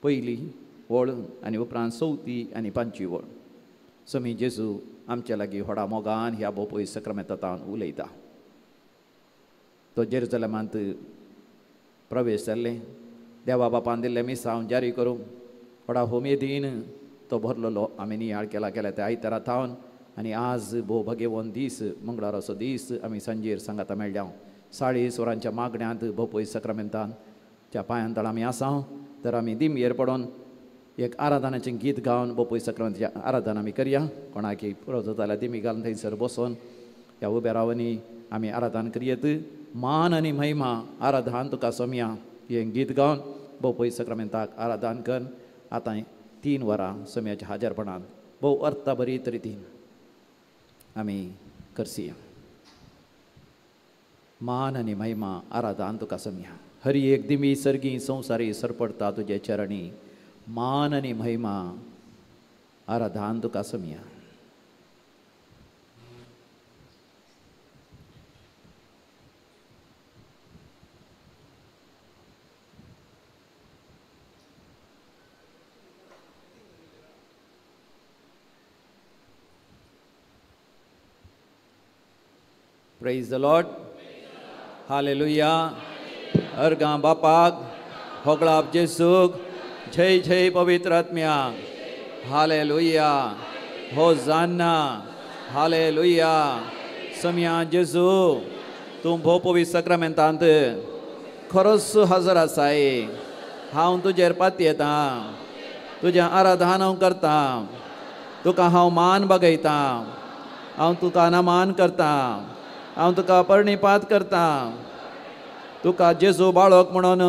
पयली वळ आनी उपरांत चवथी आनी पांचवी वळ. समी जेजू आमच्या लागीं व्हडा मोगान ह्या भोव सक्रामेंतान उलयता. तो जेरुजलेमांत प्रवेश जाल्ले देवा बापान दिल्लें मिसांव जारी करूंक व्हडा हुमेदीन तो भरलेलो आमी नियाळ केला केल्या त्या आयतारा थावन. आनी आज भोव भाग्यवंत दीस, मंगळाराचो दीस, आमी सांजेर सांगाता मेळ्ळ्या. 40 वरांच्या मागण्यांत भोपय सक्रामेंतान त्या पांयान तळ आमी आसा. तर आमी दिमयेर पडोन एक आराधनाचें गीत गावन बोपय सक्रामेंताचें आराधन आमी करया. कोणाकी पुरो जाता जाल्यार दिमी घालून थंयसर बसोन ह्या उबे रावनी आमी आराधन करयेत. मान आनी महिमा आराधन तुका सोमया हें गीत गावन बोपय सक्रामेंताक आराधन कर. आतां 3 वरां सोम्याच्या हाजरपणान भोव अर्थ बरी रितीन आमी करसिया. मान आनी महिमा आराधन तुका सोमया. हरी एक दिमी सर्गी संवसारी सरपडता तुजे चरणी. मान आनी महिमा आराधन तुका Somaiya. Praise the Lord. Hallelujah. अर्गां बापाक, होगळाप जेसूक, जय जय पवित्र आत्म्या. हालेलुया. होजान्ना. हालेलुया. सम्या जेजू तूं भोव पवित्र सक्रामेंतांत खरोच हजर आसाय. हांव तुजेर पातयेतां, तुजें आराधन हांव करतां, तुका हांव मान बगयतां, हांव तुका नमान करतां, हांव तुका पर्णिपात करतां. तुका जेजू बाळक म्हणून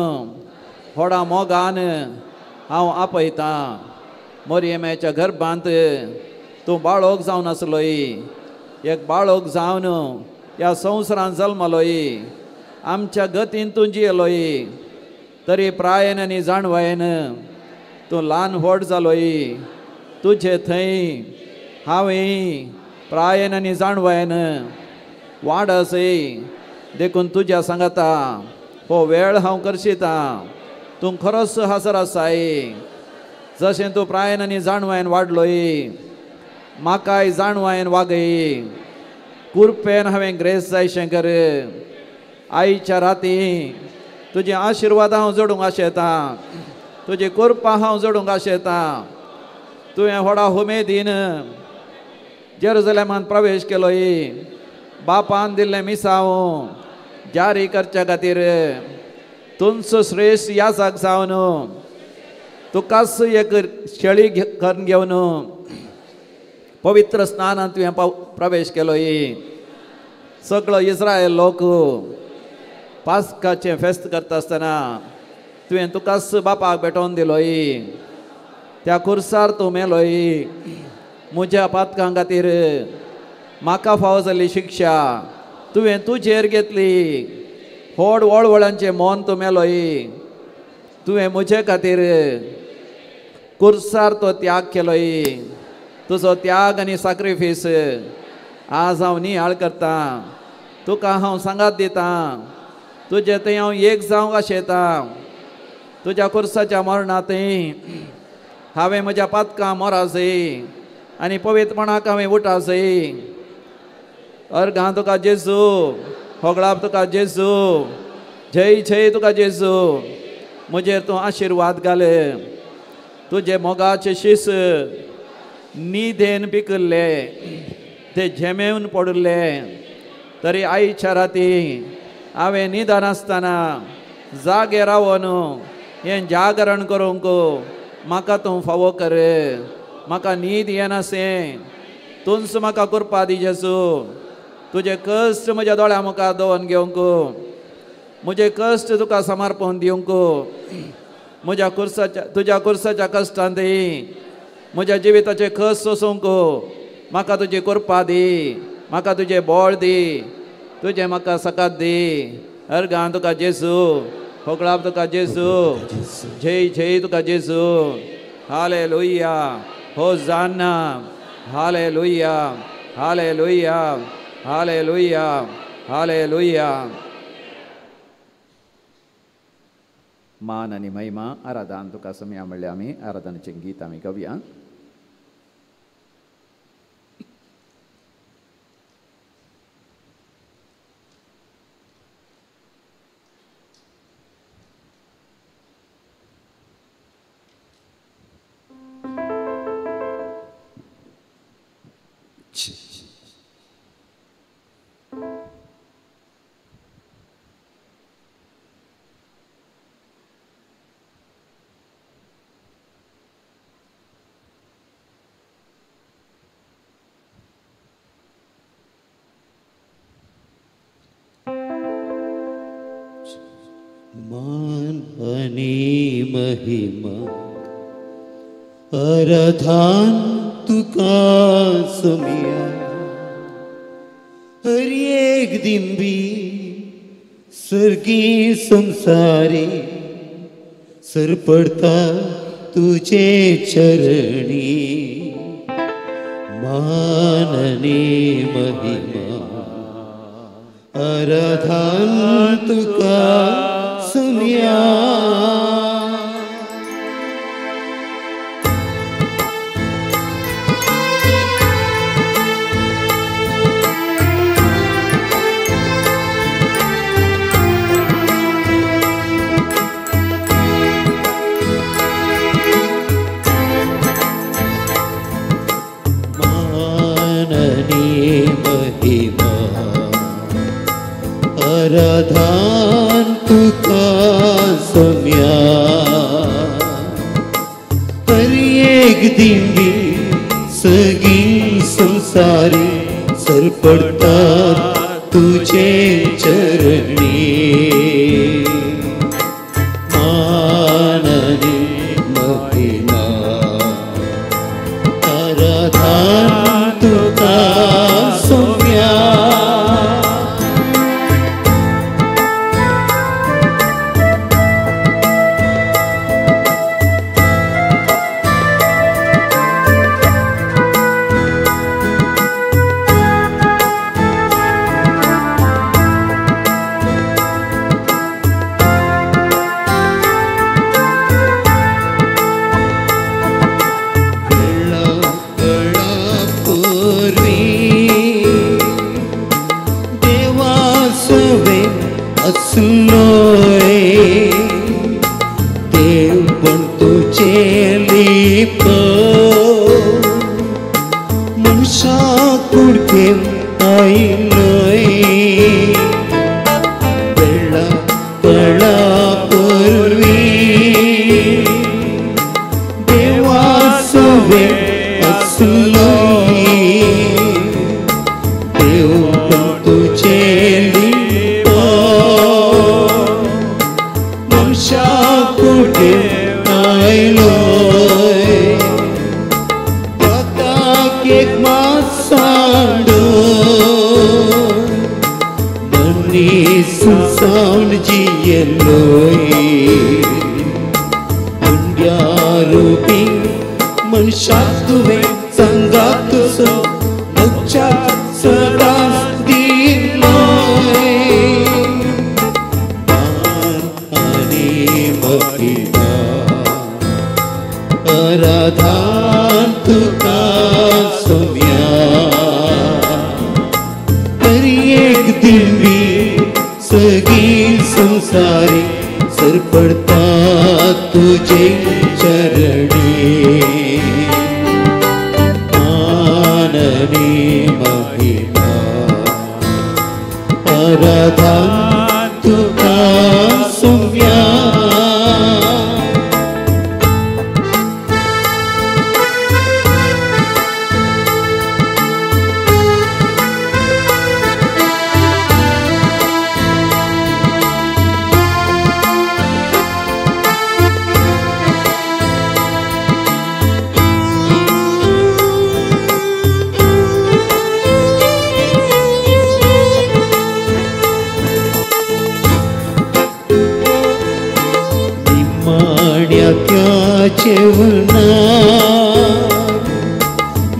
व्हडा मोगान हांव आपयतां. मोरयेम्याच्या गर्भांत तूं बाळक जावन आसलोय, एक बाळक जावन ह्या संवसारांत जल्मलोय, आमच्या गतीन तूं जियेलोय. तरी प्रायेन आनी जाणवायेन तूं ल्हान व्हड जालोय. तुजे थंय हांवें प्रायेन आनी जाणवायेन वाड आसय. देखून तुज्या सांगाता हो वेळ हांव करशितां. तूं खरोच हाजर आसाय. जशें तूं प्रायेन आनी जाणवायेन वाडलोय, म्हाकाय जाणवायेन वागय. कुरपेन हांवें ग्रेस जायशें कर. आयच्या राती तुजे आशिर्वाद हांव जोडूंक आशेतां, तुजी कुरपा हांव जोडूंक आशेतां. तुवें व्हडा हुमेदीन जेरुजलेमांत प्रवेश केलोय. बापान दिल्लें मिसांव जारी करच्या खातीर तुमचो श्रेश्ठ याजक जावन तुकाच एक शेळी करून घेवन पवित्र स्नानांत तुवें प्रवेश केलोय. सगळो इस्रायल लोक पास्काचें फेस्त करता आसतना तुवें तुकाच बापाक भेटोवन दिलोय. त्या खुर्सार तूं मेलोय म्हज्या पातकां खातीर. म्हाका फावो जाल्ली शिक्षा तुवें तुजेर घेतली. व्हड वळवळांचें मन तूं मेलोय. तुवें म्हजे खातीर कुर्सार तो त्याग केलोय. तुजो त्याग आनी साक्रिफीस आज हांव नियाळ करतां. तुका हांव सांगात दितां. तुजें थंय हांव एक जावंक आशेतां. तुज्या कुर्साच्या मरणांतय हांवें म्हज्या पातकां मोरासय आनी पवित्रपणाक हांवें उठासय. अर्घां तुका जेजू, होगळाप तुका जेजू, जय जय तुका जेजू. म्हजेर तूं आशिर्वाद घाले. तुजे मोगाचे शीस न्हिदेन पिकल्ले, ते झेमेवन पडिल्ले. तरी आयच्या राती हांवें न्हिदन आसतना जागे रावन हें जागरण करूंक म्हाका तूं फावो कर. म्हाका न्हीद येनासें, तूंच म्हाका कृपा दी जेजू. तुजे कश्ट म्हज्या दोळ्या मुखार दवरून घेवंक, म्हजे कश्ट तुका समर्पण दिवंक, म्हज्या कुर्साच्या तुज्या कुर्साच्या कश्टांतय म्हज्या जिविताचे कश्ट सोसूंक म्हाका तुजी कृपा दी. म्हाका तुजें बळ दी, तुजें म्हाका सकात दी. अर्गां तुका जेजू, होगळाप तुका जेजू, जय जय तुका जेजू. हालेलुया. होजान्ना. हालेलुया. हालेलुया. हालेलुया. हालेलुया. मान आनी महिमा आराधन तुका सम्या म्हणल्यार आमी आराधनाचें गीत आमी गावया. मान आनी महिमा आराधन तुका समिया हर एक दिन भी सर्गी संसारी सर पडता तुझे चरणी. मान आनी महिमा आराधन तुका सुनिया. माननी महिमा आराधन तुका सम्या हर एक दिन भी सगी संसारी सर पडता तुझे चरणी. माननी महिमा आराधन तुका सम्या.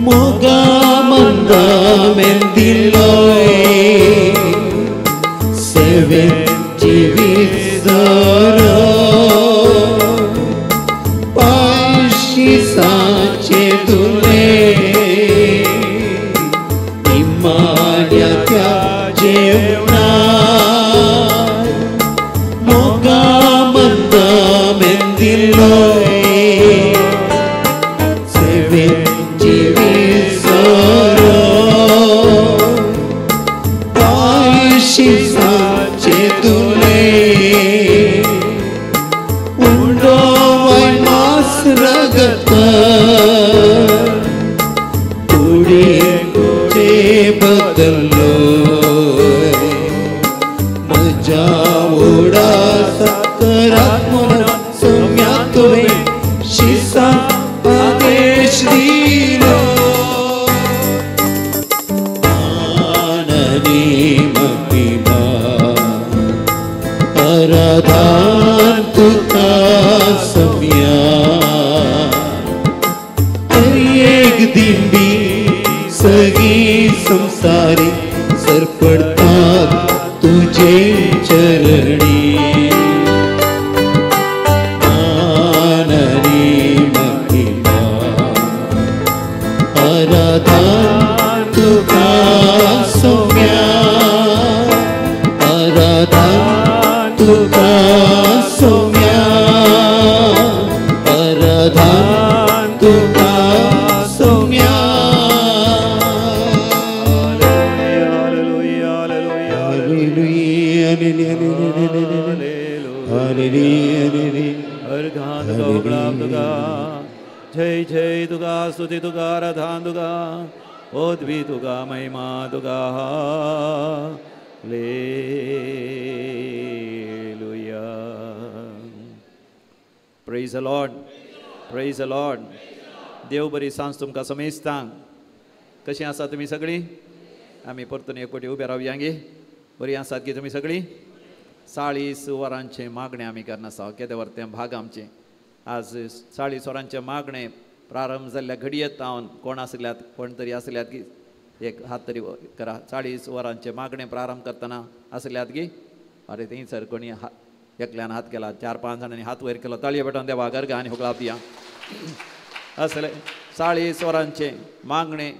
मोगा मंदा में दिलोय सेवेत जिवीत दरो जेवणार मोगा मंदा मेंदिलोय सेवेन जिविसरो पायशिसाचे तुले उंडो वय मास रगत कुडीचे बदलो मजा ओडा सकरात म्हणून सम्या तुवें शिसा आदेश दिलो आननी महिमा आराधन तुका सम्या एक दिंबी सगळी संसारी सरपडतात तुझे चरणी आननी महिमा आराधन तुका सौम्या आराधन तुका सौम्या आराधन तुका सौम्या. जय जय तुगा स्तुती तुगा आराधन तुगा ओद्वी तुगा महिमा Tuga. Hallelujah. Praise the Lord. Praise the Lord. देव बरी सांज तुमकां समेस्तांक. कशीं आसा तुमी सगळीं? आमी परतून एक फावटी उबे रावया गे. बरीं आसात गे तुमी सगळीं? 40 वरांचें मागणें आमी करना आसा. केदें वर तें भाग आमचें आज 40 वरांचें मागणें प्रारंभ जाल्ल्या घडयेत हांव कोण आसल्यात कोण तरी आसल्यात की एक हात तरी करा. 40 वरांचें मागणें प्रारंभ करतना आसल्यात की अरे थंय सर कोणी एकल्यान हात केला, 4-5 जाणांनी हात वयर केलो. ताळये पेटोवन देवा गर्गा आनी होगळाप दिया. असले 40 वरांचें मागणें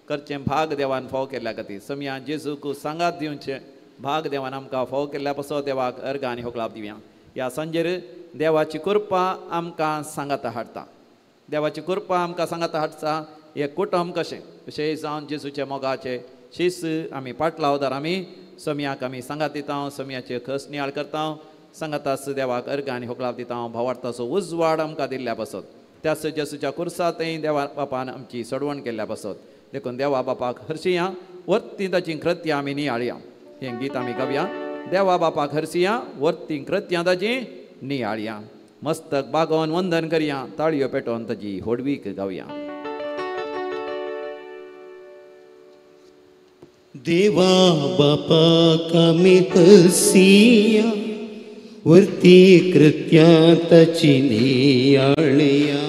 करचें भाग देवान फाव केल्ल्या खातीर समया जेजूक सांगात दिवचें भाग देवान आमकां फाव केल्ल्या पासो देवाक अर्गां आनी होगळाप दिवया. ह्या सांजेर देवाची कृपा आमकां सांगाता हाडटा. देवाची कृपा आमकां सांगाता हाडटा. हें कुटुंब कशें विशेश जावन जेजूच्या मोगाचे शीस आमी पाटलावदार आमी समयाक आमी सांगात दिता, समयाचे खस नियाळ करता, सांगातास देवाक अर्गां आनी होगळाप दिता. भावार्थाचो उजवाड आमकां दिल्ल्या पासत त्याच जेजूच्या कुर्सांतय देवा बापान आमची सोडवण केल्ल्या पासत देखून देवा बापाक हरशिया वर्ती ताची कृत्यां आमी नियाळया. हें गीत आमी गावया. देवा बापाक हरशिया वर्ती कृत्यां ताची नियाळया. मस्तक बागोवन वंदन करया, ताळयो पेटोवन ताची होडवीक गावया. देवा बापाक आमी हरसिया वर्ती कृत्यां ताची नियाळया.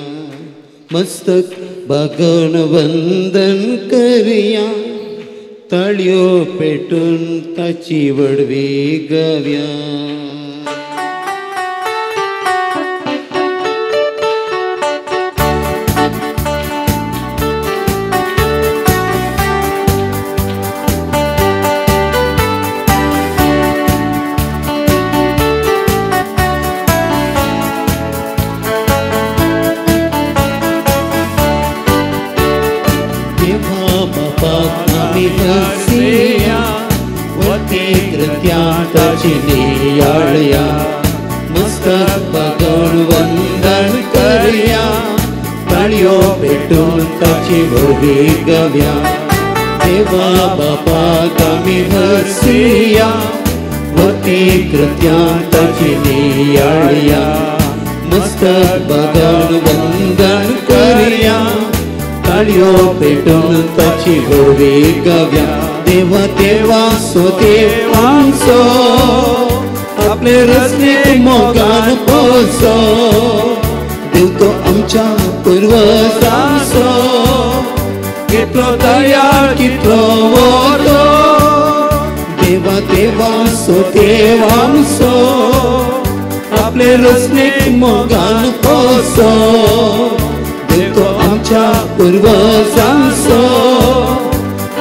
मस्तक बागोवन वंदन करया, ताळयो पेटून ताची वडवी गावया. मस्तक बागोवन वंदन करया, ताळयो पेटून ताची व्हडवी गावया. देवा बापाक आमी हरसिया वती कृत्यां ताची नियाळया. मस्तक बागोवन वंदन करया, ताळयो पेटून ताची व्हडवी गावया. देवा देवा सो देवांचो आपले रचनेक मोगान पोसो, देव तो आमच्या पुर्वजांचो कितलो दयाळ कितलो व्हडलो. देवा देवा सो देवांचो आपले रचनेक मोगान पोसो, देव तो आमच्या पुर्वजांचो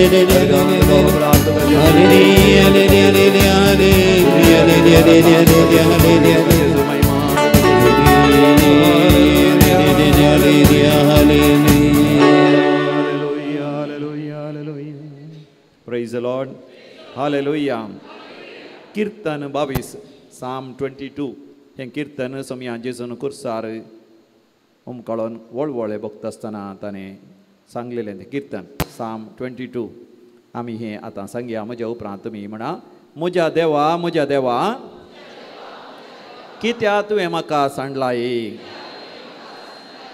Praise the Lord. Hallelujah. Kirtan 22, Psalm 22. हें कीर्तन सोमया जेजून कुर्सार उमकाळोन वळवळे भोगता आसतना ताणें सांगलेलें तें कीर्तन Psalm 22. आमी हें आतां सांगया. म्हज्या उपरांत तुमी म्हणा, म्हज्या देवा म्हज्या देवा कित्याक तुवें म्हाका सांडलाय,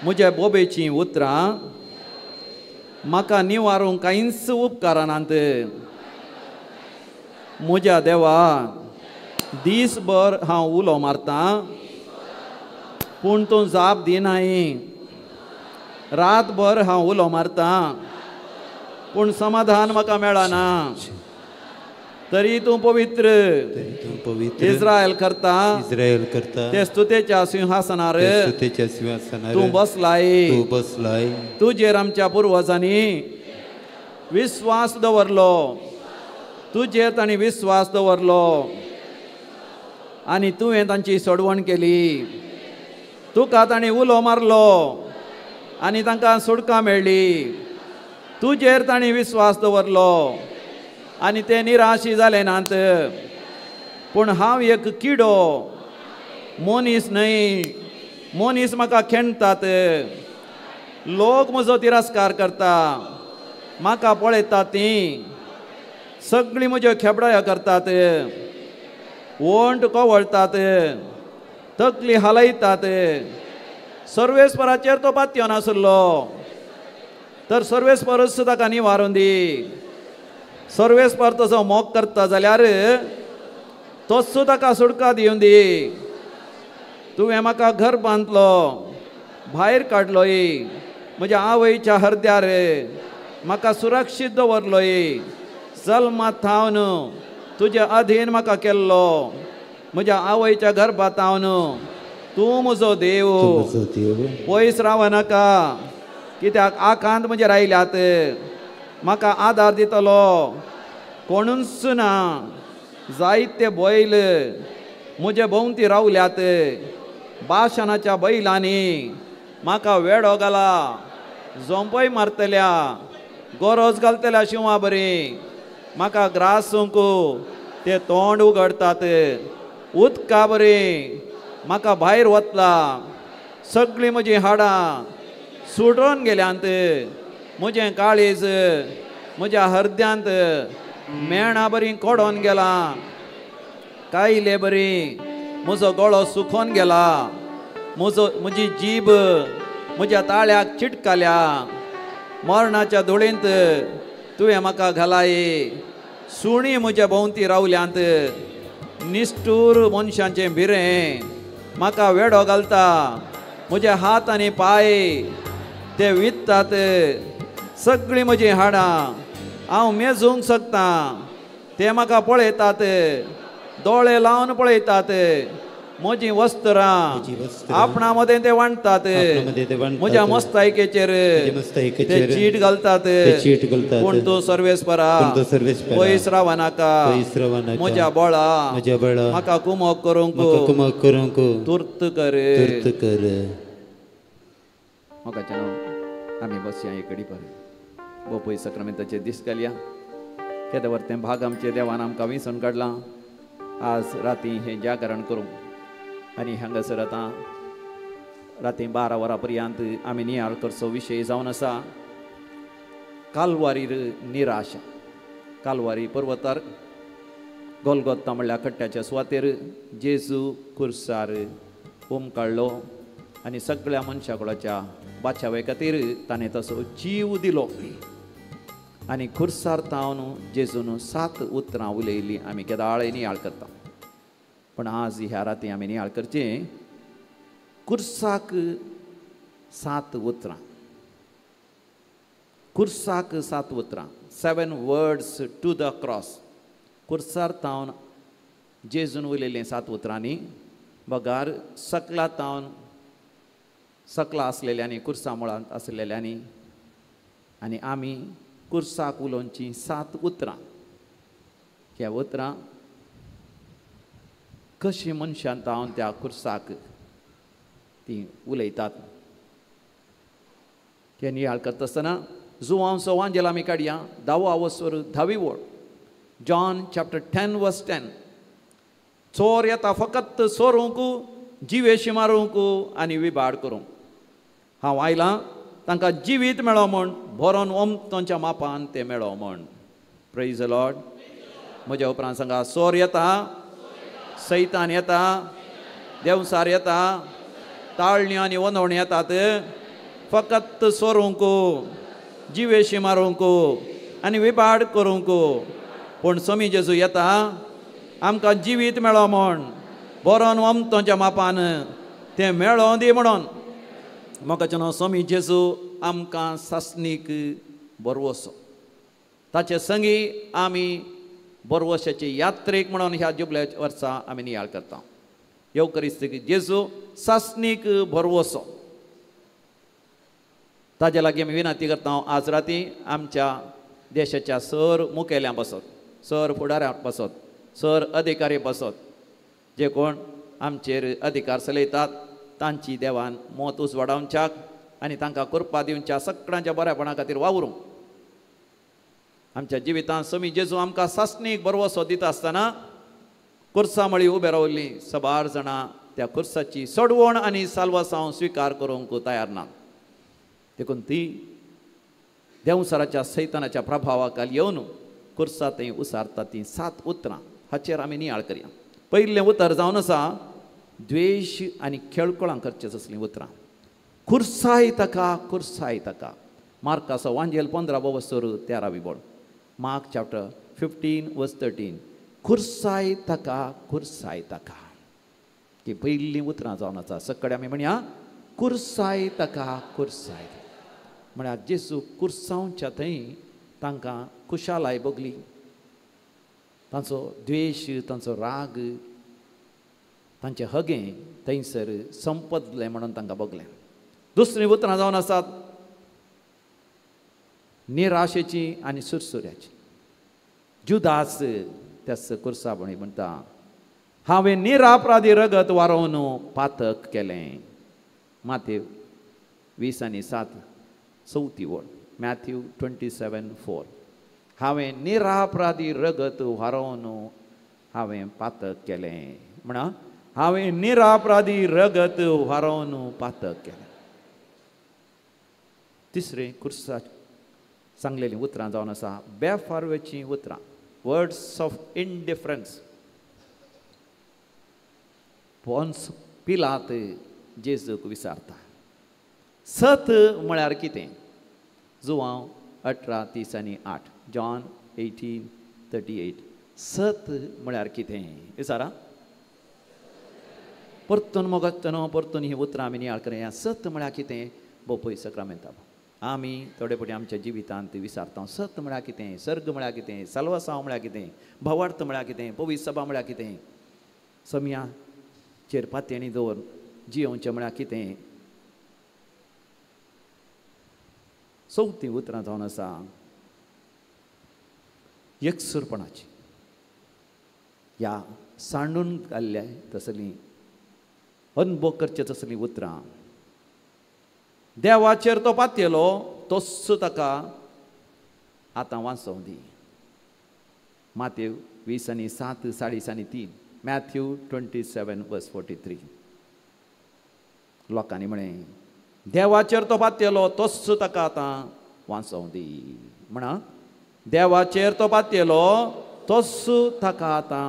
म्हज्या बोबेचीं उतरां म्हाका निवारूंक कांयच उपकारनात. म्हज्या देवा दीसभर हांव उलो मारतां पूण तूं जाप दिनाय, रातभर हांव उलो मारतां पूण समाधान म्हाका मेळना. तरी तूं पवित्र इस्रायल करता ते स्तुतेच्या सिंहासनार तूं बसलाय, तुजेर आमच्या पुर्वजांनी विस्वास दवरलो, तुजेर तांणी विस्वास दवरलो आनी तुवें तांची सोडवण केली. तुका तांणी उलो मारलो आनी तांकां सुटका मेळ्ळी. तुजेर तांणी विस्वास दवरलो आनी ते निराशी जाले नात. पूण हांव एक किडो, मनीस न्हय, मनीस म्हाका खेणटात, लोक म्हजो तिरस्कार करता, म्हाका पळयतात तीं सगळीं म्हज्यो खेबडायो करतात, वंट कवळटात, तकली हालयतात. सर्वेस्पराचेर तो पातयो नासलो तर सर्वेस्परच ताका निवारून दी. सर्वेस्पर तसो मोग करता जाल्यार तोच ताका सुटका दिवन दी. तुवें म्हाका घर बांदलो, भायर काडलोय, म्हज्या आवयच्या हरद्यार म्हाका सुरक्षीत दवरलोय. जल्मा थावन तुजे अधीन म्हाका केल्लो, म्हज्या आवयच्या गर्भांत तूं म्हजो देव. पयस रावनाका कित्याक आकांत म्हजेर आयल्यात, म्हाका आदार दितलो कोणूच ना. जायते बैल म्हजे भोंवती रावल्यात, बाशनाच्या बैलांनी म्हाका वेडो घाला, झोंपय मारतल्या, गरज घालतल्या शिंवा बरी म्हाका ग्रासूंक ते तोंड उगडटात, उदका बरी म्हाका भायर वतला. सगळीं म्हजीं हाडां सुटोन गेल्यांत, म्हजें काळीज म्हज्या हरद्यांत मेणा बरी कोडोन गेला, कायले बरी म्हजो गळो सुकोन गेला, म्हजो म्हजी जीब म्हज्या ताळ्याक चिटकाल्या. मरणाच्या धुळींत तुवें म्हाका घालाय, सुणी म्हज्या भोंवती रावल्यांत, निश्ठूर मनशांचें भिरें म्हाका वेडो घालता, म्हजे हात आनी पांय ते वित्तात, सगळीं म्हजीं हाडां हांव मेजूंक शकता. ते म्हाका पळयतात, दोळे लावन पळयतात, म्हजीं वस्त्रां आपणा मदें ते वांटतात, म्हज्या मस्तायकेचेर ते चीट घालतात. पूण तूं सर्वेस्परा पयस रावनाका, म्हज्या बळा म्हाका कुमक करूंक तुर्त कर. म्हाका आमी बसया एक कडी पर बोपय सक्रामेंताचे दीस घालया. केदे वर तें भाग आमचे देवान आमकां विंचून काडलां. आज राती हें जागरण करूंक आनी हांगासर आतां राती 12 वरां पर्यंत आमी नियाळ करचो विशय जावन आसा कालवारीर निराशा. कालवारी पर्वतार गोलगोत्ता म्हणल्यार कट्ट्याच्या सुवातेर जेजू कुर्सार उमकाडलो आनी सगळ्या मनशाकुळाच्या बाचावे खातीर ताणें तसो जीव दिलो. आनी खुर्सार तावन जेजून 7 उतरां उलयलीं. आमी केदाळे नियाळ करता, पण आज ह्या राती आमी नियाळ करचें कुर्साक 7 उतरां. कुर्साक 7 उतरां, 7 वर्ड्स टू the cross. कुर्सार तावन जेजून उलयलें 7 उतरांनी, बगार सकला तावन सकला आसलेल्यांनी, कुर्सा मुळांत आसलेल्यांनी आनी आमी कुर्साक उलोवची 7 उतरां. ह्या उतरां कशी मनशान तावन त्या कुर्साक ती उलयतात. ते नियाळ करता आसतना जुवांव सवांजेल आमी काडया 10वो आवसर 10वी वळ, जॉन चॅप्टर 10 वर्स 10. चोर येता फकत चोरूंक, जिवेशी मारूंक आनी विबाड करूंक. हांव आयलां तांकां जिवीत मेळो म्हण, भरोन ओमतोंच्या मापान तें मेळो म्हण. Praise the Lord. म्हज्या उपरांत सांगा, चोर येता, सैतान येता, देंवसार येता, ताळण्यो आनी वनवणी येतात फकत चोरूंक, जिवेशी मारूंक आनी विबाड करूंक. पूण समी जेजू येता आमकां जिवीत मेळो म्हण, बरोन ओमतोंच्या मापान तें मेळों दी म्हणून. म्हाका समी जेजू आमकां सासणीक बरवसो, ताचे संगी आमी बरवशाचे यात्रेक म्हणून ह्या जुबल्या वर्सा आमी नियाळ करता. येवकरिस्तीक जेजू सासणीक भरवसो, ताजे लागीं आमी विनंती करता आज राती आमच्या देशाच्या सर मुखेल्यां पासत, सर फुडाऱ्यां पासत, सर अधिकारी पासत, जे कोण आमचेर अधिकार चलयतात तांची देवान मत उजवाडावच्याक आनी तांकां कृपा दिवच्या सगळ्यांच्या बऱ्यापणा खातीर वावरूंक. आमच्या जिवितांत समी जेजू आमकां सासणीक बरवसो दिता आसतना कुर्सा मळी उबे रावल्लीं सबार जाणां त्या कुर्साची सोडवण आनी साल्वासांव स्विकार करूंक तयार ना. देखून ती देंवसाराच्या सैतानाच्या प्रभावाखाल येवन कुर्सा थंय उसारता तीं 7 उतरां हाचेर आमी नियाळ करया. पयलें उतर जावन आसा द्वेश आनी खेळकोळां करचें तसलीं उतरां. कुर्साय ताका, कुर्साय ताका. मार्काचो वांजेल 15 वसर 13वी बोळ, मार्क चॅप्टर 15 वर्स 13. कुर्साय ताका, कुर्साय ताका. ती पयलीं उतरां जावन आसा. सगळे आमी म्हणया कुर्साय ताका, कुर्साय. म्हळ्यार जेजू कुर्सांवच्या थंय तांकां खुशालाय भोगली. तांचो द्वेश, तांचो राग, तांचें हगें थंयसर संपदलें म्हणून तांकां भोगलें. दुसरीं उतरां जावन आसात निराशेची आनी सुरसुऱ्याची. जुदास त्याच कुर्सा म्हणटा, हांवें निरापराधी रगत वारोवन पातक केलें. मातेव 20:7 चवथी वळ, मॅथ्यू 27:4. हांवें निरापराधी रगत वारोवन हांवें पातक केलें. म्हणा, हांवें निरापराधी रगत वारोवन पातक केलें. तिसरें कुर्सा सांगलेलीं उतरां जावन आसा बेफारवेचीं उतरां, वर्ड्स ऑफ इनडिफरन्स. पोन्स पिलात जेजूक विचारता, सत म्हळ्यार कितें? जुवांव 18:38, जॉन 18:38. सत म्हळ्यार कितें विचारा. परतून मोगतनो परतून ही उतरां आमी नियाळ करया. सत म्हळ्यार कितें? बोपय सक्रामेंता आमी थोडे फावटी आमच्या जिवितांत विचारता, सत म्हळ्यार कितें, सर्ग म्हळ्यार कितें, साल्वासांव म्हळ्यार कितें, भावार्थ म्हळ्यार कितें, पवित्र सभा म्हळ्यार कितें, समयाचेर पातयेणी दवर जियोवचें म्हळ्यार कितें. चवथीं उतरां जावन आसा एकसूरपणाची. ह्या सांडून घाल्ल्या तसलीं अनुभव करचे तसलीं उतरां. देवाचेर तो पातयेलो तोच ताका आतां वांचोवं दी. मातेव 20:7 40:3, मॅथ्यू 27:43. लोकांनी म्हळें देवाचेर तो पातयेलो तोच ताका आतां वांचोवं दी. म्हणा, देवाचेर तो पातयेलो तोच ताका आतां.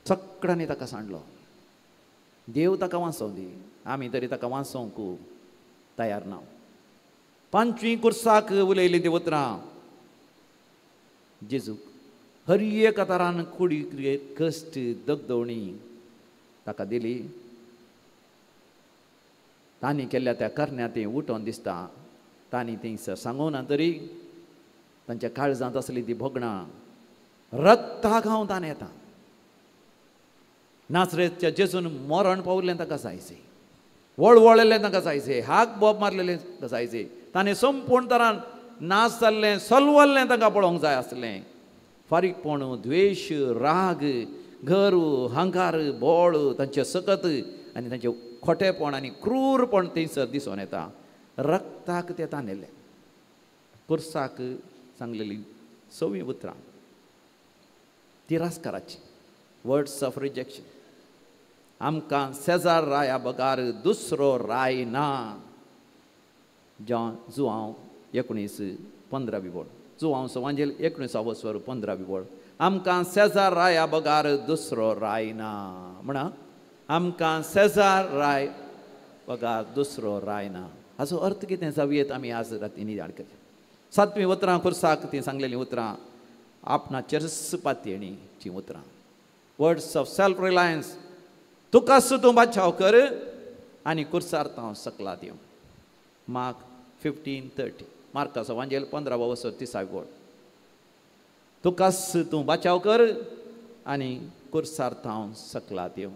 सगळ्यांनी ताका सांडलो, देव ताका वांचोवं दी, आमी तरी ताका वांचोवंक तयार ना. पांचवी कुर्साक उलयली ती उतरां जेजूक हर एक आतारान कुडी कश्ट दगदवणी ताका दिली. तांणी केल्ल्या त्या करण्या तें उठोवन दिसता. तांणी थंयसर सांगूं ना तरी तांच्या काळजांत आसली ती भोगणां रक्ताक हांव ताणें येता. नासरेच्या जेजून मरण पावल्लें ताका जायचे, वळवळिल्लें ताका जायचे, हाक बोब मारलेलें ताका जायचे. ताणें संपूर्ण तरान नाच जाल्लें सलवल्लें तांकां पळोवंक जाय आसलें. फारीकपण, द्वेश, राग, गर्व, हंकार, बोळ, तांचें सकत आनी तांचें खोटेपण आनी क्रूरपण थंयसर दिसून येता. रक्ताक ते तानेले. कुर्साक सांगलेली सवी उतरां तिरस्काराची, वर्ड्स ऑफ रिजेक्शन. आमकां सेजार राया बगार दुसरो राय ना. जुआंव 19:15 बिबोळ, जुआंव सवांजेल 19:15 बिबोळ. आमकां सेजार राया बगार दुसरो राय ना. म्हणा, आमकां सेजार राय बगार दुसरो राय ना. हाचो अर्थ कितें जावयेत आमी आज राती नियाळ करया. सातवीं उतरां खुर्साक ती सांगलेलीं उतरां आपणाचेरच पातयेणीचीं उतरां, वर्ड्स ऑफ सेल्फ रिलायन्स. तुकाच तूं बाचाव कर आनी कुर्सार हांव सकला दिवं. मार्क 15:30, मार्काचो वांजेल 15:30 गोळ. तुकाच तूं बाचाव कर आनी कुर्सार हांव सकला दिवं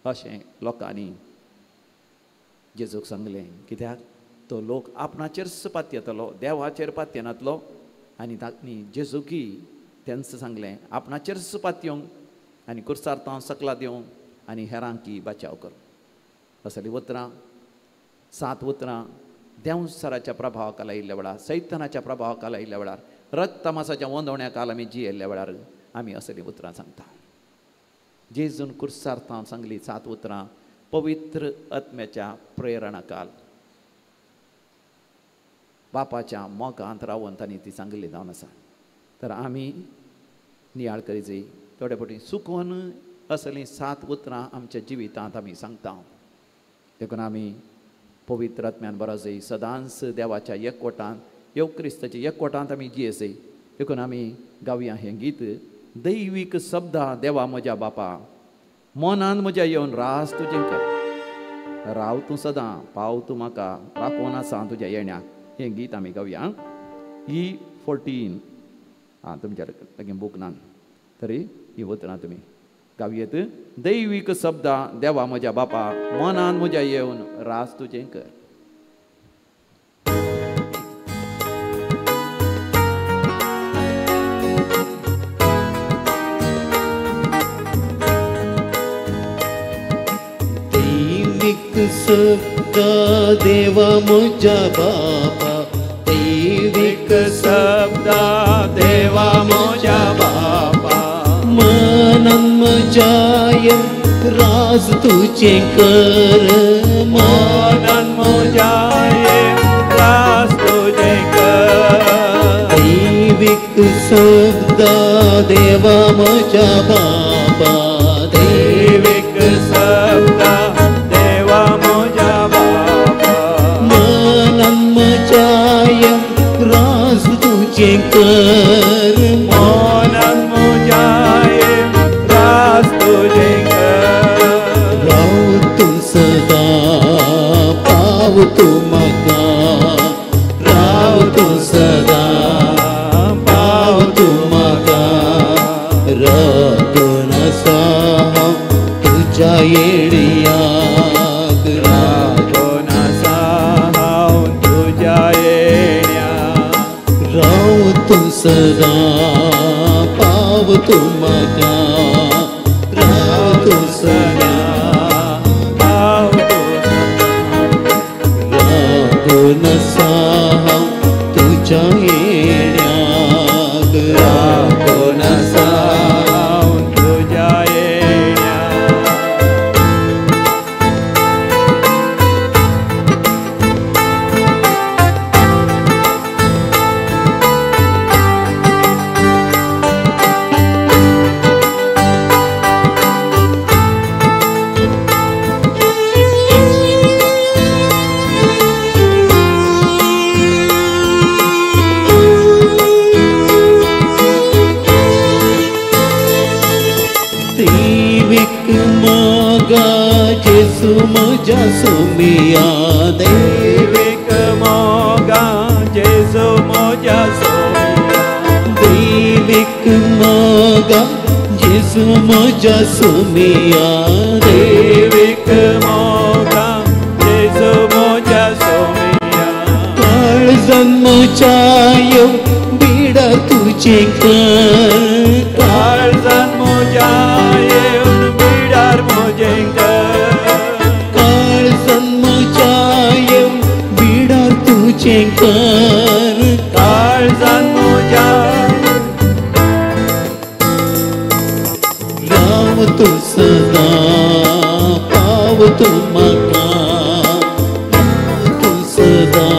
अशें लोकांनी जेजूक सांगलें. कित्याक तो लोक आपणाचेरच पातयेतलो, देवाचेर पातयेनातलो. आनी तांणी जेजूकी तेंच सांगलें, आपणाचेरच पातयेवंक आनी कुर्सार हांव सकला दिवंक आनी हेरांकी बाचाव कर. असली उतरां, 7 उतरां देंवसराच्या प्रभावा खाला आयिल्ल्या वेळार, सैतानाच्या प्रभावा खाला आयिल्ल्या वेळार, रक्तमासाच्या वंदवण्या खाला आमी जियेल्ल्या वेळार आमी असली उतरां सांगता. जेजून कुर्सार हांव सांगली 7 उतरां पवित्र आत्म्याच्या प्रेरणा काल बापाच्या मोगांत रावन तांणी ती सांगली जावन आसा. तर आमी नियाळ करीत थोडे फावटी सुकोन असलीं 7 उतरां आमच्या जिवितांत आमी सांगता. देखून आमी पवित्र आत्म्यान बरो जाय, सदांच देवाच्या एकवटांत, येव क्रिस्ताच्या एकवटांत आमी जियेसय. देखून आमी गावया हें गीत, दैवीक शब्दां देवा म्हज्या बापा, मनान म्हज्या येवन रास तुजें कर, राव तूं सदां, पाव तूं म्हाका, राखोन आसा तुज्या येण्याक. हें गीत आमी गावया. E14 आं, तुमच्या लागीं बूक ना तरी ही उतरां तुमी गावयेत. दैवीक शब्दां देवा म्हज्या बापा, मनान म्हज्या येवन रास तुजें कर. दैवीक शब्द देवा म्हज्या बापा, दैवीक शब्द देवा म्हज्या बापा, मनान म्हज्या येवन राज तुजें कर, मनान म्हज्या येवन राज तुजें कर. दैवीक शब्द देवा म्हज्या बापा, दैवीक शब्द देवा म्हज्या बापा, मनान म्हज्या येवन राज तुजें कर, मनान म्हज्या येवन राज तुजें कर. राव तूं सदां, पाव तूं म्हाका, राव तूं सदां, पाव तूं म्हाका, राखून आसा हांव तुज्या येण्याक, राखून आसा हांव तुज्या येण्याक. राव तूं सदां, पाव तूं म्हाका, राव तूं सदां, पाव तूं राखून आसा हांव तुज्या येण्याक, राखून आसा हांव तुज्या येण्याक. दैवीक मोगा जेजू म्हज्या सोमिया, दैवीक मोगा जेजू म्हज्या सोमिया, दैवीक मोगा जेजू म्हज्या सोमिया, दैवीक मोगा जेजू म्हज्या सोमिया, काळजा काळजान म्हज्या येवन बिडार तुजें कर, काळजान म्हज्या येवन बिडार म्हजें कर, काळजान म्हज्या येवन बिडार तुजें कर, काळजान म्हज्या राव तूं सदां पाव तूं म्हाका, राव तूं सदां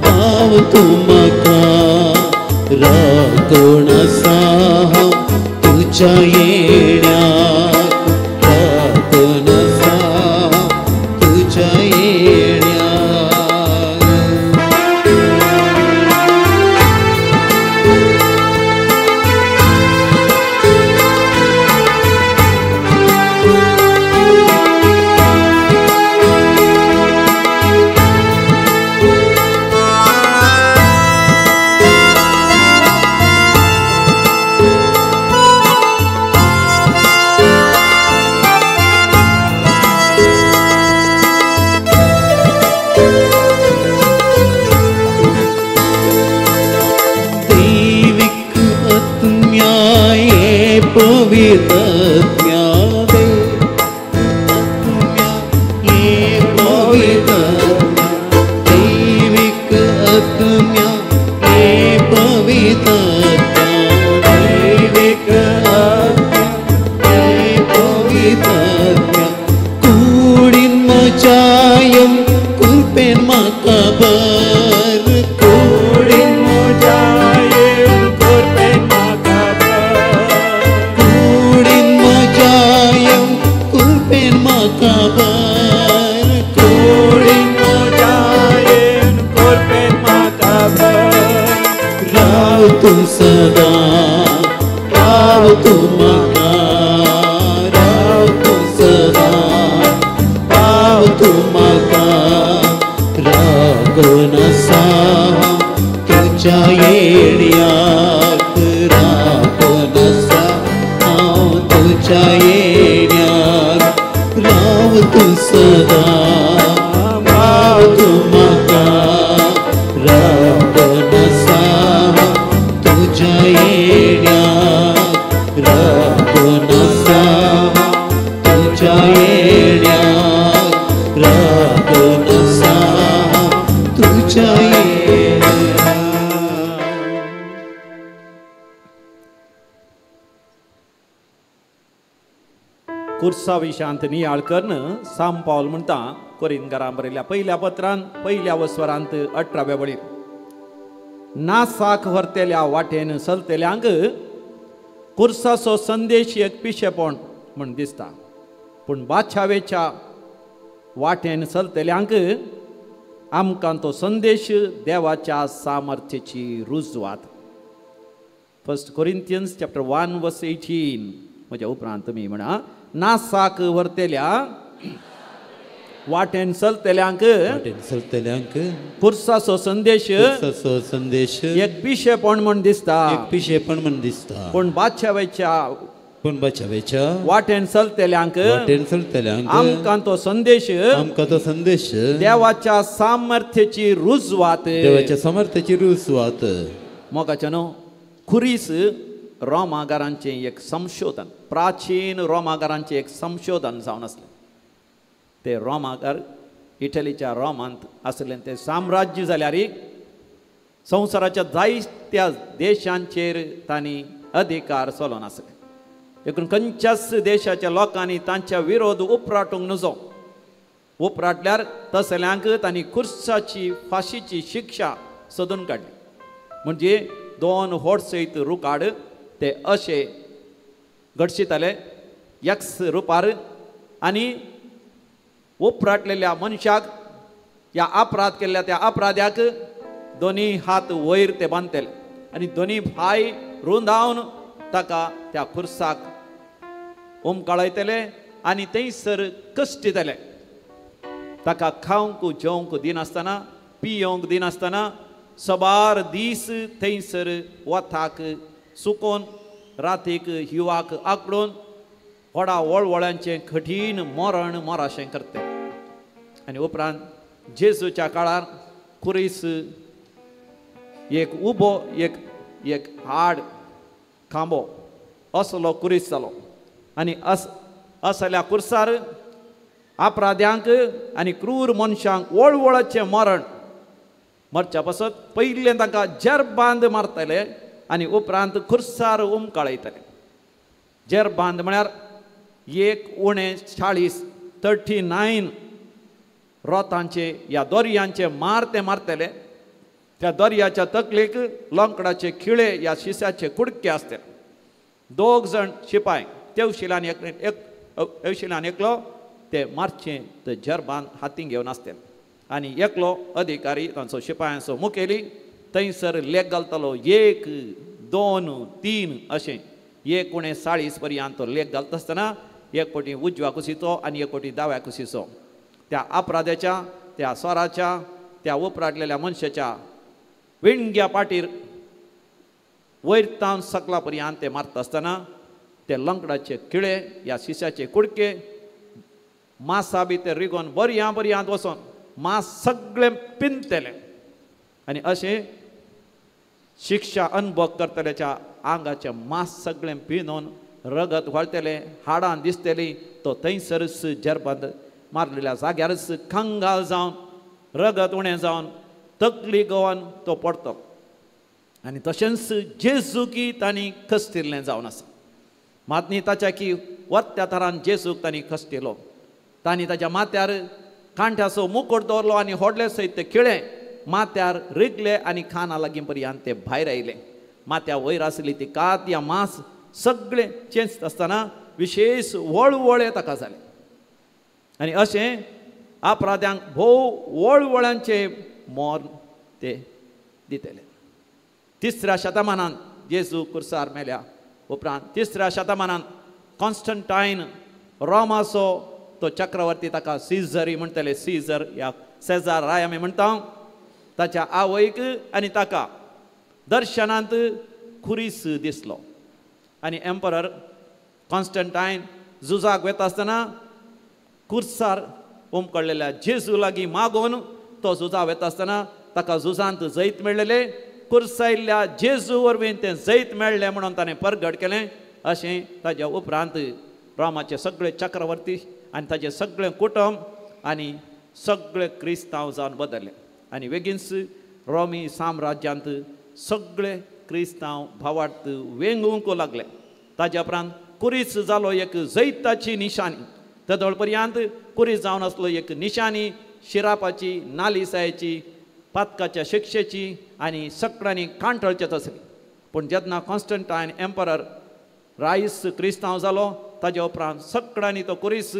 पाव तूं म्हाका, राखण आसा हांव तुज्या येण्याक, राखण आसा हांव तुज्या येण्याक. दैविक आत्म्याये पवित्रत्म्या, दैविक आत्म्याये पवित्रत्म्या, दैविक आत्म्याये पवित्रत्म्या, दैविक आत्म्याये पवित्रत्म्या, कुडीन म्हज्या येवन कृपेन म्हाका भर, कुडीन म्हज्या येवन कृपेन म्हाका भर, कुडीन म्हज्या येवन कृपेन म्हाका भर, कुडीन म्हज्या येवन कृपेन म्हाका भर, राव तूं सदां पाव तूं म्हाका, राव तूं सदां पाव तूं म्हाका, राखण आसा हांव तुज्या येण्याक, राखण आसा हांव तुज्या येण्याक, राव तूं सदां पाव तूं म्हाका, राखण आसा हांव तुज्या येण्याक, राखण आसा हांव तुज्या येण्याक, राखण आसा हांव तुज्या येण्याक. कुर्सा विशांत नियाळ कर्ण साम पावल म्हणटा कोरिंदकारां बरयल्ल्या पयल्या पत्रान पयल्या वस्वरांत 18व्या वळीर, नासाक व्हरतेल्या वाटेन चलतेल्यांक कुर्साचो संदेश एक पिशेपण म्हूण दिसता, पूण बादशावेच्या वाटेन चलतेल्यांक आमकां तो संदेश देवाच्या सामर्थ्याची रुजवात. 1 Corinthians chapter 1 verse 18. म्हज्या उपरांत तुमी म्हणा, नासाक व्हरतेल्या वाटेन चलतेल्यांक चलतेल्यांक कुर्साचो संदेश संदेश एक पिशेपण म्हूण दिसता, एक पिशेपण म्हूण दिसता, पूण बादशावेच्या वाटेन चलतेल्यांक आमकां तो संदेश, आमकां तो संदेश देवाच्या सामर्थ्याची रुजवात, देवाच्या सामर्थ्याची रुजवात. मोगाच्या न्हू, खुरीस रोमागारांचें एक संशोधन, प्राचीन रोमागारांचें एक संशोधन जावन आसलें. ते रोमागार इटलीच्या रोमांत आसलें ते साम्राज्य जाल्यार संवसाराच्या जायत्या देशांचेर तांणी अधिकार चलोवन आसले. देखून खंयच्याच देशाच्या लोकांनी तांच्या विरोध उपराटूंक नजो, उपराटल्यार तसल्यांक तांणी खुर्साची फाशीची शिक्षा सोदून काडली. म्हणजे 2 होड सयत रुकाड ते अशे घडशिताले यक्स रुपार, आनी उपराटलेल्या मनशाक या अपराध केल्ल्या त्या अपराध्याक दोनी हात वयर ते बांदतले आनी दोनी पांय रुंदावन ताका त्या खुर्साक उमकाळयतले आनी थंयसर कश्टितले. ताका खावंक जेवंक दिनासतना पियोवंक दिनासतना सबार दीस थंयसर वताक सुकोवन रातीक हिवाक आकडून व्हडा वळवळ्यांचें कठीण मरण मराशें करते. आनी उपरांत जेजूच्या काळार खुरीस एक उबो एक एक हाड खांबो असलो कुरीस जालो आनी असल्या कुर्सार अपराध्यांक आनी क्रूर मनशांक वळवळाचें मरण मरच्या पासत पयलें तांकां जेरबांद मारतले आनी उपरांत खुर्सार उमकाळयतले. जेरबांद म्हळ्यार 1 उणे 40 39 रोतांचे या दोरयांचे मार ते मारतले. त्या दोरयाच्या तकलेक लोंकडाचे खिळे या शिस्याचे कुडके आसतले. 2 जाण शिपाय तेवशिलान एक एकलो ते मारचे ते जेरबांद हातीन घेवन आसतले आनी एकलो अधिकारी तांचो शिपायांचो मुखेली थंयसर लेख घालतालो 1 2 3 अशें 1 उणे 40 पर्यंत तो लेख घालता आसतना 1 कोटी उजव्या कुशीचो आनी 1 कोटी दाव्या कुशीचो त्या अपराध्याच्या त्या स्वराच्या त्या उपराटलेल्या मनशाच्या विणग्या पाटीर वयर तावन सकला पर्यंत ते मारता आसतना ते लंकडाचे किळे या शिश्याचे कुडके मासा बी ते रिगोन बरयां बरयांत वचोन मास सगळें पिंदतलें आनी अशें शिक्षा अनुभव करतल्याच्या आंगाचें मास सगळें पिंदून रगत व्हाळटलें, हाडां दिसतलीं. तो थंयसरच जेरबांद मारलेल्या जाग्यारच कंगाल जावन रगत उणें जावन तकली गोवन तो पडतो. आनी तशेंच जेजूकी तांणी खस्तिल्लें जावन आसा. मात न्ही ताच्या की वत्या थरान जेजूक तांणी खस्तिलो. तांणी ताच्या माथ्यार कांठ्याचो मुकोट दवरलो आनी व्हडले सयत ते खिळे माथ्यार रिगले आनी खाना लागीं पर्यंत ते भायर आयले. माथ्या वयर आसली ती कात या मांस सगळें चेंज आसतना विशेश वळवळे ताका जाले आनी अशें अपराध्यांक भोव वळवळ्यांचे मरण ते दितले. 3ऱ्या शतमानांत जेजू कुर्सार मेल्या उपरांत 3ऱ्या शतमानांत कॉन्स्टंटायन रोमाचो तो चक्रवर्ती ताका सीझरी म्हणटले, सीझर या सेजार राय आमी म्हणटा, ताच्या आवयक आनी ताका दर्शनांत खुरीस दिसलो आनी एम्परर कॉन्स्टंटायन झुजाक वता आसतना कुर्सार उमकळलेल्या जेजू लागीं मागोवन तो झुजा वता आसतना ताका झुजांत जैत मेळ्ळेलें. कुर्सायल्ल्या जेजू वरवीं तें जैत मेळ्ळें म्हणून ताणें परगट केलें. अशें ताज्या उपरांत रोमाचे सगळे चक्रवर्ती आनी ताजें सगळें कुटुंब आनी सगळे क्रिस्तांव जावन बदल्ले आनी बेगीनच रोमी साम्राज्यांत सगळे क्रिस्तांव भावार्थ वेंगूंक लागले. ताज्या उपरांत कुरीस जालो एक जैताची निशाणी. तेदोळ पर्यंत कुरीस जावन आसलो एक निशाणी शिरापाची, नालिसायेची, पातकाच्या शिक्षेची आनी सगळ्यांनी कांटळचें तसली. पूण जेन्ना कॉन्स्टंटायन एम्परर रायस क्रिस्तांव जालो ताज्या उपरांत सगळ्यांनी तो कुरीस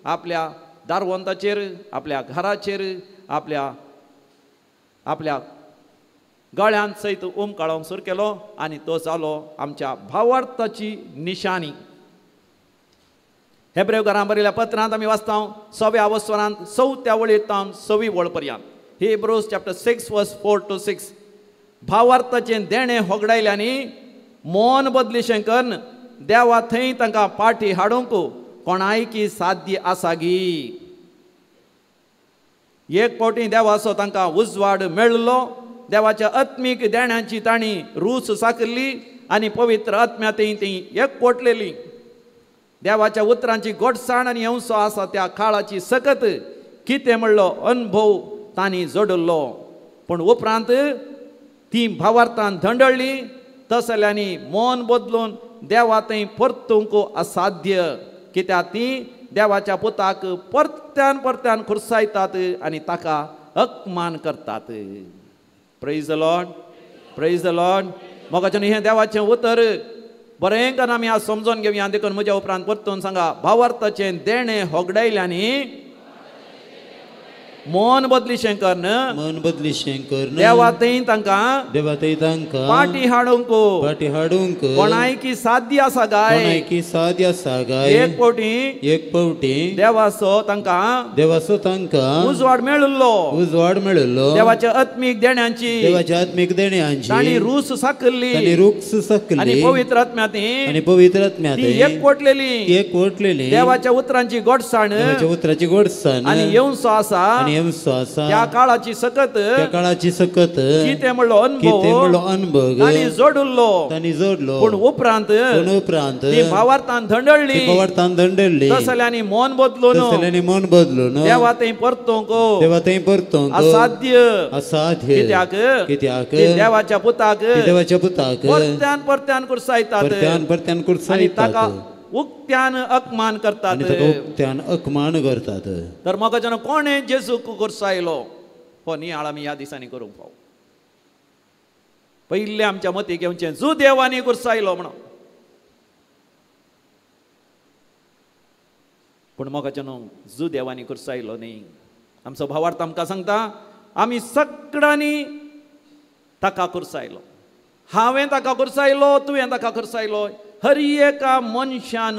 आपल्या दारवंताचेर, आपल्या घराचेर, आपल्या आपल्या गळ्यांत सयत उमकाळोंक सुरू केलो आनी तो जालो आमच्या भावार्थाची निशाणी. हेब्रेव घरां बरयल्या पत्रांत आमी वाचता 6व्या वस्वरांत 4थ्या वळींत 6वी वळ पर्यंत, Hebrews chapter 6 verse 4 to 6. भावार्थाचें देणें होगडायल्यांनी मन बदलिशें कन्न देवा थंय तांकां पाटी हाडूंक कोणायकी साध्य आसा गी. एक फावटी देवाचो तांकां उजवाड मेळ्ळो, देवाच्या आत्मीक देण्यांची तांणी रूच साकल्ली आनी पवित्र आत्म्या थंय ती एकवटलेली. देवाच्या उतरांची गोडसाण आनी येवसो आसा त्या काळाची सकत कितें म्हणलो अनुभव तांणी जोडिल्लो. पूण उपरांत ती भावार्थान धंडळ्ळी तसल्यांनी मन बदलून देवा थंय परतूंक असाध्य, कित्याक ती देवाच्या पुताक परत्यान परत्यान खुर्सायतात आनी ताका अपमान करतात. Praise the Lord, praise the Lord. मोगाच्यान हें देवाचें उतर बरें करून आमी आज समजून घेवया. देखून म्हज्या उपरांत परतून सांगा, भावार्थाचें देणें होगडायल्यांनी मन बदलिशें कन्न, मन बदलिशें कन्न देवा थंय तांकां, देवा थंय तांकां पाटी हाडूंक, पाटी हाडूंक कोणायकी साध्य आसा गाय, कोणायकी साध्य आसा गाय. एक फावटी, एक फावटी देवाचो तांकां, देवाचो तांकां उजवाड मेळिल्लो, उजवाड मेळिल्लो. देवाच्या आत्मीक देण्यांची, देवाच्या आत्मीक देण्यांची तांणी रूच साकल्ली, तांणी रूच साकल्ली आनी पवित्र आत्म्या ती, आनी पवित्र आत्म्या ती एकवटलेली, एकवटलेली. देवाच्या उतरांची गोडसाण, देवाच्या उतराची गोडसाण आनी येवसो आसा, नेमसो आसा त्या काळाची सकत त्या काळाची सकत कितें म्हणलो अनुभव कितें म्हणलो अनुभव तांणी जोडलो तांणी जोडलो पूण उपरांत ती भावार्थान धंडळ्ळी ती भावार्थान धंडळ्ळी तसल्यांनी मन बदलून तसल्यांनी मन बदलून देवा थंय परतूंक देवा थंय परतूंक असाध्य असाध्य कित्याक कित्याक देवाच्या पुताक देवाच्या पुताक परत्यान परत्यान कुर्सायतात परत्यान परत्यान कुर्सायतात आनी ताका उक्त्यान अपमान करतात आनी ताका उक्त्यान अपमान करतात. तर मोगाच्यान कोणें जेजूक कुर्सायलो हो नियाळ आमी ह्या दिसांनी करूंक फावो. पयलें आमच्या मतीक येवचें जुदेवांनी कुर्सायलो म्हणून. पूण मोगाच्यान जुदेवांनी कुर्सायलो न्ही. आमचो भावार्थ आमकां सांगता आमी सगळ्यांनी ताका कुर्सायलो. हांवें ताका कुर्सायलो, तुवें ताका कुर्सायलो, हर एका मनशान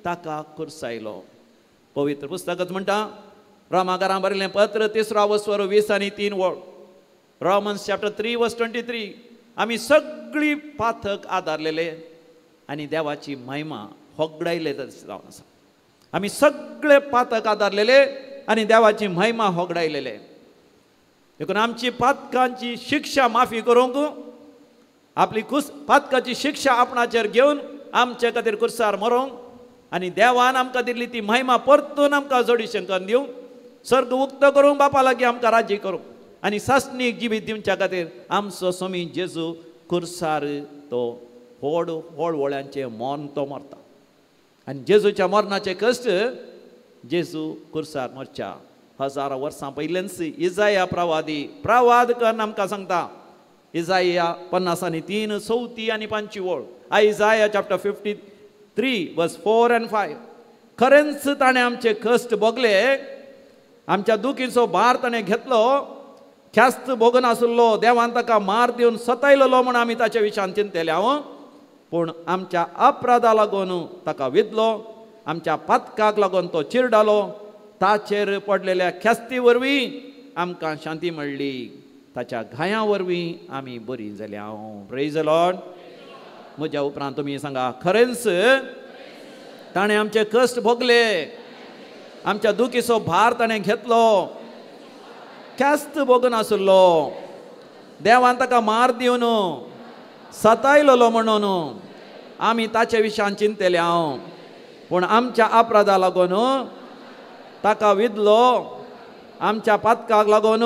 ताका कुर्सायलो. पवित्र पुस्तकच म्हणटा रोमाकारां बरयलें पत्र 3 वस्वर 20 आणि 3 वळ, रोमन्स चॅप्टर 3 वर्स 23. आमी सगळी पाथक आदारलेले आनी देवाची महिमा होगडायले जावन आसा. आमी सगळे पातक आदारलेले आनी देवाची महिमा होगडायलेले. देखून आमची पातकांची शिक्षा माफी करूंक आपली पातकाची शिक्षा आपणाचेर घेवन आमचे खातीर कुर्सार मरोंक आनी देवान आमकां दिल्ली ती महिमा परतून आमकां जोडीशें करून दिवंक, सर्ग उक्तो करूंक, बापा लागीं आमकां राज्य करूंक आनी सासणीक जिवीत दिवच्या खातीर आमचो स्वामी जेजू कुर्सार तो व्हड व्हड मरण तो मरता. आनी जेजूच्या मरणाचे कश्ट जेजू कुर्सार मरच्या हजारां वर्सां पयलेंच इजाया प्रवादी प्रवाद करून आमकां सांगता. इजाया 53 4 आणि 5 वळ, आयजाया चॅप्टर 53 वर्स 4 and 5. खरेंच ताणें आमचे कश्ट भोगले, आमच्या दुखीचो भार ताणें घेतलो, ख्यास्त भोगून आसलो, देवान ताका मार दिवन सतायलेलो म्हूण आमी ताचे विशयान चिंतले हांव. पूण आमच्या अपराधा लागून ताका विदलो, आमच्या पातकाक लागून तो चिरडालो, ताचेर पडलेल्या ख्यास्ती वरवीं आमकां शांती मेळ्ळी, ताच्या घायां वरवीं आमी बरी जाल्या. Praise the Lord. म्हज्या उपरांत तुमी सांगा खरेंच ताणें आमचे कश्ट भोगले, आमच्या दुखीचो भार ताणें घेतलो, ख्यास्त भोगून आसलो, देवान ताका मार दिवन सतायलेलो म्हणून आमी ताचे विशयान चिंतले हांव. पूण आमच्या अपराधा लागून ताका विदलो, आमच्या पातकाक लागून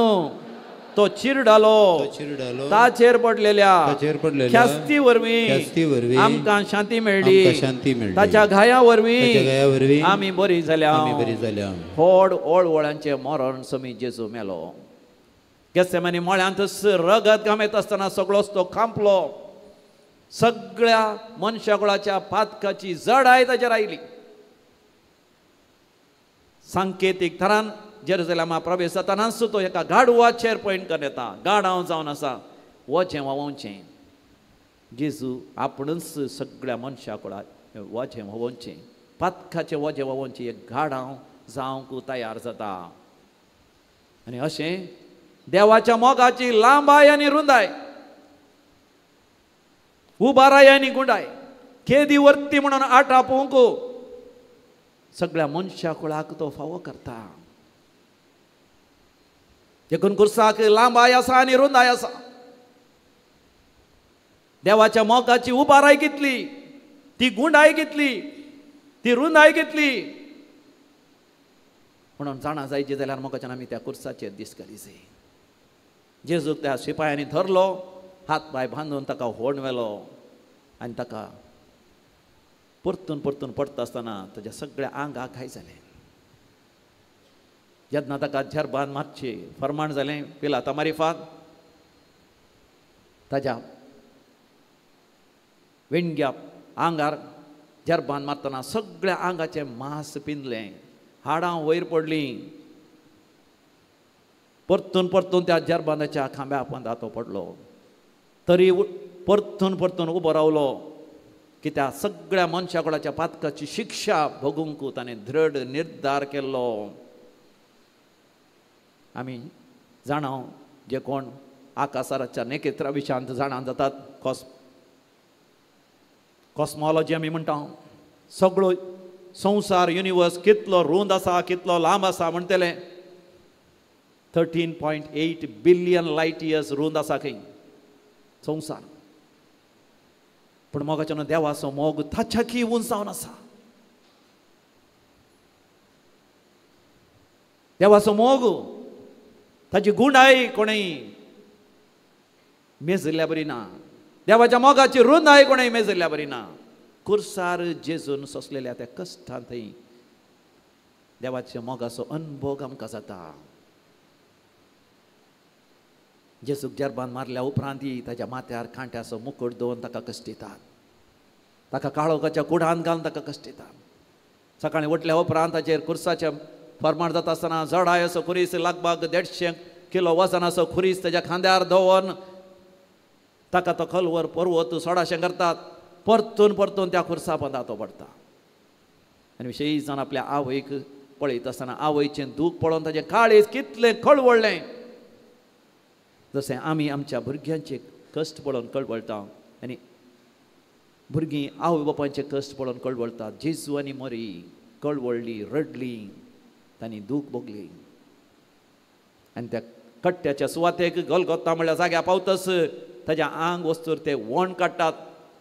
तो चिरडालो, ताचेर पडलेल्या ख्यास्ती वरवीं आमकां शांती मेळ्ळी, ताच्या घाया वरवीं आमी बरी जाल्या. व्हड ओळवळांचें मरण समी जेजू मेलो. गेत्सेमनी मळ्यांतच रगत घामेत आसतना सगळोच तो खांपलो. सगळ्या मनशाकुळाच्या पातकाची जडाय ताचेर आयली. सांकेतीक थरान जेरुजलेमा प्रवेश जातानाच तो एका गाडवाचेर पॉयंट करून येता. गाडांव जावन आसा वजें व्हांवचें. जेजू आपणच सगळ्या मनशाकुळा वजें व्हांवचें, पातकाचें वजें व्हांवचें एक गाडांव जावंक तयार जाता. आनी अशें देवाच्या मोगाची लांबाय आनी रुंदाय, उबाराय आनी गुंडाय, केदी वर्ती म्हणून आटापूंक सगळ्या मनशाकुळाक तो फावो करता. देखून कुर्साक लांबाय आसा आनी रुंदाय आसा. देवाच्या मोगाची उबाराय कितली, ती गुंडाय कितली, ती रुंदाय कितली म्हणून जाणा जायची जाल्यार मोगाच्यान आमी त्या कुर्साचेर दीस घाली जाय. जेजूक त्या शिपायांनी धरलो, हात पांय बांदून ताका होण व्हेलो आनी ताका परतून परतून पडटा आसतना ताच्या सगळ्या आंगाक घाय जालें. जेन्ना ताका झेरबान मारची फरमाण जालें पिलाता मारिफात, ताज्या विणग्या आंगार झेरबान मारतना सगळ्या आंगाचें मांस पिंजलें, हाडां वयर पडलीं. परतून परतून त्या झेरबानाच्या खांब्या पोंदा तो पडलो, तरी परतून परतून उबो रावलो. कित्याक सगळ्या मनशाकुळाच्या पातकाची शिक्षा भोगूंक ताणें दृढ निर्धार केल्लो. आमी जाणा जे कोण आकासाराच्या नखेत्रा विशयांत जाणा जातात, कॉस्मॉलॉजी आमी म्हणटा, सगळो संवसार युनिवर्स कितलो रूंद आसा कितलो लांब आसा म्हणटले. 13.8 बिलियन लायट इयर्स रूंद आसा खंय संवसार. पूण मोगाच्यान देवाचो मोग ताच्याकी उंच जावन आसा. देवाचो मोग ताची गुंडाय कोणेय मेजल्ल्या बरी ना. देवाच्या मोगाची रुंदाय कोणेय मेजल्ल्या बरी ना. कुर्सार जेजून सोंसलेल्या त्या कश्टांतय देवाच्या मोगाचो अनभोग आमकां जाता. जेजूक जर्बान मारल्या उपरांत ताच्या माथ्यार कांट्याचो मुकुट दवरून ताका कश्टितात. ताका काळोखाच्या कुडान घालून ताका कश्टितात. सकाळीं उठल्या उपरांत ताचेर कुर्साचें फरमाण जाता आसतना जडाय असो खुरीस लगभग 150 किलो वजनाचो खुरीस ताच्या खांद्यार दवरून ताका तो खलवर पर्वत सोडाशें करतात. परतून परतून त्या खुर्सा पंदा तो पडटा. आनी विशेश जावन आपल्या आवयक पळयत आसतना आवयचें दूख पळोवन ताचें काळीज कितलें कळवळ्ळें. जशें आमी आमच्या भुरग्यांचे कश्ट पळोवन कळवळटा आनी भुरगीं आवय बापायचे कश्ट पळोवन कळवळटात. जेजू आनी मरी कळवळ्ळी, रडली, तांणी दूख भोगली. आनी त्या कट्ट्याच्या सुवातेक गलगोत्ता म्हणल्यार जाग्या पावतच ताज्या आंग वस्तूर ते वण काडटात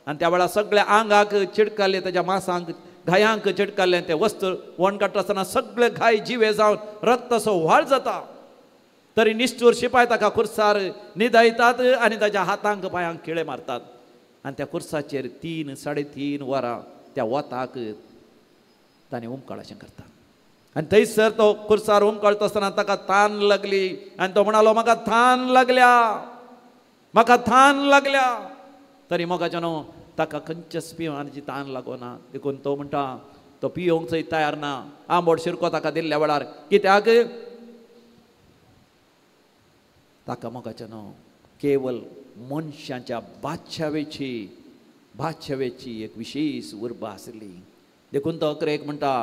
आनी त्या वेळार सगळ्या आंगाक चिडकाले, ताज्या मासांक घायांक चिडकाले. ते वस्तू वण काडटा आसतना सगळे घाय जिवे जावन रक्ताचो व्हाळ जाता. तरी निश्ठूर शिपाय ताका खुर्सार न्हिदयतात आनी ताज्या हातांक पांयांक खिळे मारतात. आनी त्या खुर्साचेर 3 साडे 3 वरां त्या वताक ताणें उमकाळ अशें करतात. आनी थंयसर तो खुर्सार उमकाळता आसतना ताका तान लागली आनी तो म्हणालो, म्हाका तान लागल्या, म्हाका तान लागल्या. तरी मोगाच्यानो ताका खंयच्याच पिवपाची तान लागना. देखून तो म्हणटा तो पियोंक सयत तयार ना. आंबोट शिरको ताका दिल्ल्या वेळार कित्याक ताका मोगाच्यानो केवल मनशाच्या बादशावेची एक विशेष उर्बा आसली. देखून तो अकरेक म्हणटा,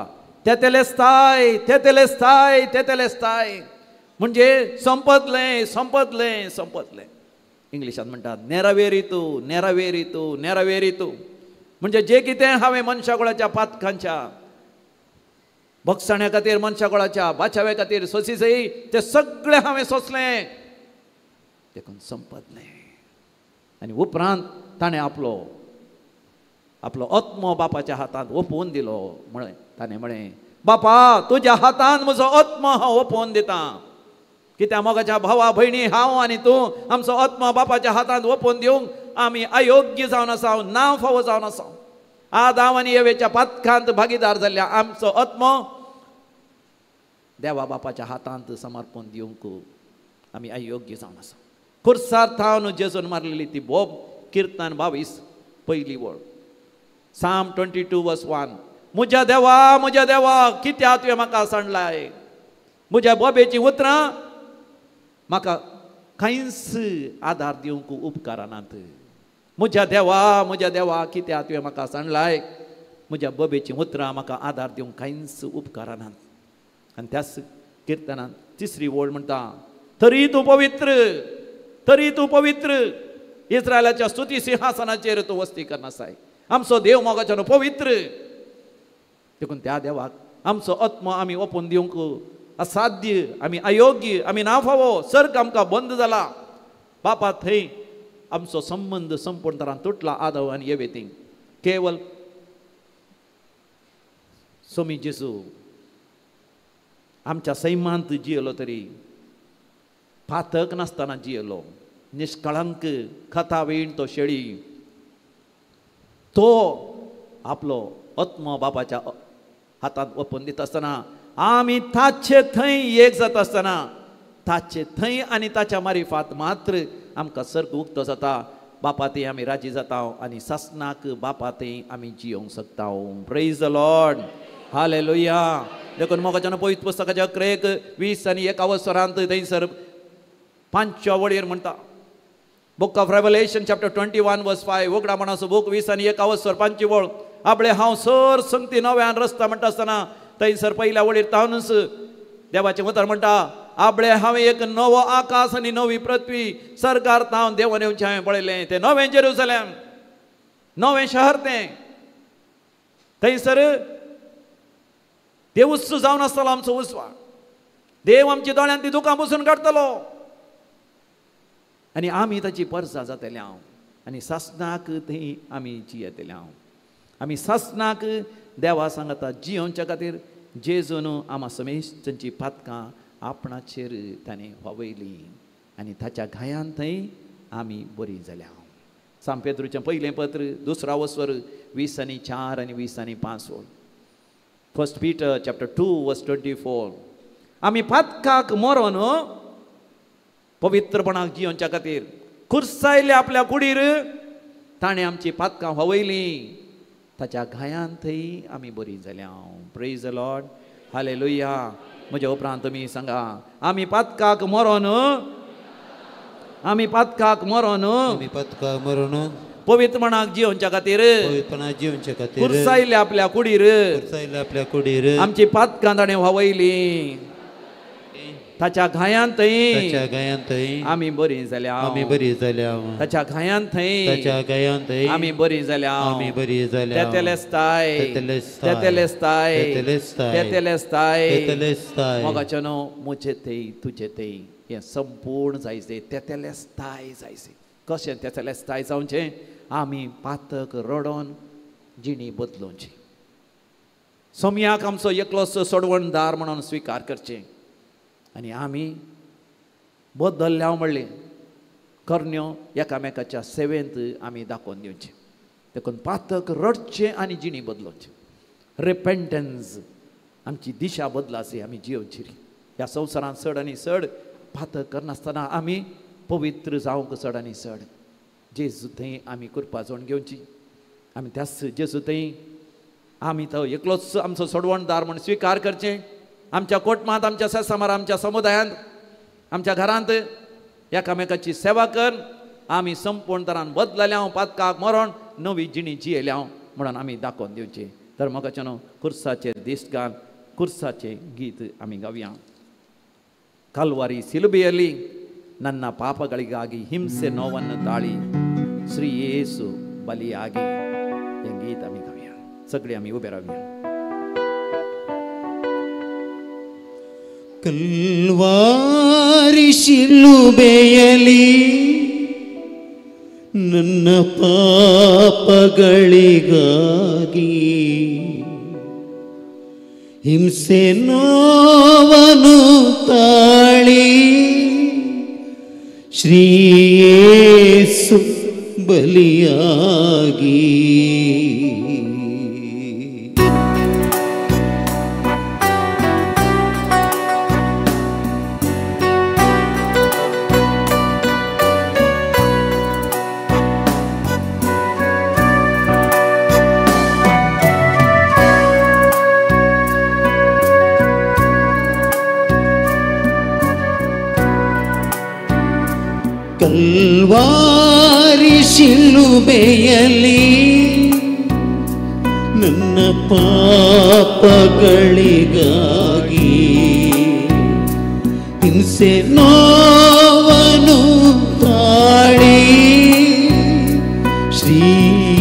तेतेलेस्ताय तेतेलेस्ताय तेतेलेस्ताय, म्हणजे संपतलें संपतलें संपतलें. इंग्लिशांत म्हणटात नेरावेरितू नेरावेरितू नेरावेरितू, म्हणजे जे कितें हांवें मनशाकुळाच्या पातकांच्या भोगसण्या खातीर, मनशाकुळाच्या बाचाव्या खातीर सोंसी तें सगळें हांवें सोंसलें, देखून संपतलें. आनी उपरांत ताणें आपलो आपलो आत्मो बापाच्या हातांत ओपून दिलो. म्हळें ताणें म्हळें, बापा तुज्या हातांत म्हजो आत्मो हांव ओपून दितां. कित्याक मोगाच्या भावा भयणी, हांव आनी तूं आमचो आत्मो बापाच्या हातांत ओपून दिवंक आमी अयोग्य जावन आसा, नांव फावो जावन आसा. आदाम आनी येवेच्या पातकांत भागीदार जाल्ल्या आमचो आत्मो देवा बापाच्या हातांत समर्पण दिवंक आमी अयोग्य जावन आसा. खुर्सार थावन जेजून मारलेली ती बोब, किर्तन 22 पयली वळ, साम 22 वर्स 1, म्हज्या देवा म्हज्या देवा कित्याक तुवें म्हाका सांडलाय, म्हज्या बोबेचीं उतरां म्हाका कांयच आदार दिवंक उपकारनात. म्हज्या देवा म्हज्या देवा कित्याक तुवें म्हाका सांडलाय, म्हज्या बोबेचीं उतरां म्हाका आदार दिवंक कांयच उपकारनात. आनी त्याच किर्तनान तिसरी वळ म्हणटा, तरी तूं पवित्र, तरी तूं पवित्र, इस्रायलाच्या स्तुती सिंहासनाचेर तूं वस्ती करनासाय. आमचो देव मोगाच्यानो पवित्र, देखून त्या देवाक आमचो आत्मो आमी ओपून दिवंक असाध्य, आमी अयोग्य, आमी ना फावो. सर्ग आमकां बंद जाला. बापा थंय आमचो संबंद संपूर्ण तरान तुटला आदव आनी येवेती. केवल सोमी जेजू आमच्या सैमांत जियेलो तरी पातक नासतना जियेलो, निष्कळंक खतावीण तो शेळी, तो आपलो आत्मो बापाच्या हातांत ओपून दिता आसतना आमी ताचे थंय एक जाता आसतना ताचे थंय आनी ताच्या मारिफात मात्र आमकां सर्ग उक्तो जाता. बापा थंय आमी राजी जाता आनी सासनाक बापा थंय आमी जियोंक शकता. Praise the Lord, hallelujah. देखून मोगाच्यान पवित्र पुस्तकाच्या 11 20 आनी 51 स्वरांत थंयसर 5व्या वळीर म्हणटा, book of Revelation chapter 21 verse 5, उगडा मणाचो book 20 आनी 51 स्वर 5 वळ, आपले हांव सर संगती नव्यान रस्ता म्हणटा आसतना थंयसर पयल्या वळीर तावनच देवाचें उतर म्हणटा, आपले हांवें एक नवो आकाश आनी नवी पृथ्वी सरकार तावन देवान येवचें हांवें पळयलें. तें नवें जेरुसलेम, नवें शहर, तें थंयसर देवूच जावन आसतलो आमचो उजवाड. देव आमच्या दोळ्यान ती दुकां पुसून काडटलो आनी आमी ताची परसा जातले हांव आनी सासणाक थंय आमी जियेतले हांव. आमी सासणाक देवा सांगता जियोवच्या खातीर जेजून आमा समेस्तांची पातकां आपणाचेर ताणें व्हांवयली आनी ताच्या घायान थंय आमी बरी जाल्या. सांत पेद्रूचें पयलें पत्र 2 वस्वर 24 आनी 25. 1 Peter chapter 2 verse 24. आमी पातकाक मरोन पवित्रपणाक जियोवच्या खातीर खुर्सायले आपल्या कुडीर ताणें आमची पातकां व्हांवयलीं. ताच्या घायान थंय आमी बरी जाल्या. Praise the Lord, hallelujah. म्हज्या उपरांत तुमी सांगा, आमी पातकाक मरोन, आमी पातकाक मरोन, आमी पातकाक मरोन पवित्रपणाक जियोवच्या खातीर पवित्रपणाक जियोवच्या खातीर खुर्सायले आपल्या कुडीर, खुर्सायले आपल्या कुडीर आमची पातकां ताणें व्हांवयलीं. ताच्या घायान थंय, ताच्या घायान थंय आमी बरी जाल्या, आमी बरी जाल्या. ताच्या घायान थंय, ताच्या घायान थंय आमी बरी जाल्या, आमी बरी जाल्या. तेतेलेस्ताय, तेतेलेस्ताय, तेतेलेस्ताय, तेतेलेस्ताय. मोगाचें न्हू म्हजे थंय तुजे थंय हें संपूर्ण जायचे तेतेलेस्ताय जायचे. कशें तेतेलेस्ताय जावचें? आमी पातक रडोन जिणी बदलोवची, सोमयाक आमचो एकलोच सोडवणदार म्हणून स्विकार करचें आनी आमी बदल्ल्या म्हणलें करण्यो एकामेकाच्या सेवेंत आमी दाखोवन दिवचें. देखून पातक रडचें आनी जिणी बदलोवचें. रिपेंटन्स आमची दिशा बदलाची आमी जियोवची. ह्या संवसारांत चड आनी चड पातक करनासतना आमी पवित्र जावंक चड आनी चड जेजू थंय आमी कृपा जोड घेवची. आमी त्याच जेजू थंय आमी तो एकलोच आमचो सोडवणदार म्हूण स्विकार करचें. आमच्या कोटमांत, आमच्या सेसामार, आमच्या समुदायांत, आमच्या घरांत एकामेकाची सेवा कर आमी संपूर्ण तरान बदलल्या पातकाक मरण नवी जिणी जियेल्या म्हणून आमी दाखोवन दिवची. तर म्हाका न्हू कुर्साचेर दिश्ट घाल, कुर्साचें गीत आमी गावया. ಕಲ್ವಾರಿ ಸಿಲುಬೆಯಲ್ಲಿ ನನ್ನ ಪಾಪಗಳಿಗಾಗಿ ಹಿಂಸೆ ನೋವನ್ನು ತಾಳಿ ಶ್ರೀ ಯೇಸು ಬಲಿಯಾಗಿ हें गीत आमी गावया. सगळीं आमी उबे रावया. ಕಲ್ವಾರಿ ಶಿಲುಬೆಯಲ್ಲಿ ನನ್ನ ಪಾಪಗಳಿಗಾಗಿ ಹಿಂಸೆ ನೋವನು ತಾಳಿ ಶ್ರೀ ಯೇಸು ಬಲಿಯಾಗಿ. ಕಲ್ವಾರಿ ಶಿಲುಬೆಯಲ್ಲಿ ನನ್ನ ಪಾಪಗಳಿಗಾಗಿ ಹಿಂಸೆ ನೋವನು ತಾಳಿ ಶ್ರೀ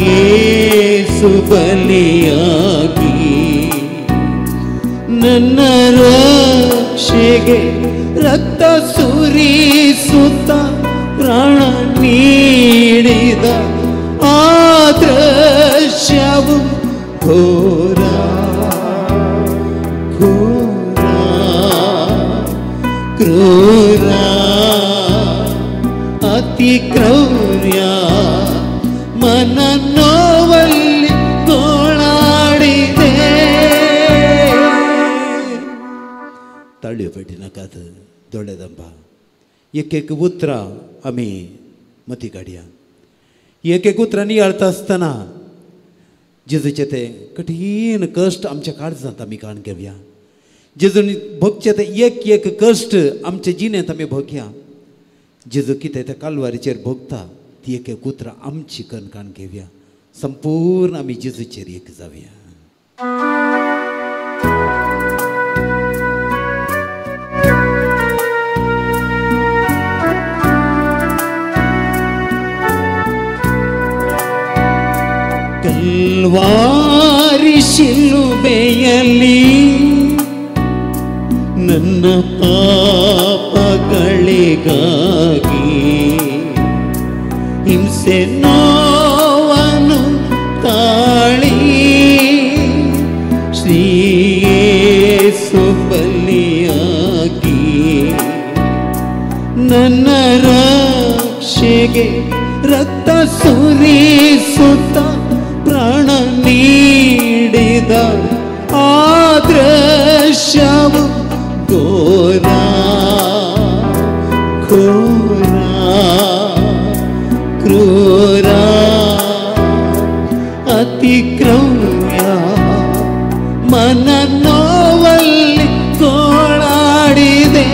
ಯೇಸು ಬಲಿಯಾಗಿ ನನ್ನ ರಕ್ಷೆಗೆ ರಕ್ತ ಸುರಿಸುತ್ತ ಪ್ರಾಣ ನೀಡಿದ ಆ ದೃಶ್ಯವು ಘೋರ ಘೋರ ಕ್ರೂರ ಅತಿ ಕ್ರೌರ್ಯ ಮನ ನೋವಲ್ಲಿ ಗೋಳಾಡಿದೆ. ताळयो पेटिनाकात दोळे दंबा. एक एक उतरां आमी मती काडया. एक एक उतरां नियाळता आसतना जेजूचे ते कठीण कश्ट आमच्या काळजांत आमी काण घेवया. जेजून भोगचे ते एक एक कश्ट आमच्या जिणेंत आमी भोगया. जेजू कितें त्या कालवारीचेर भोगता ती एक एक उतरां आमची कणकाण घेवया. संपूर्ण आमी जेजूचेर एक जावया. ಕಲ್ವಾರಿ ಶಿಲುಬೆಯಲ್ಲಿ ನನ್ನ ನನ್ನ ಪಾಪಗಳಿಗಾಗಿ ಹಿಂಸೆ ನೋವನ್ನು ತಾಳಿ ಶ್ರೀಯೇಸು ಬಲಿಯಾಗಿ ನನ್ನ ರಕ್ಷೆಗೆ ರಕ್ತ ಸುರಿಸುತ್ತ ಪ್ರಾಣ ನೀಡಿದ ಆ ದೃಶ್ಯವು ಘೋರ ಘೋರ ಕ್ರೂರ ಅತಿ ಕ್ರೌರ್ಯ ಮನ ನೋವಲ್ಲಿ ಗೋಳಾಡಿದೆ.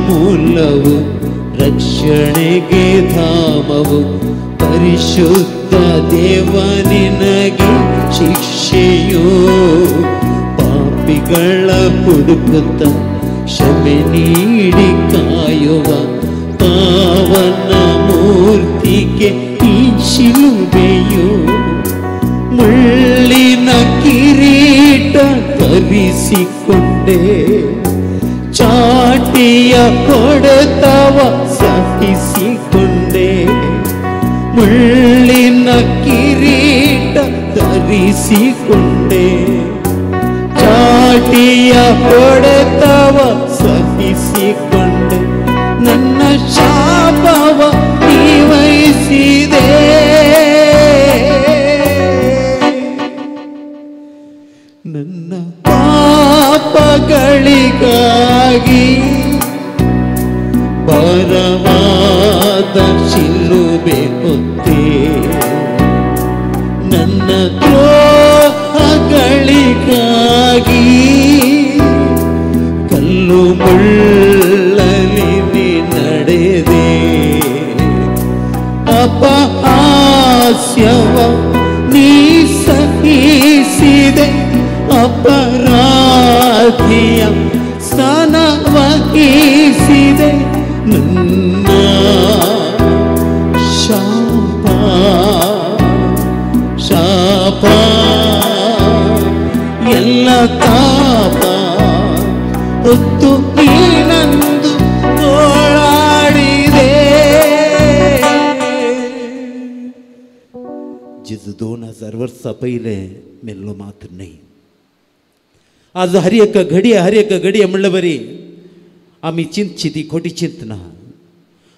ಮೂಲವು ರಕ್ಷಣೆಗೆ ಧಾಮವು ಪರಿಶುದ್ಧ ದೇವ ನಿನಗೆ ಶಿಕ್ಷೆಯು ಪಾಪಿಗಳ ಹುಡುಕುತ್ತ ಕ್ಷಮೆ ನೀಡಿ ಕಾಯುವ ಪಾವನ ಮೂರ್ತಿಗೆ ಈ ಶಿಲುಬೆಯು ಮುಳ್ಳಿನ ಕಿರೀಟ ಧರಿಸಿಕೊಂಡೆ ಚಾಟಿಯ ಕೊಡತವ ಸಹಿಸಿಕೊಂಡೆ ಮುಳ್ಳಿನ ಕಿರೀಟ ಧರಿಸಿಕೊಂಡೆ ಚಾಟಿಯ ಹೊಡೆತವ ಸಹಿಸಿಕೊಂಡೆ ನನ್ನ ಶಾಪವ ನೀವಹಿಸಿದೆ. ನನ್ನ ಪಾಪಗಳಿಗಾಗಿ ಭಾರವಾದ ಶಿಲುಬೆ ಹೊತ್ತೆ ನನ್ನ ದ್ರೋಹಗಳಿಗಾಗಿ ಕಲ್ಲು ಮುಳ್ಳಲಿ ನಡೆದೆ ಅಪಹಾಸ್ಯವ ನೀ ಸಹಿಸಿದೆ ಅಪರಾಧಿಯ ಸ್ಥಾನ ವಹಿಸಿದೆ ನನ್ನ ಶಾಪ ಶಾಪ ಎಲ್ಲ ತಾಪ ಹೊತ್ತು ನೀನಂದು ಗೋಳಾಡಿದೆ. जेजू 2000 वर्सां पयलें मेल्लो मात्र न्हय, आज हर एक घडये हर एक घडये म्हणले बरी आमी चिंतची ती खोटी चिंतना,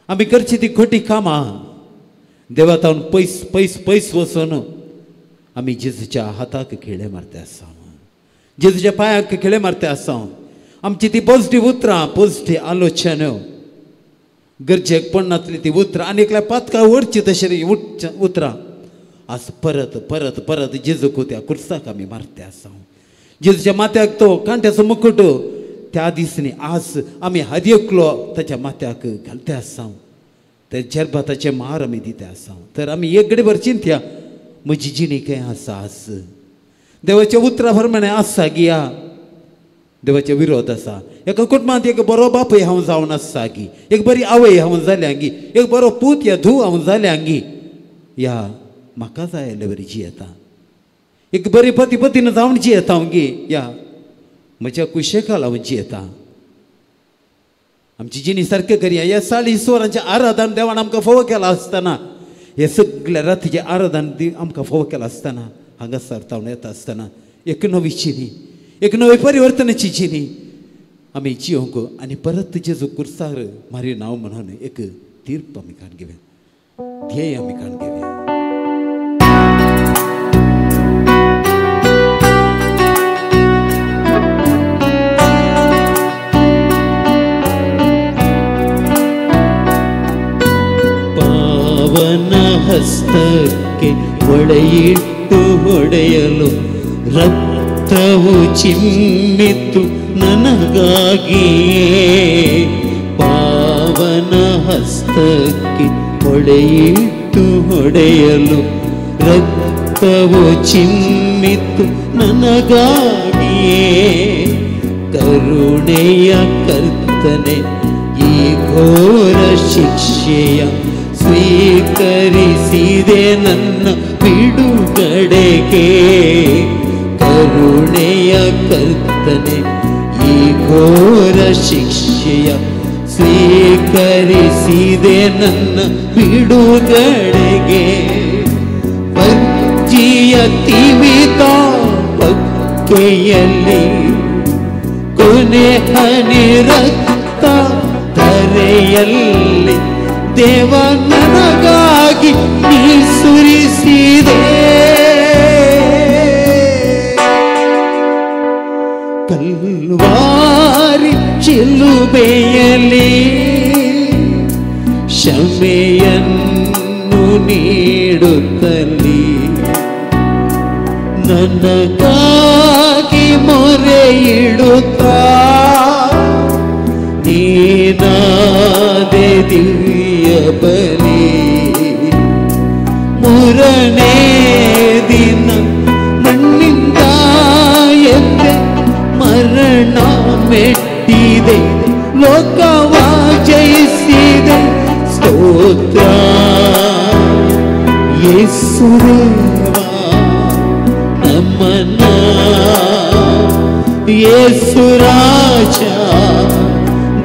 आमी करची ती खोटी कामां देवा तावन पयस पयस पयस वचून आमी जेजूच्या हाताक खेळे मारते आसा, जेजूच्या पांयाक खेळे मारते आसा. आमची ती पॉझिटीव उतरां, पॉझिटीव आलोचना, गरजेक पडनातली ती उतरां आनी एकल्या पातका ओडची तशें उतरां आज परत परत परत जेजूक त्या कुर्साक आमी मारते आसा. जेजूच्या माथ्याक तो कांट्याचो मुकुट त्या दिसांनी आज आमी हर एकलो ताच्या माथ्याक घालते आसा, त्या जेरबाताचे मार आमी दिता आसा. तर आमी एक घडीभर चिंतया म्हजी जिणी खंय आसा, आज देवाच्या उतरा प्रमाणे आसा गिया देवाचे विरोध आसा. एका कुटुंबांत एक बरो बापूय हांव जावन आसा गी, एक बरी आवय हांव जाल्या गी, एक बरो पूत या धूव हांव जाल्या गी, या म्हाका जाय आयिल्ले बरी जियेता, एक बरी पती पतीन जावन जियेता हांव गी, या म्हज्या कुशेकाल हांव जियेता. आमची जिणी सारकें करया. ह्या 40 वरांचें आराधन देवान आमकां फावो केलां आसतना, हे सगल्या रातीचें आराधन आमकां फावो केलां आसतना, हांगासर तावन येता आसतना एक नवी जिणी, एक नवी परिवर्तनाची जिणी आमी जियोंक आनी परत जेजू कुर्सार मारी नांव म्हणून एक तीर्प आमी काण घेवया, ध्येय आमी काण घेवया. ಪಾವನ ಹಸ್ತಕ್ಕೆ ಹೊಳೆಯಿಟ್ಟು ಹೊಡೆಯಲು ರಕ್ತವು ಚಿಮ್ಮಿತು ನನಗಾಗಿಯೇ. ಪಾವನ ಹಸ್ತಕ್ಕೆ ಹೊಳೆಯಿಟ್ಟು ಹೊಡೆಯಲು ರಕ್ತ ರಕ್ತವು ಚಿಮ್ಮಿತು ನನಗಾಗಿಯೇ. ಕರುಣೆಯ ಕರ್ತನೆ ಈ ಘೋರ ಶಿಕ್ಷೆಯ ಸ್ವೀಕರಿಸಿದೆ ನನ್ನ ಬಿಡುಗಡೆಗೆ. ಕರುಣೆಯ ಕರ್ತನೆ ಈ ಘೋರ ಶಿಕ್ಷೆಯ ಸ್ವೀಕರಿಸಿದೆ ನನ್ನ ಬಿಡುಗಡೆಗೆ. ಪರ್ಜಿಯ ತಿಮಿತ ಪಕ್ಕೆಯಲ್ಲಿ ಕೊನೆ ಹನಿ ರಕ್ತ ಧರೆಯಲ್ಲಿ ದೇವ ನನಗಾಗಿ ನೀ ಸುರಿಸಿದೆ. ಕಲ್ವಾರಿ ಶಿಲುಬೆಯಲ್ಲಿ ಕ್ಷಮೆಯನ್ನು ನೀಡುತ್ತಲಿ ನನಗಾಗಿ ಮೊರೆಯಿಡುತ್ತಾ ನೀನಾದೆ ದಿವ್ಯ ಬಲಿ. ಮೂರನೇ ದಿನ ಮಣ್ಣಿಂದ ಎದ್ದೆ ಮರಣ ಮೆಟ್ಟಿದೆ ಲೋಕವ ಜಯಿಸಿದೆ. ಸ್ತೋತ್ರ ಯೇಸುದೇವ ನಮನ ಯೇಸುರಾಜ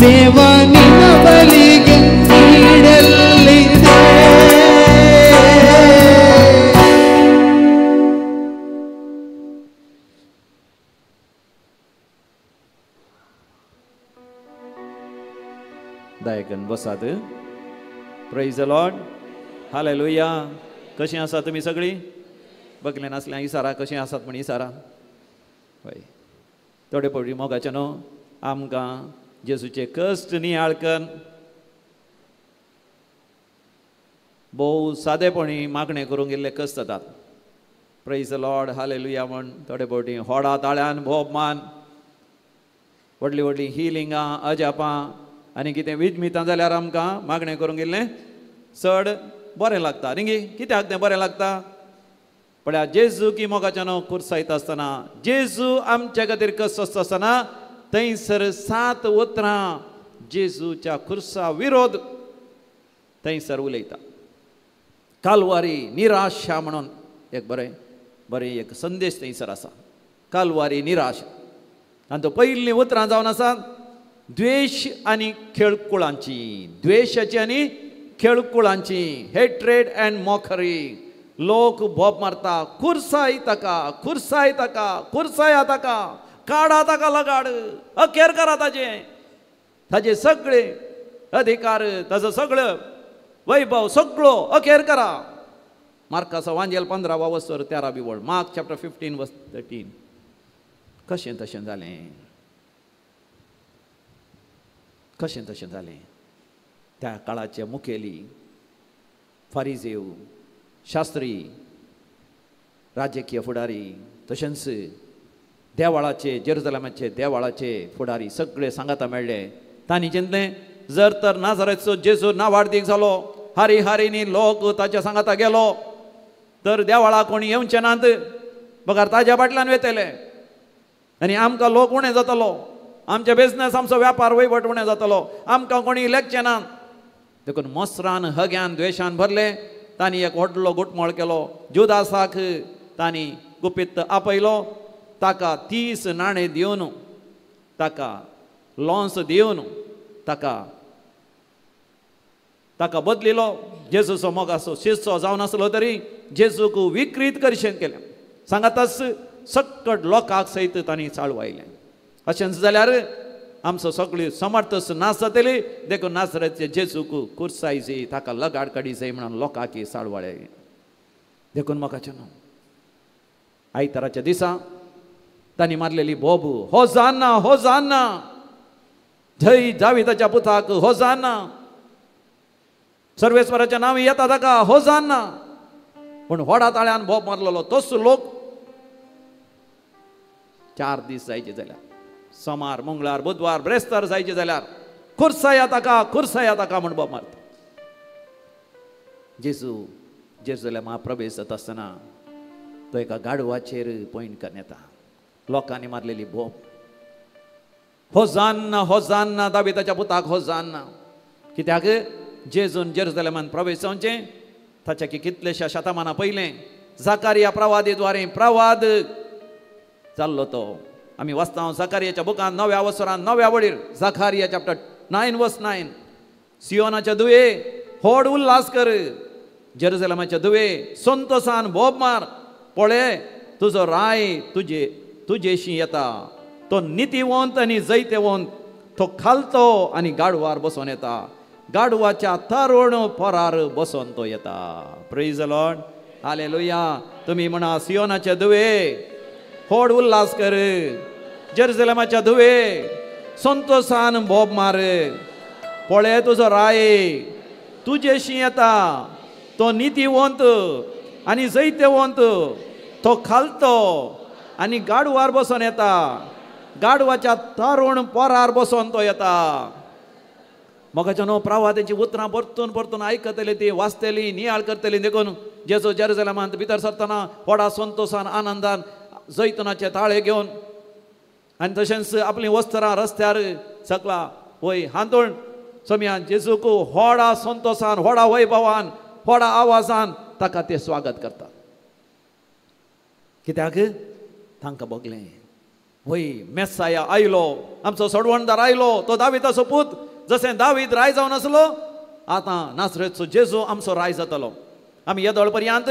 ದೇವ ನಿನ್ನ ಬಲಿಗೆ ನೀಡಲಿದೆ. दायकन बसात. Praise the Lord. Hallelujah. कशीं आसा तुमी सगळीं? बगले नासल्या इसारा कशीं आसात म्हण इसारा. हय, थोडे फावटी मोगाचें न्हू आमकां जेजूचे कश्ट नियाळकन भोव सादेपणी मागणें करूंक गेल्ले कश्ट जातात. प्रेज the Lord hallelujah म्हण थोडे फावटी होडा ताळ्यान भोवमान व्हडलीं व्हडलीं हिलिंगां अजापां आनी कितें विजमितां जाल्यार आमकां मागणें करूंक गेल्लें चड बरें लागता न्ही. कित्याक तें बरें लागता? पळया जेजू की मोगाच्या न्हू खुर्सायता आसतना, जेजू आमच्या खातीर कश्ट आसता आसतना थंयसर 7 उतरां जेजूच्या खुर्सा विरोध थंयसर उलयता. कालवारी निराशा म्हणून एक बरें बरें एक संदेश थंयसर आसा. कालवारी निराशा. आनी तो पयलीं उतरां जावन आसा द्वेश आनी खेळकुळांची, द्वेशाची आनी खेळकुळांची, हेट्रेड अँड मॉकरी. लोक बोब मारता, खुर्साय ताका, खुर्साय ताका, खुर्साया ताका, काडा ताका लगाड, अखेर करा ताजें, ताजे सगळे अधिकार, ताजो सगळो वैभव सगळो अखेर करा. मार्काचो वांजेल 15 वसर 13 वळ, मार्क चॅप्टर 15 वर्स 13. कशें तशें जालें? कशें तशें जालें? त्या काळाचे मुखेली फारिजेव, शास्त्री, राजकीय फुडारी, तशेंच देवाळाचे, जेरुजलेमाचे देवाळाचे फुडारी सगळे सांगाता मेळ्ळे. तांणी चिंतलें जर तर नाझारेथचो जेजू नावाडदीक जालो, हारी हारीनी लोक ताच्या सांगाता गेलो तर देवाळा कोणी येवचे नात, बगर ताज्या फाटल्यान वेतले आनी आमकां लोक उणें जातलो, आमचे बिजनेस, आमचो व्यापार वयवट उणें जातलो, आमकां कोणी लेखचे नात. देखून मोसरान, हग्यान, द्वेशान भरले. तांणी एक व्हडलो गुटमोळ केलो. जुदासाक तांणी गुपीत आपयलो, ताका 30 नाणे दिवन, ताका लॉन्स दिवन, ताका ताका बदलिलो. जेजूचो मोगाचो शिश्यो जावन आसलो तरी जेजूक विक्रीत करशें केलें. सांगाताच सक्कट लोकांक सयत तांणी चाळवायलें. अशेंच जाल्यार आमचो सगळी समर्थ नास जातली, देखून नासराचे जेजूक कुर्साय जाय, ताका लगाड काडी जाय म्हणून लोकांक चाळवाळे. देखून म्हाका न्हू आयताराच्या दिसा तांणी मारलेली बोब, हो जाना, हो जाना, जय दाविदाच्या पुताक हो जाना, सर्वेश्वराच्या नांव येता ताका हो जाना. पूण व्हडा ताळ्यान बोब मारलेलो तोच लोक 4 दीस जायचे जाल्यार, सोमार, मंगळार, बुधवार, ब्रेस्तार जायचे जाल्यार खुर्साया ताका, खुर्साया ताका म्हण बोब मारता. जेजू जेरुजलेमा प्रवेश जाता आसतना तो एका गाडवाचेर पॉयंट करून येता. लोकांनी मारलेली बोब, होजान्ना होजान्ना दाविदाच्या पुताक होजान्ना. कित्याक जेजून जेरुजलेमान प्रवेश जावचें ताच्या की कितलेश्या शतमानां पयलें जाकारिया प्रवादी द्वारे प्रवाद जाल्लो तो आमी वाचता जाकारियाच्या बुकान नव्या वसरान नव्या वडीर जाकारिया चॅप्टर 9 वर्स 9. सियोनाच्या दुवे होड उल्हास कर, जेरुजलेमाच्या दुवे संतोसान बोब मार, पळे तुजो राय तुजे तुजेशी येता, तो नितीवंत आनी जैतेवंत, तो खालतो आनी गाडवार बसोन येता, गाडवाच्या तरुण पोरार बसोन तो येता. Praise the Lord, hallelujah. तुमी म्हणा सियोनाच्या दुवे होड उल्हास कर, जेरुजलेमाच्या दुवे संतोसान बोब मार, पळे तुजो राय तुजेशी येता, तो नितीवंत आनी जैतेवंत, तो खालतो आनी गाडवार बसोन येता, गाडवाच्या तरुण पोरार बसोन तो येता. मोगाच्या न्हू प्रवादाची उतरां परतून परतून आयकतली, ती वाचतली, नियाळ करतली. देखून जेजो जेरुजलेमांत भितर सरतना व्हडा संतोसान आनंदान जैतनाचे ताळे घेवन आनी तशेंच आपलीं वस्त्रां रस्त्यार सकला वय हांतूण सोम्यान जेजूक व्हडा संतोसान व्हडा वैभवान व्हडा आवाजान ताका ते स्वागत करतात. कित्याक तांकां भोगलें वय मेसाया आयलो, आमचो सोडवणदार आयलो, तो दाविदाचो पूत. जशें दावीद राय जावन आसलो आतां नासरेचो जेजू आमचो राय जातलो. आमी येदोळ पर्यंत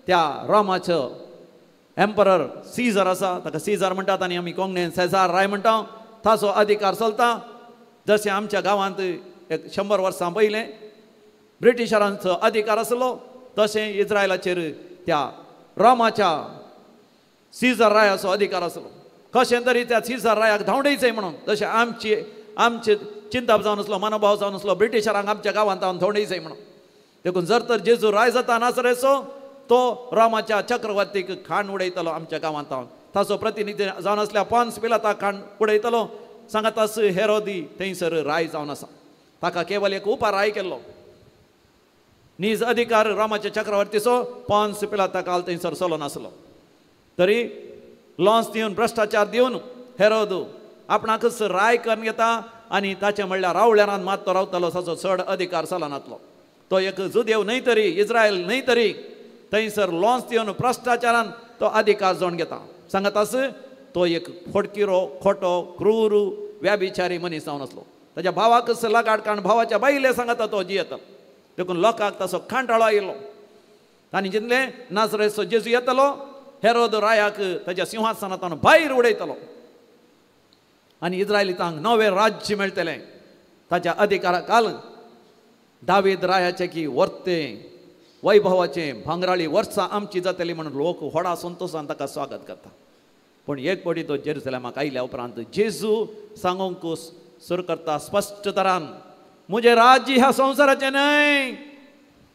त्या रोमाचो एम्परर सीजर आसा, ताका सीजर म्हणटात आनी आमी कोंकणीन सेजार राय म्हणटा, ताचो अधिकार चलता. जशें आमच्या गांवांत 100 वर्सां पयलें ब्रिटिशरांचो अधिकार आसलो तशें इस्रायलाचेर त्या रोमाच्या सीजर रायाचो अधिकार आसलो. कशें तरी त्या सीजर रायाक धांवडयचें म्हणून जशें आमची आमचे चिंतप जावन आसलो, मनोभाव जावन आसलो ब्रिटिशरांक आमच्या गांवांत हांव धांवडयचें म्हणून. देखून जर तर जेजू राय जाता नासरेचो तो रोमाच्या चक्रवर्तीक खाण उडयतलो आमच्या गांवांत हांव, ताचो प्रतिनिधी जावन आसल्या पॉन्स पिलाताक खाण उडयतलो. सांगातास हेरोदी थंयसर राय जावन आसा, ताका केवल एक उपार राय केल्लो. नीज अधिकार रोमाच्या चक्रवर्तीचो पॉन्स पिलाताक काल थंयसर चलो नासलो, तरी लॉन्स दिवन भ्रश्टाचार दिवन हेरोद आपणाकच राय करून घेता आनी ताचें म्हणल्यार रावळ्यारान मात तो रावतलो, ताचो चड अधिकार चलनातलो. तो एक जुदेव न्हय तरी इस्रायल न्हय तरी थंयसर लॉन्स दिवन भ्रश्टाचारान तो अधिकार जावन घेता. सांगतास तो एक फोडकिरो खोटो क्रूर व्याभिचारी मनीस जावन आसलो. ताच्या भावाकच लगाड काण भावाच्या बायले सांगता तो जियेता. देखून लोकांक ताचो कांटाळो आयलो आनी जितलें नाजरेचो जेजू येतलो हेरोद रायाक ताच्या सिंहासनांतल्यान भायर उडयतलो आनी इस्रायलितांक नवें राज्य मेळटलें. ताच्या अधिकारा काल दावीद रायाचें की वर्तें वैभवाचें भांगराळी वर्सां आमची जातली म्हणून लोक व्हडा संतोसान ताका स्वागत करता. पूण एक पटी तो जेरुसलेमाक आयल्या उपरांत जेजू सांगूंक सुरू करता स्पश्ट तरान, म्हजें राज्य ह्या संवसाराचें न्हय,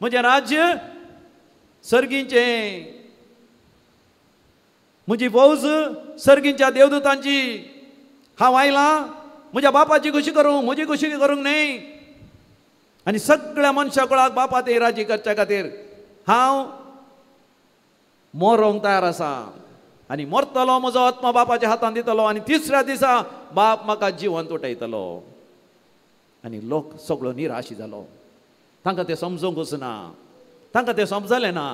म्हजें राज्य सर्गीचें, म्हजी फौज सर्गीच्या देवदूतांची. हांव आयलां म्हज्या बापाची खुशी करूंक, म्हजी खुशी करूंक न्हय. आनी सगळ्या मनशा कुळाक बापा ते राजी करच्या खातीर हांव मरोंक तयार आसा आनी मरतलो, म्हजो आत्मा बापाच्या हातान दितलो आनी तिसऱ्या दिसा बाप म्हाका जिवंत उठयतलो. आनी लोक सगळो निराशी जालो, तांकां तें समजूंकच ना, तांकां तें समजलें ना.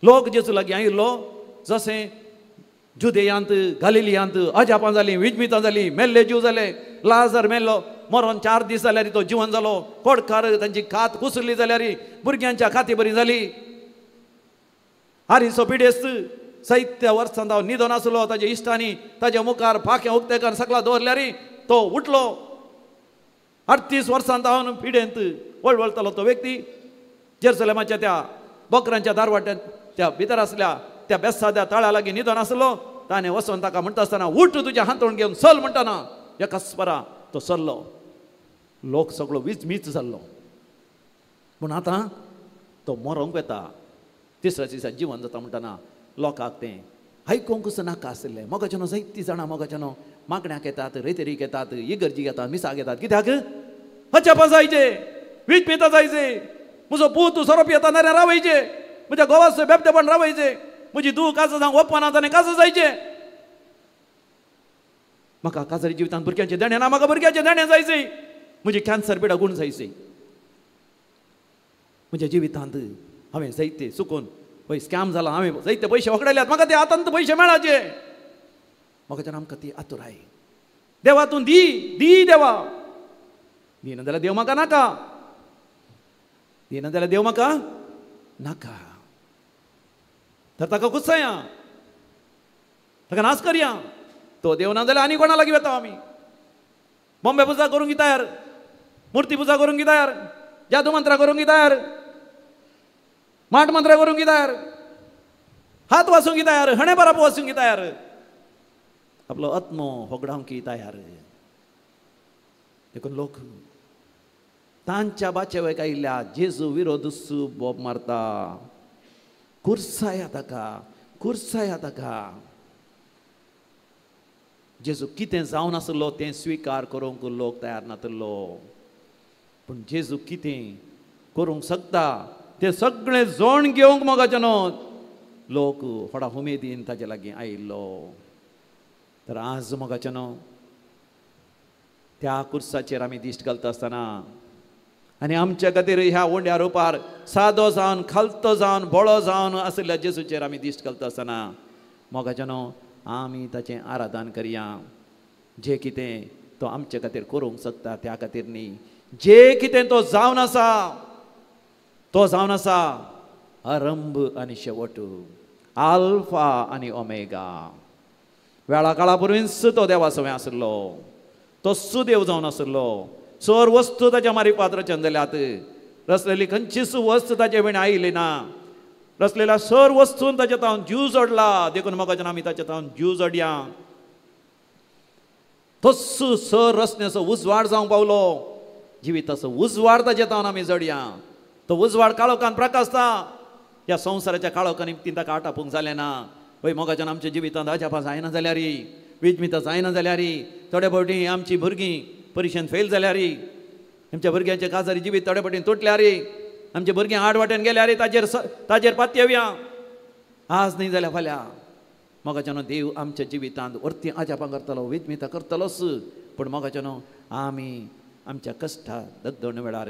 लोक जेजू लागीं आयिल्लो जशें जुदेयांत गालिलियांत अजापां जालीं, विजमितां जालीं, मेल्ले जीव जाले, लाजर मेल्लो मरोन 4 दीस जाल्यार तो जिवन जालो, कोडकार तांची कात कुसली जाल्यार भुरग्यांच्या काती बरी जाली, हारीचो पिडेस्त 70 वर्सां हांव न्हिदोन आसलो, ताच्या इश्टांनी ताच्या मुखार पाखें उक्तें करून सकला दवरल्यार तो उठलो. 38 वर्सां धांवन पिडेंत वळवळतालो तो व्यक्ती जेरुसलेमाच्या त्या बोकरांच्या दारवाट्यात त्या भितर आसल्या त्या बेसाद्या तळ्या लागीं न्हिदोन आसलो. ताणें वचून ताका म्हणटा आसतना उठ तुज्या हांतूण घेवन चल म्हणटना एका स्परा तो सरलो. लोक सगळो विजमीच जाल्लो. पूण आतां तो मरोंक वता, तिसऱ्या दिसा जिवन जाता म्हणटना लोकांक तें आयकूंकच नाका आशिल्लें. मोगाच्यानो जायतीं जाणां मोगाच्यानो मागण्याक येतात, रेतेरीक येतात, इगर्जीक येतात, मिसाक येतात. कित्याक अजापां जायचे, वीज पिता जायचे, म्हजो पूत सोरोप येता नाल्यार रावयचे, म्हज्या घोवाचो बेबदेपण रावयचे. म्हजी धूव काजर जावंक ओपना जालें, काजर जायचें. म्हाका काजरी जिवितांत भुरग्यांचें देणें ना, म्हाका भुरग्यांचें देणें जायचें. म्हजी कॅन्सर पिडा गूण जायची. म्हज्या जिवितांत हांवें जायते चुकून पय स्कॅम जाला, हांवें जायते पयशे वखडल्यात, म्हाका ते आतांत पयशे मेळाचे. म्हाका जेन्ना आमकां ती आतुराय, देवा तूं दी दी देवा, दिना जाल्यार देव म्हाका नाका, दिना जाल्यार देव म्हाका नाका. तर ताका गुस्साया, ताका नाश करया. तो देव ना जाल्यार आनी कोणा लागीं वता आमी? बॉम्बे पुजा करूंक तयार, मुर्ती पुजा करूंक तयार, जादू मंत्रां करूंक तयार, माट मंत्रां करूंक तयार, हात वासूंक तयार, हणे बराप वासूंक तयार, आपलो आत्मो होगडावंक तयार. देखून लोक तांच्या बाचे आयिल्ल्या जेजू विरोध बोब मारता. कुर्साया ताका, कुर्साया ताका. जेजू कितें जावन आसलो तें स्विकार करूंक लोक तयार नातलो, पूण जेजू कितें करूंक शकता तें सगळें जोण घेवंक मोगाचें न्हू लोक व्हडा उमेदीन ताजे लागीं आयिल्लो. तर आज मोगाचें न्हू त्या कुर्साचेर आमी दिश्ट घालता आसतना आनी आमच्या खातीर ह्या उंड्या रुपार सादो जावन, खालतो जावन, बोळो जावन आशिल्ल्या जेजूचेर आमी दिश्ट घालता आसतना मोगाचें न्हू आमी ताचें आराधन करया. जें कितें तो आमचे खातीर करूंक शकता त्या खातीर न्ही, जें कितें तो जावन आसा, तो जावन आसा आरंभ आनी शेवट, आल्फा आनी ओमेगा. वेळा काळा पुर्वींच तो देवा सवें आशिल्लो, तो सुदेव जावन आशिल्लो. सर वस्तू ताच्या मारिपात रचन जाल्यात, रचलेली खंयचीच वस्त ताचे विणे आयली ना. रचलेल्या सर वस्तून ताच्या तावन जीव जोडला, देखून मोगाच्यान आमी ताच्या तावन जीव जोडया. तस्सू सर रचण्याचो उजवाड जावंक पावलो, जिविताचो उजवाड ताच्या तावन आमी जोडया. तो उजवाड काळोखान प्रकाशता, ह्या संवसाराच्या काळोखान निमतीन ताका आटापूंक जालें ना. वय मोगाच्यान आमच्या जिवितांत अजापां जायना जाल्यार, विजमितां जायना जाल्यार, थोडे फावटी आमची भुरगीं परिक्षेंत फेल जाल्यार, आमच्या भुरग्यांचे काजारी जिवीत थोडे फावटी तुटल्यार, आमचे भुरगीं आड वाटेन गेल्यार ताजेर ताजेर पातयेवया. आज न्ही जाल्यार फाल्यां मोगाच्यान देव आमच्या जिवितांत वरती अजापां करतलो, विजमितां करतलोच. पूण मोगाच्यान आमी आमच्या कश्टा दगदण वेळार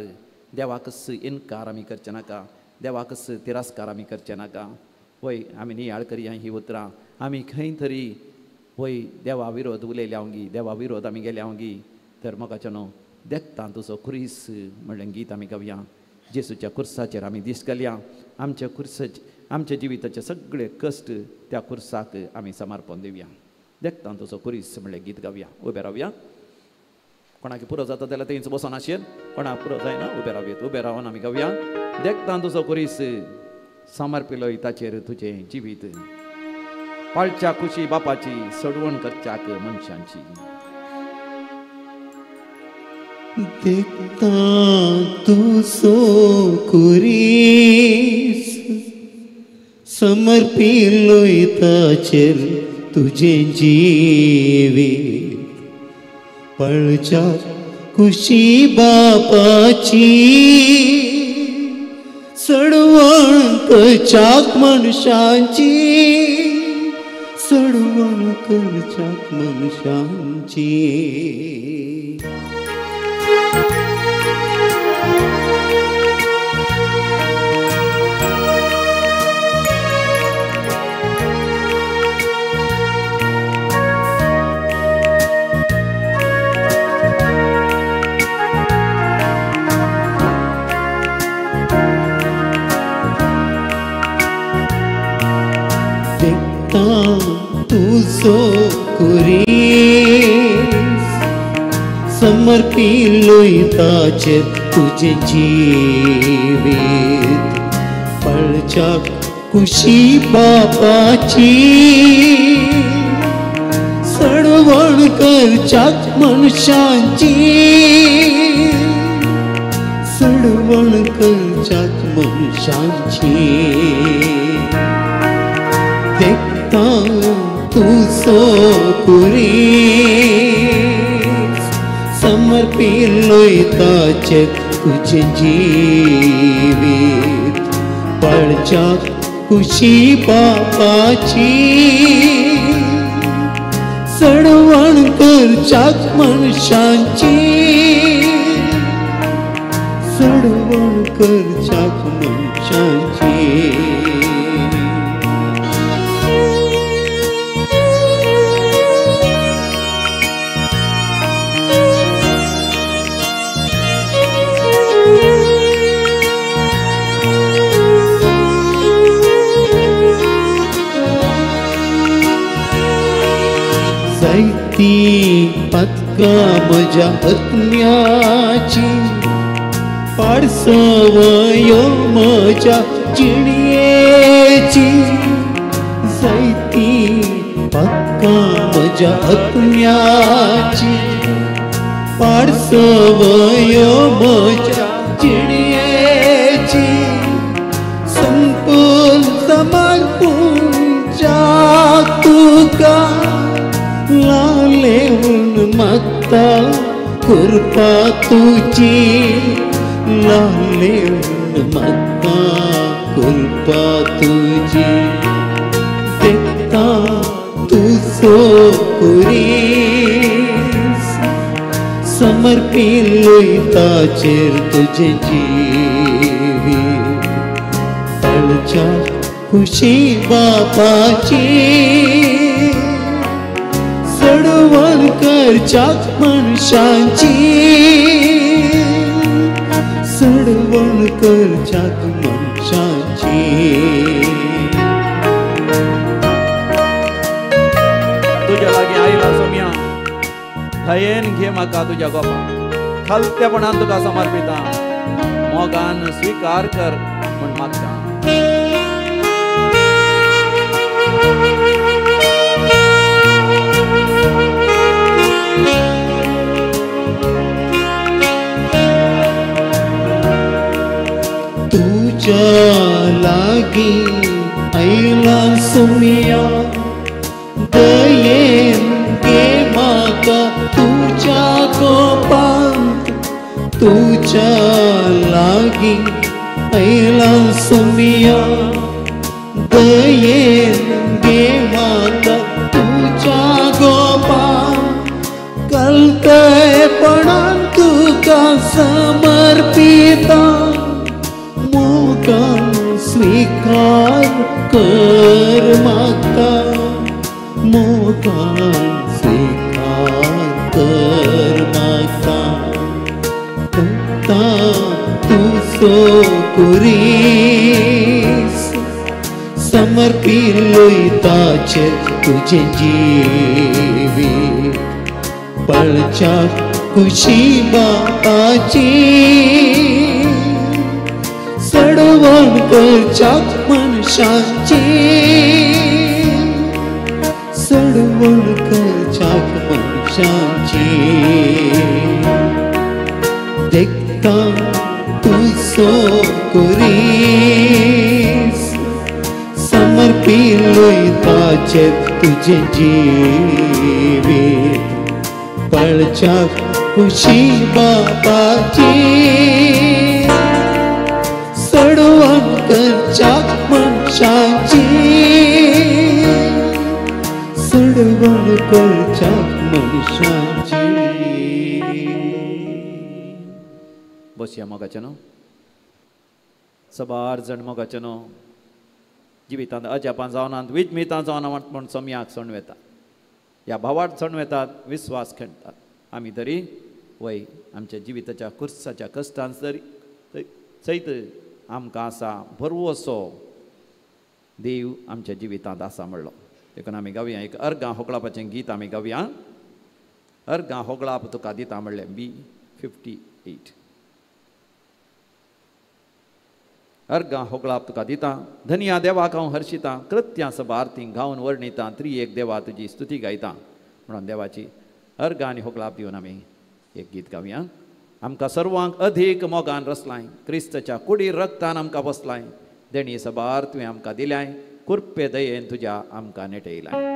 देवाकच इनकार आमी करचे नाका, देवाकच तिरस्कार आमी करचे नाका. वय आमी नियाळ करया ही उतरां. आमी खंय तरी वय देवा विरोध उलयल्या गी, देवा विरोध आमी गेल्या गी, तर मोगाच्यान देखता तुजो खुरीस म्हणलें गीत आमी गावया. जेजूच्या कुर्साचेर आमी दीस घालया. आमच्या कुर्साचे आमच्या जिविताचे सगळे कश्ट त्या कुर्साक आमी समर्पण दिवया. देखता तुजो खुरीस म्हणलें गीत गावया. उबे रावया. कोणाक पुरो जाता जाल्यार तेंच बसोन आशेन, कोणाक पुरो जायना उबे रावयत. उबे रावन आमी गावया. देखता तुजो खुरीस समर्पिलोय ताचेर तुजें जिवीत, पाळच्या खुशी बापाची सडवण करच्याक मनशांची. देखता तुजो खुरीस समर्पिलोय ताचेर तुजें जिवीत, पळच्या खुशी बापाची सडवण करच्याक मनशांची, सडवण करच्याक मनशांची. तुजो खुरीस समर्पिलोय ताचेर तुजें जिवीत, पळच्या खुशी बापाची सडवण करच्याक मनशांची, सडवण करच्याक मनशांची. देखता तुजो खुरीस समर्पिलोय ताचेर तुजें जिवीत, पळच्या कुशी बापाची सडवण करच्याक मनशांची सडवण करच्याक मनशांची. जायती पदकां म्हज्या आत्म्याची पाडसवयो म्हज्या जिणयेची जायती पदकां म्हज्या आत्म्याची पाडसवयो म्हज्या जिणयेची संपूर्ण समर्पूंच्या तुका लालेवन मागता कृपा तुजी लालेवन मागता कृपा तुजी देखता तुजो कुरीस समर्पिलोय ताचेर तुजें जिवीत तळच्या खुशी बापाची सडवण करच्याक मनशांची सडवण करच्याक मनशांची. तुज्या लागीं आयला सोम्या दयेन घे म्हाका तुज्या गोपा खालतेपणान तुका समर्पिता मोगान स्विकार कर म्हूण मागता. तुज्या लागीं आयला सोम्या दयेन घे म्हाका तुज्या गोपांत तुज्या लागीं आयला सोम्या दयेन घे म्हाका तुज्या गोपांत कलतेपणान तुका समर्पिता मोगान स्वीकार कर मागता मोगान स्वीकार कर मागता करता तुजो कुरीस समर्पिलोय ताचेर तुजें जिवीत पळच्या कुशी बापाची सडवण करच्याक मनशांची सडवण करच्याक मनशांची देखता तुजो कुरीस समर्पिलोय ताचेर तुजें जिवीत पळच्या कुशी बापाची सडवण करच्याक मनशांची सडवण करच्याक मनशांची. बसया मोगाचें न्हू सबार जण मोगाचें न्हू जिवितांत अजापां जावनात विजमितां जावना म्हूण सोम्याक सणू येता ह्या भावार्थ सणू येतात विस्वास खेळटात. आमी तरी वय आमच्या जिविताच्या कुर्साच्या कश्टान तरी सयत आमकां आसा भरवसो देव आमच्या जिवितांत आसा म्हणलो. देखून आमी गावया एक अर्गां होगळापाचें गीत आमी गावया. अर्गां होगळाप तुका दिता म्हणलें B58. अर्गां होगळाप तुका दिता धनिया देवाक हांव हर्शितां कृत्यां सबार तीं गावन वर्णितां त्रियेक देवा तुजी स्तुती गायता म्हणून देवाची अर्गां आनी होगळाप दिवन आमी एक गीत गावया. आमकां सर्वांक अधीक मोगान रसलाय क्रिस्तच्या कुडी रक्तान आमकां बसलाय देणी सबार तुवें आमकां दिल्याय कुर्पे दयेन तुज्या आमकां नेटयलाय.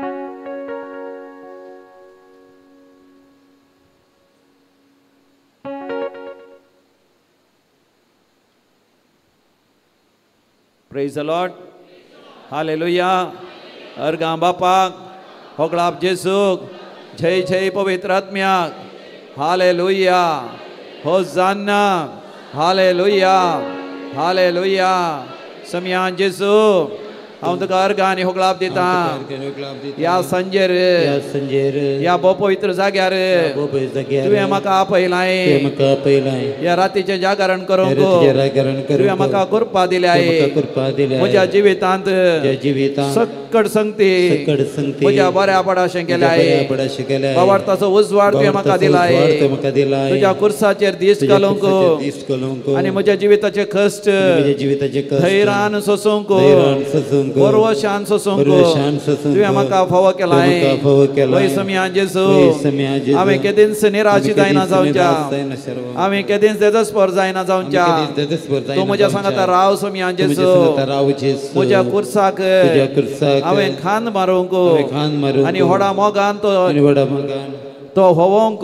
Praise the Lord. हालेलुया. अर्गां बापाक, होगळाप जेसूक, जय जय पवित्र आत्म्याक. हालेलुया. होजान्ना. हालेलुया. हालेलुया. समयान जेसू हांव तुका अर्गां आनी होगळाप दिता ह्या सांजेर, ह्या भोव पवित्र जाग्यार तुवें म्हाका आपयलाय. ह्या रातीचें जागरण करूंक तुवें म्हाका कृपा दिल्या. म्हज्या जिवितांत सक्कड संगती म्हज्या बऱ्या पडाशें केल्या. बाबार्थाचो उजवाड तुवें म्हाका दिलाय. तुज्या कुर्साचेर दीस घालूंक आनी म्हज्या जिविताचे कश्ट धैर्यान सोसूंक, परवशान सोसूंक तुवें म्हाका फावो केलाय. वय समया जेसू, हांवें केदींच निराशी जायना जावच्या, हांवें केदींच तेजस्पर जायना जावच्या. तूं म्हज्या सांगाता राव समया जेसू. म्हज्या कुर्साक हांवें खांद मारूंक आनी व्हडा मोगान तो होवोंक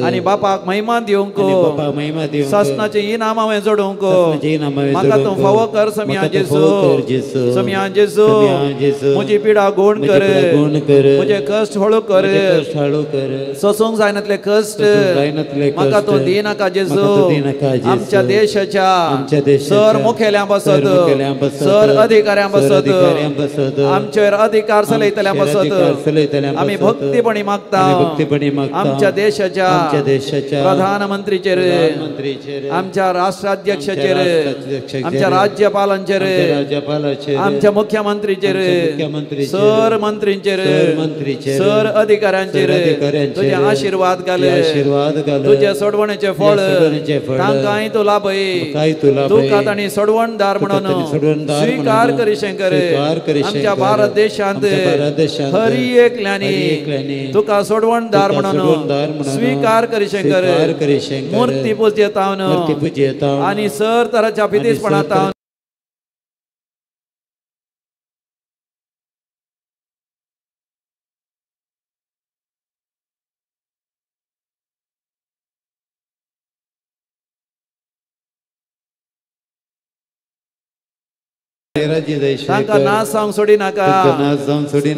आनी बापाक महिमा दिवंक, सासणाचें इनाम हांवें जोडूंक म्हाका तूं फावो कर समया जेसू. समया जेसू, म्हजी पिडा गुण कर, म्हजे कश्ट हळू कर, सोसूंक जायनातले कश्ट म्हाका तूं दिनाका जेसू. आमच्या देशाच्या सर मुखेल्यां पासत, सर अधिकाऱ्यां पासत, आमचेर अधिकार चलयतल्यां पासत आमी भक्तीपणी मागता. आमच्या देशाच्या प्रधानमंत्रीचेर, आमच्या राष्ट्राध्यक्षाचेर, आमच्या राज्यपालांचेर, आमच्या मुख्यमंत्रीचेर, सर मंत्रींचेर, सर अधिकाऱ्यांचेर तुजे आशिर्वाद घाल. तुजे सोडवणेचे फळ तांकांय तूं लाभय. तुका तांणी सोडवणदार म्हणून स्विकार करिशें कर. आमच्या भारत देशांत हर एकल्यांनी तुका सोडवणदार म्हणून स्वीकार करिशें कर. मूर्ती पुजेतावन आनी सर तराच्या फितीसपणातावन तांकां नाश जावंक सोडिनाका.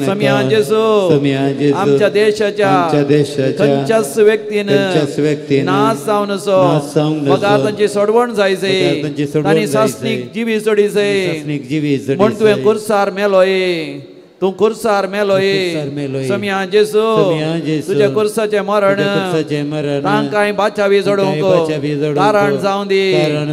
समया जेसू, आमच्या देशाच्या खंयच्याच व्यक्तीन नाश जावं नसो, बगार तांची सोडवण जाय जाय, तांणी सासणीक जिवी जोडी जाय म्हण तुवें कुर्सार मेलोय. तूं कुर्सार मेलोय समया जेसू. तुज्या कुर्साचें मरण तांकांय बाचावी जोडूंक कारण जावं दी.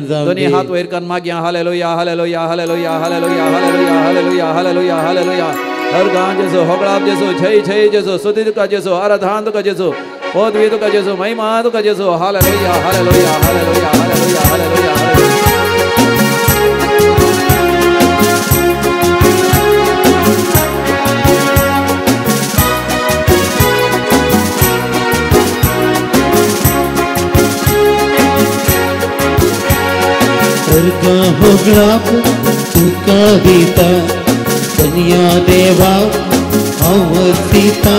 दोनी हात वयर करून मागया. Hallelujah, hallelujah, hallelujah, hallelujah, hallelujah, hallelujah, hallelujah, hallelujah. अर्गां जेसू, होगळाप जेसू, जय जय जेसू, स्तुती तुका जेसू, आराधना तुका जेसू, पदवी तुका जेसू, महिमा तुका जेसू. Hallelujah, hallelujah, hallelujah, hallelujah, hallelujah, hallelujah. अर्गां होगळाप तुका दिता धन्या देवा हांव वसिता.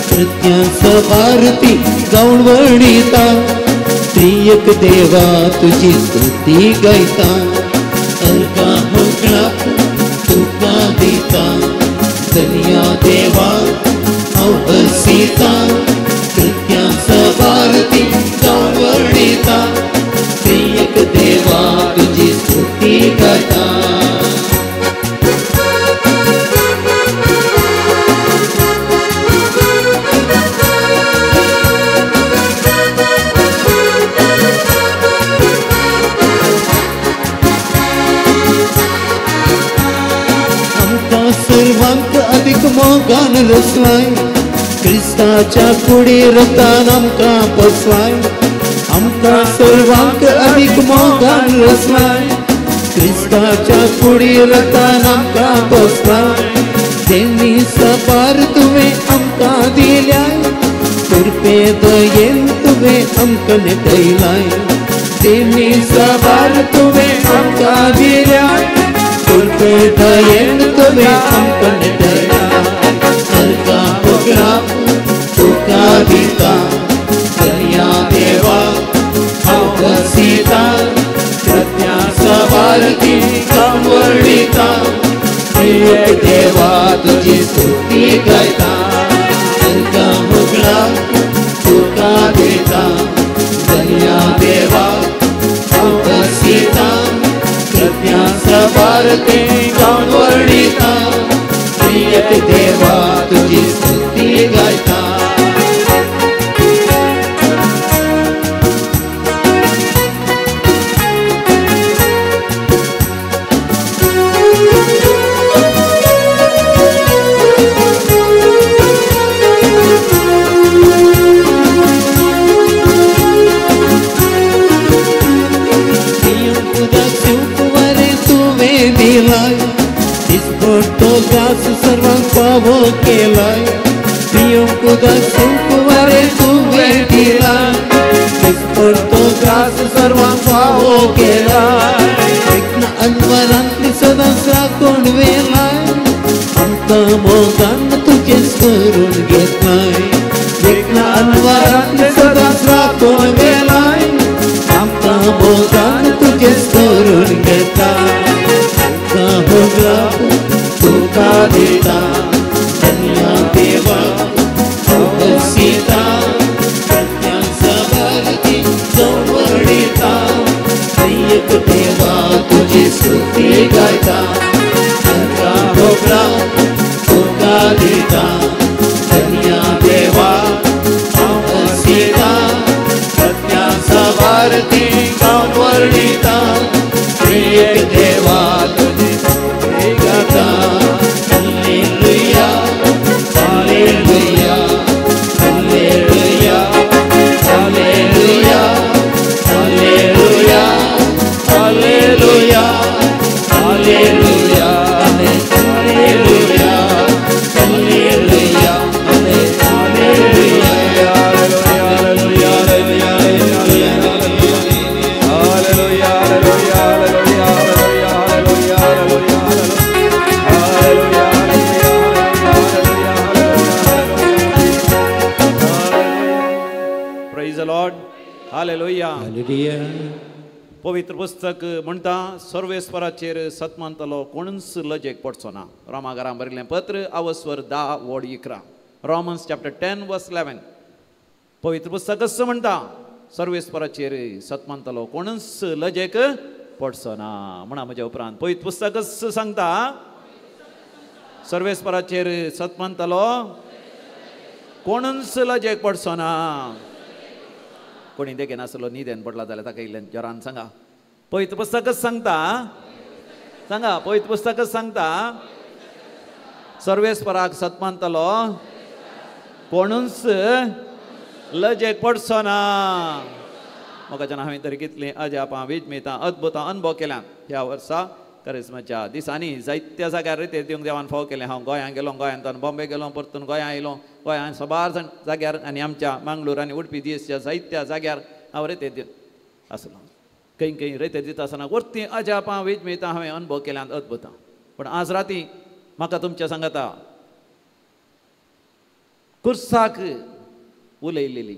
कृत्यां सवारती गावन वणिता, त्रियक देवा तुजी स्तुती गायता. अर्गां होगळाप तुका दिता धन्या देवा हांव वसिता. कृत्यां सवारती गावन वणिता, त्रियक देवा तुजी स्तुती गायता. आमकां सर्वांक अधिक मोगान रसलाय, क्रिस्ताच्या कुडीर आमकां बसलाय. आमकां सर्वांक अधिक मोगान रसलाय, क्रिस्ताच्या कुडीर आमकां बसलाय. तेणी सबार तुवें आमकां दिल्याय, कृपे दयेन तुवें आमकां नेटयलाय. तेणी सबार तुवें आमकां दिल्याय, कृपे दयेन तुवें आमकां नेटयलाय. अर्गां होगळाप तुका दिता धन्या देवा हांव वसिता. कृत्यां सवारती गावन वणिता, त्रिएक देवा तुजी स्तुती गायता, तांकां होगळा तुका दिता, धन्या देवा हांव बसिता, कृत्यां सवार तें गावन वर्णिता, त्रिएक देवा तुजी स्तुती गायता. सर्वांक पावो केलाय, पिवंक उदक सुखवरे तुवें दिलाय, दिसपडतो ग्रास सर्वांक पावो केलाय, एकना अनवरांतली सदांच राखून वेलाय, आमकां मोगान तुजें करून घेतलाय, एकना अनवरांतली सदांच राखून वेलाय, आमकां मोगान तुजें करून घेतलाय, आमकां होगळा तुका दिता, धन्या देवा हांव बसिता, प्रज्ञा सवारती जावन वर्णिता, त्रिएक देवा तुजी स्तुती गायता, तांकां होगळा तुका दिता, धन्या देवा हांव बसिता, प्रज्ञा सवारती जावन वर्णिता, त्रिएक देवा तुजी स्तुती गायता. Hallelujah, hallelujah, hallelujah, hallelujah, hallelujah, hallelujah, hallelujah, hallelujah, hallelujah, hallelujah. पवित्र पुस्तक म्हणटा सर्वेस्वराचेर सतमानतलो कोणूच लजेक पडचो ना. रोमाघरां बरयल्लें पत्र अवस्वर 10:11, रोमन्स चॅप्टर 10:11. पवित्र पुस्तक असं म्हणटा सर्वेस्वराचेर सतमानतलो कोणूच लजेक पडचो ना. म्हणा म्हज्या उपरांत पवित्र पुस्तक असं सांगता सर्वेस्वराचेर सतमानतलो कोणूच लजेक पडचो ना. कोणी देखेन आसलो न्हिदेन पडला जाल्यार ताका इल्लें जोरान सांगा. पवित्र पुस्तकच सांगता, सांगा, पवित्र पुस्तकच सांगता सर्वेस्पराक सतमानतलो कोणूच लजेक पडचो ना. म्हाका हांवें तरी कितलीं अजापां विजमितां अद्भुतां अनुभव केल्यात ह्या वर्सा करिस्माच्या दिसांनी. जायत्या जाग्यार रितेर दिवंक देवान फाव केलें. हांव गोंयांत गेलो, गोंयांतल्यान बॉम्बे गेलो, परतून गोंया आयलो. गोंयांत साबार जाग्यार आनी आमच्या मांगलोर आनी उडपी दिसच्या जायत्या जाग्यार हांव रितेर दिवन आसलो. खंय खंय रितेर दिता आसतना वरतीं अजापां विजमितां हांवें अनुभव केल्यात अद्भुतां. पूण आज राती म्हाका तुमच्या सांगता कुर्साक उलयलेली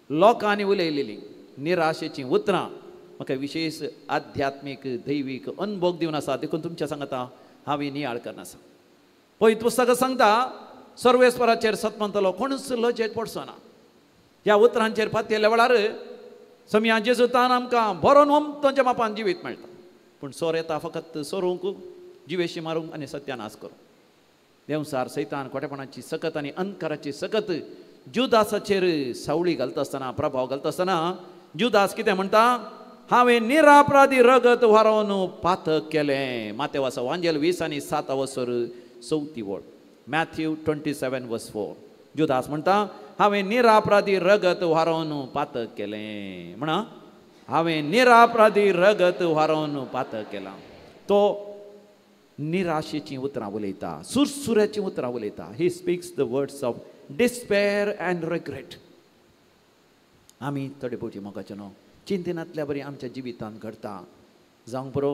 लोकांनी उलयलेली निराशेचीं उतरां म्हाका विशेश आध्यात्मीक दैवीक अनुभव दिवन आसा. देखून तुमच्या सांगता हांवें नियाळ करना आसा. पवित्र पुस्तकां सांगता सर्वेस्वराचेर सतमंतलो कोणूच लजेक पडचो ना. ह्या उतरांचेर पातयेल्ल्या वेळार समया जेजुतान आमकां बरो ओमतोंच्या मापान जिवीत मेळटा. पूण सोर येता फकत सोरूंक, जिवेशी मारूंक आनी सत्यानाश करूंक. देंवसार सैतान खोटेपणाची सकत आनी अंधकाराची सकत जुदासाचेर सावळी घालता आसतना, प्रभाव घालता आसतना जुदास कितें म्हणटा, हांवें निरापराधी रगत व्हारोवन पातक केलें. मातेवासा वांजेल 20:7 4, मॅथ्यू 27:4. जुदास म्हणटा हांवें निरापराधी रगत व्हारोवन पातक केलें. म्हणा हांवें निरापराधी रगत व्हारोवन पातक केलां. तो निराशेचीं उतरां उलयता, सुरसुऱ्याचीं उतरां उलयता. He speaks the words of despair and regret. आमी थोडे फावटी मोगाचें न्हू चिंतनांतल्या बरी आमच्या जिवितांत घडता. जावंक पुरो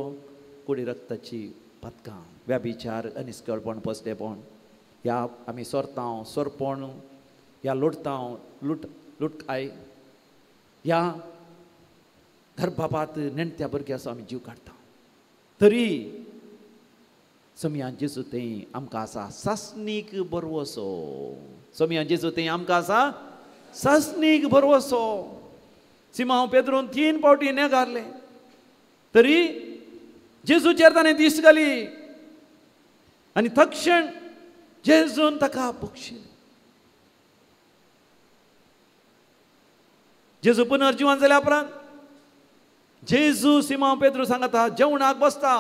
कुडी रक्ताची पातकां, व्याभिचार, अनिस्कळपण, पसडेपण, ह्या आमी सोरतांव सोरपण, ह्या लुटतांव लुट लुटकाय, ह्या गर्भपात नेणत्या भुरग्याचो आमी जीव काडटा. तरी सोमया जेजू थंय आमकां आसा सासणीक भरवसो. सोमया जेजू थंय आमकां आसा सासणीक भरवसो. सिमांव पेद्रून 3 फावटी नेगारले तरी जेजूचेर ताणें दीस घाली आनी तक्षण जेजून ताका बक्षिलें. जेजू पुनर्जिवन जाल्या उपरांत जेजू सिमांव पेद्रू सांगता जेवणाक बसता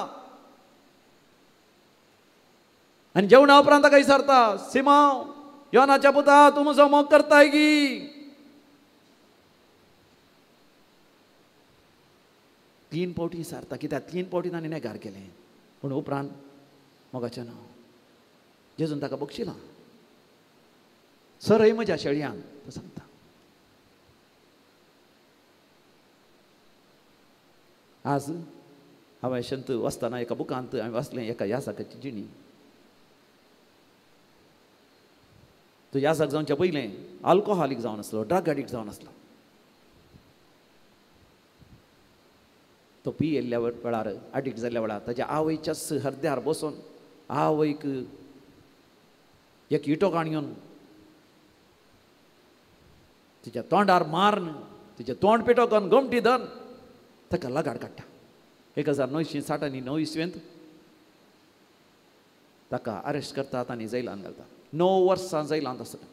आनी जेवणा उपरांत ताका विचारता, सिमांव योनाच्या पुता तूं म्हजो मोग करताय गी? 3 फावटी विचारता कित्याक 3 फावटी ताणें नेगार केलें. पूण उपरांत मोगाचें नांव जेजून ताका बक्षिलां. सरय म्हज्या शेळयांक तो सांगता. आज हांवें शंत वाचतना एका बुकांत हांवें वाचलें एका याजकाची जिणी. तो याजक जावच्या पयलें आल्कोहोलीक जावन आसलो, ड्रग एडिक्ट जावन आसलो. तो पियेल्ल्या वेळार एडिक्ट जाल्ल्या वेळार ताच्या आवयच्याच हरद्यार बसून आवयक एक इटो काण घेवन तिच्या तोंडार मारून तिचें तोंड पिटो करून गोमटी धरून ताका लगाड काडटा. 1969 इसवेंत ताका अरेस्ट करतात आनी जैलान घालतात. 9 वर्सां जैलांत आसता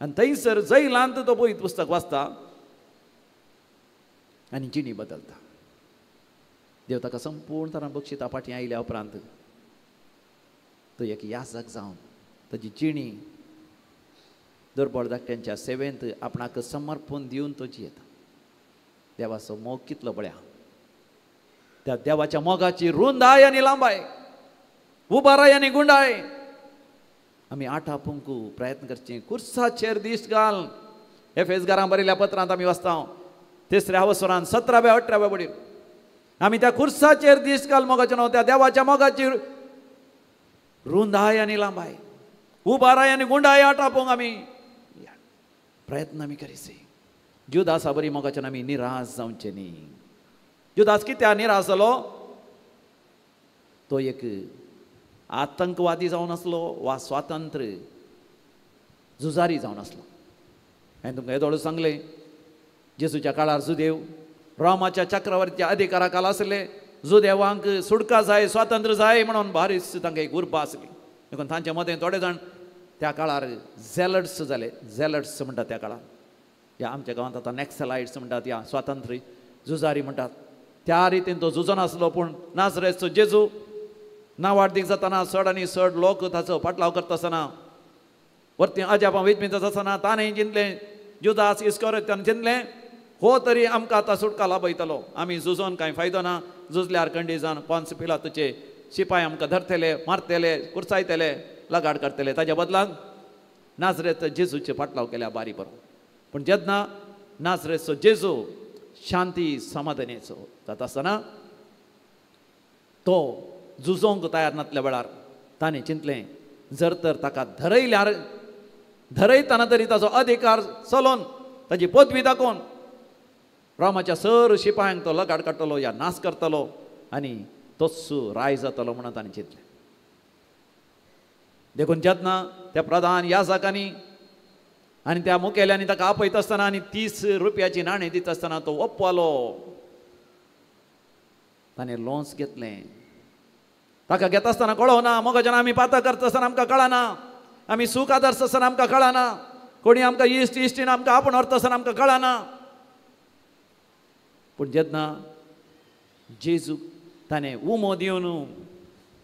आनी थंयसर जैलांत तो पवित्र पुस्तक वाचता आनी जिणी बदलता. देव ताका संपूर्ण तरान बक्षिता. फाटीं आयल्या उपरांत तो एक याजक जावन ताजी जिणी दुर्बळ धाकट्यांच्या सेवेंत आपणाक समर्पण दिवन तो जियेता. देवाचो मोग कितलो बळ्या, त्या देवाच्या मोगाची रुंदाय आनी लांबाय, उबाराय आनी गुंडाय आमी आटापूंक प्रयत्न करचे. कुर्साचेर दीस घाल. एफेसगारां बरयल्या पत्रांत आमी वाचता 3ऱ्या अवसरान 17व्या 18व्या वडील आमी त्या कुर्साचेर दीस घाल मोगाचें न्हू, त्या देवाच्या मोगाची रुंदाय आनी लांबाय, उबाराय आनी गुंडाय आटापूंक आमी प्रयत्न आमी करीसे. जुदासा बरी मोगाच्यान आमी निराश जावचे न्ही. जुदास कित्याक निराश जालो? तो एक आतंकवादी जावन आसलो वा स्वातंत्र्य झुजारी जावन आसलो. हांवें तुमकां येदोळ सांगलें, जेजूच्या काळार जुदेव रोमाच्या चक्रवर्तीच्या अधिकारा खाला आसले. जुदेवांक सुटका जाय, स्वातंत्र्य जाय म्हणून बारीस तांकां एक उर्बा आसली. देखून तांचे मदें थोडे जाण त्या काळार झेलट्स जाले. झेलट्स म्हणटात त्या काळार, ह्या आमच्या गांवांत आतां नॅक्सलायट्स म्हणटात, ह्या स्वातंत्र्य झुजारी म्हणटात. त्या रितीन तो झुजोन आसलो. पूण नाजरेचो जेजू नावाडदीक जातना चड आनी चड लोक ताचो फाटलाव करता आसतना, वरती अजापां विजमीत आसतना ताणें चिंतलें, जुदास इस्कोरियोतान चिंतलें, हो तरी आमकां आतां सुटका लाभयतलो, आमी झुजोन कांय फायदो ना, झुजल्यार कंडीजान पोन्स पिलातूचे शिपाय आमकां धरतले, मारतले, कुर्सायतले, लगाड करतले. ताच्या बदलाक नाजरेत जेजूचे फाटलाव केल्या बारी बरो. पूण जेन्ना नाजरेचो जेजू शांती समाधानेचो जाता आसतना तो झुजोंक तयार नासल्या वेळार ताणें चिंतलें, जर तर ताका धरयल्यार, धरयतना तरी ताचो अधिकार चलोवन ताची पदवी दाखोवन रोमाच्या सर शिपायांक तो लगाड काडटलो या नाश करतलो आनी तोच राय जातलो म्हणून ताणें चिंतलें. देखून जेन्ना त्या प्रधान याजकांनी आनी त्या मुखेल्यांनी ताका आपयत आसतना आनी 30 रुपयाची नाणें दिता आसतना तो ओप्पालो. ताणें लोन्स घेतलें. ताका घेता आसतना कळना, मोगाच्यान आमी पातां करता आसतना आमकां कळना, आमी सूख आदर्श आसतना आमकां कळना, कोणी आमकां इश्ट इश्टीन आमकां आपूण व्हरता आसतना आमकां कळना. पूण जेन्ना जेजू ताणें उमो दिवन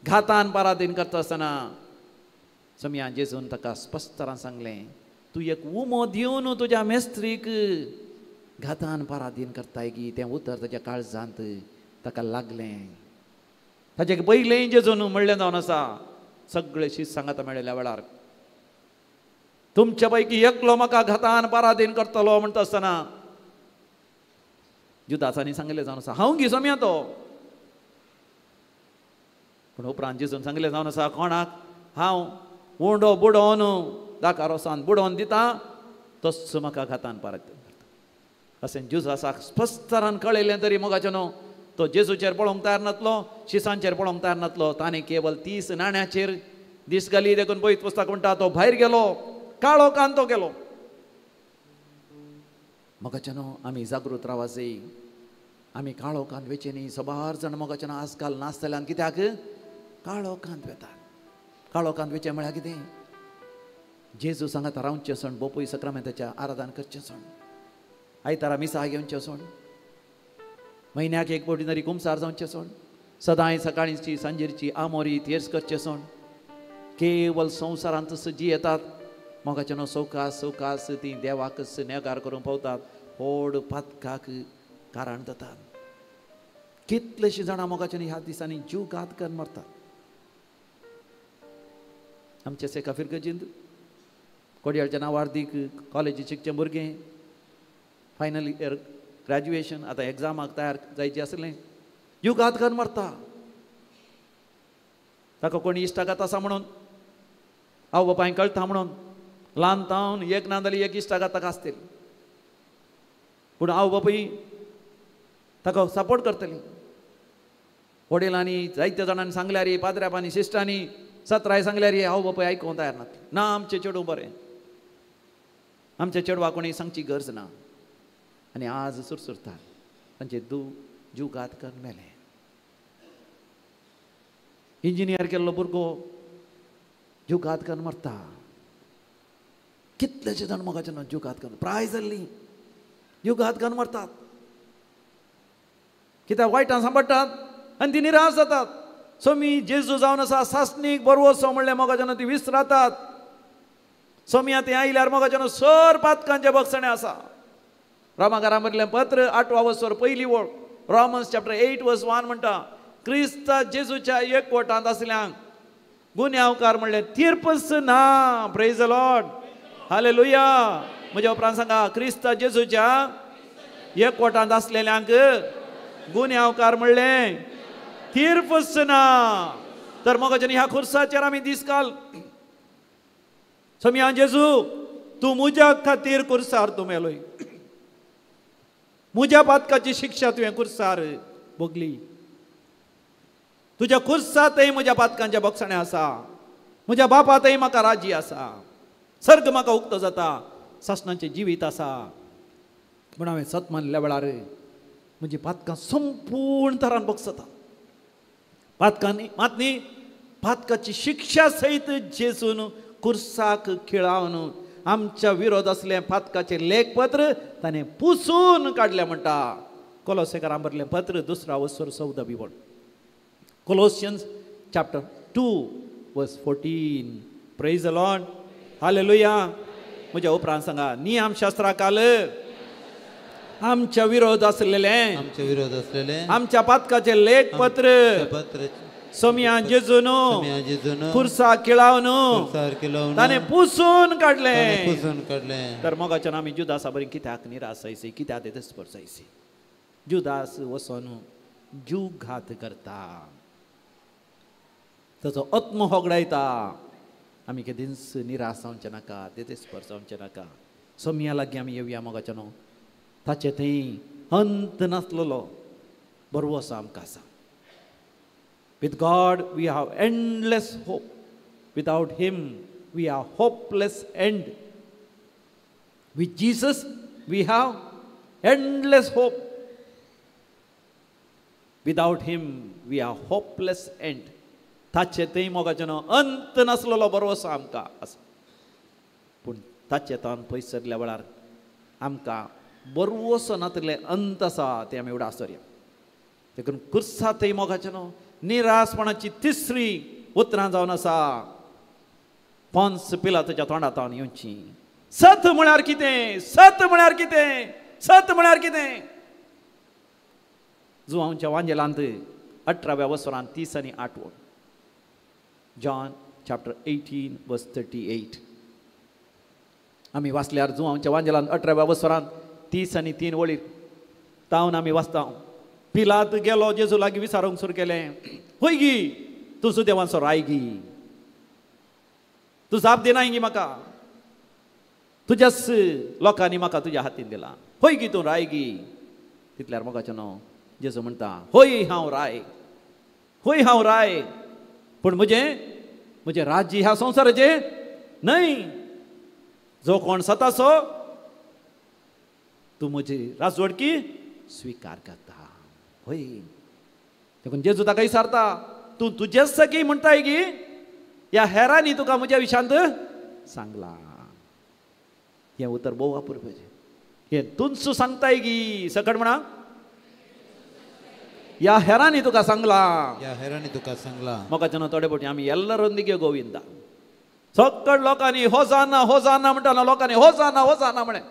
घातान पारादीन करता आसतना समया जेजून ताका स्पश्ट सांगलें, तूं एक उमो दिवन तुज्या मेस्त्रीक घातान पारादीन करताय की. तें उतर ताच्या काळजांत ताका लागलें. ताचे पयलें जेजून म्हणलें जावन आसा, सगळे शीत सांगाता मेळिल्ल्या वेळार तुमच्या पैकी एकलो म्हाका घातान पारादीन करतलो म्हणटा आसतना जुदासांनी सांगलें जावन आसा, हांव गी सोम्या तो. पूण उपरांत जेजून सांगलें जावन आसा, कोणाक हांव उंडो बुडोवन दाका रोसान बुडोवन दिता तोच म्हाका घातान पारादीन करता. अशें जुदासाक स्पश्टरान कळयलें तरी मोगाचें न्हू तो जेजूचेर पळोवंक तयार नातलो, शिसांचेर पळोवंक तयार नातलो. ताणें केवल 30 नाण्याचेर दीस घाली. देखून पयत पुस्तक म्हणटा तो भायर गेलो, काळो कांतो गेलो. मोगाच्यानो आमी जागृत रावाजय. आमी काळो कांत वेचे न्ही. सबार जाण मोगाच्यानो आजकाल नाचतल्यान कित्याक काळो कांत वेतात. काळो कांत वेचें म्हळ्यार कितें? जेजू सांगात रावचें सण, बोपूय सक्रामेंताच्या आराधन करचें सण, आयतारा मिसा घेवचें सण, म्हयन्याक एक फावटी तरी कुमसार जावचें सण, सदांय सकाळींची सांजेरची आमोरी तेर्स करचें सण. केवल संवसारांत जियेतात मोगाच्यानो सवकास सवकास ती देवाकच नेगार करूंक पावतात, व्हड पातकाक कारण जातात. कितलेशीं जाणां मोगाच्यान ह्या दिसांनी जीव घात करून मरतात. आमचे सेका फिरगजींत कोडयाळच्या नावार्दीक कॉलेजी शिकचें भुरगें फायनल इयर ग्रॅज्युएशन आतां एग्जामाक तयार जायचें आसलें, जीव घात करून मरता. ताका कोणी इश्टागत आसा म्हणून, आवय बापायक कळटा म्हणून, ल्हान तावन एक ना जाल्यार एक इश्टागत ताका आसतली, पूण आवय बापूय ताका सपोर्ट करतली. वडिलांनी जायत्या जाणांनी सांगल्यार, पाद्र्यापांनी सिस्टांनी सत्राय सांगल्यार आवय बापूय आयकूंक तयार नात. ना आमचें चेडूं बरें, आमच्या चेडवा कोणी सांगची गरज ना. आनी आज सुरसुरतात तांचे जीव घात करून मेले. इंजिनियर केल्लो भुरगो जीव घात करून मरता. कितलेशे जाण मोगाचे जीव घात करून प्राय जाल्ली जीव घात करून मरतात. कित्याक वायटां सांबाळटात आनी ती निराश जातात. सोमी जेजू जावन आसा सासणीक बरवसो म्हणलें मोगाच्यान ती विसरातात. सोमी आतां आयल्यार मोगाच्यान सर पातकांचें बक्षणें आसा. रोमाकारां बरयल्लें पत्र 8वा वसर पयली वळ, रोमन्स चॅप्टर 8 वर्स 1 म्हणटा, क्रिस्ता जेजूच्या एकवटांत आसल्यांक गुन्यांवकार म्हणलें तीर्पच ना. प्रेज the Lord, hallelujah. म्हज्या उपरांत सांगा, क्रिस्ता जेजूच्या एकवटांत आसलेल्यांक गुन्यांवकार म्हणलें तीर्पच ना. तर मोगाच्यान ह्या खुर्साचेर आमी दीस काल सोमया जेजू तूं म्हज्या खातीर खुर्सार तूं मेलोय, म्हज्या पातकाची शिक्षा तुवें खुर्सार भोगली, तुज्या खुर्सातय म्हज्या पातकांच्या बक्षणें आसा, म्हज्या बापातय म्हाका राजी आसा, सर्ग म्हाका उक्तो जाता, सासणाचें जिवीत आसा. म्हूण हांवें सत मानल्या वेळार म्हजी पातकां संपूर्ण तरान बक्षता. पातकांनी मात न्ही, पातकाची शिक्षा सयत जेजून खुर्साक खिळावन आमच्या विरोध आसलें पातकाचें लेखपत्र ताणें पुसून काडलें म्हणटा. कोलोसेकारां बरलें पत्र 2 वसर 14 वळ, Colossians chapter 2 verse 14. Praise the Lord, hallelujah. म्हज्या उपरांत सांगा, नियमशास्त्रा काल आमच्या विरोध आसलेलें, आमच्या विरोध आसलेलें आमच्या पातकाचें लेखपत्र सोमया जेजून खुर्सा खिळावन ताणें पुसून काडलें. तर मोगाच्यान आमी जुदासा बरी कित्याक निराश जायसी, कित्याक देस्पर जायसी. जुदास वचोन जीव घात करता, ताचो आत्म होगडायता. आमी केदींच निराश जावचें नाका, देस्पर जावचें नाका. सोमया लागीं आमी येवया मोगाच्यानो, ताचे थंय अंत नासलेलो बरवसो आमकां आसा. With God we have endless hope. Without Him we have hopeless end. With Jesus we have endless hope. Without Him we have hopeless end. ताचे थंय मोगाचें अंत नासलेलो बरवसो आमकां आसा. पूण ताचे तान पयस सरल्या वेळार आमकां बरवसो नातलें अंत आसा तें आमी उडास दवरया. देखून खुर्सा थंय मोगाचें न्हू निराशपणाची तिसरी उतरां जावन आसा. पोन्स पिलातच्या तोंडांत येवची. सत म्हळ्यार कितें? सत म्हळ्यार कितें? सत म्हळ्यार कितें? जुवांच्या वांजेलांत 18व्या वसरांत 30 आनी 8 वळ, जॉन चॅप्टर 18 वर्स 38. आमी वाचल्यार जुवांच्या वांजेलांत 18व्या वसरांत 30 आनी 3 वळीर तावन आमी वाचता. पिलात गेलो जेजू लागीं विचारूंक सुरू केलें, हय गी तूं सुदेवांचो राय गी, तूं जाप दिनाय गी म्हाका, तुज्याच लोकांनी म्हाका तुज्या हातीन दिला, हय गी तूं राय गी. तितल्यार मोगाचें न्हू जेजू म्हणटा होय हांव राय, होय हांव राय, पूण म्हजें म्हजें राज्य ह्या संवसाराचें न्हय. जो कोण सतासो तूं म्हजी राजवडकी स्विकार करता. होय देखून जेजू ताका विचारता तूं तुजेच सगी म्हणटाय की ह्या हेरांनी तुका म्हज्या विशांत सांगलां. हें उतर भोव वापरपाचें. हें तुंच सांगताय की सकट म्हणा ह्या हेरांनी तुका सांगलां, ह्या हेरांनी तुका सांगलां. मोगाच्यान थोडे फावटी आमी एल्लरोंदिगे गोविंदा सकट लोकांनी होजाना होजाना म्हणटाना लोकांनी होजाना होजाना म्हळें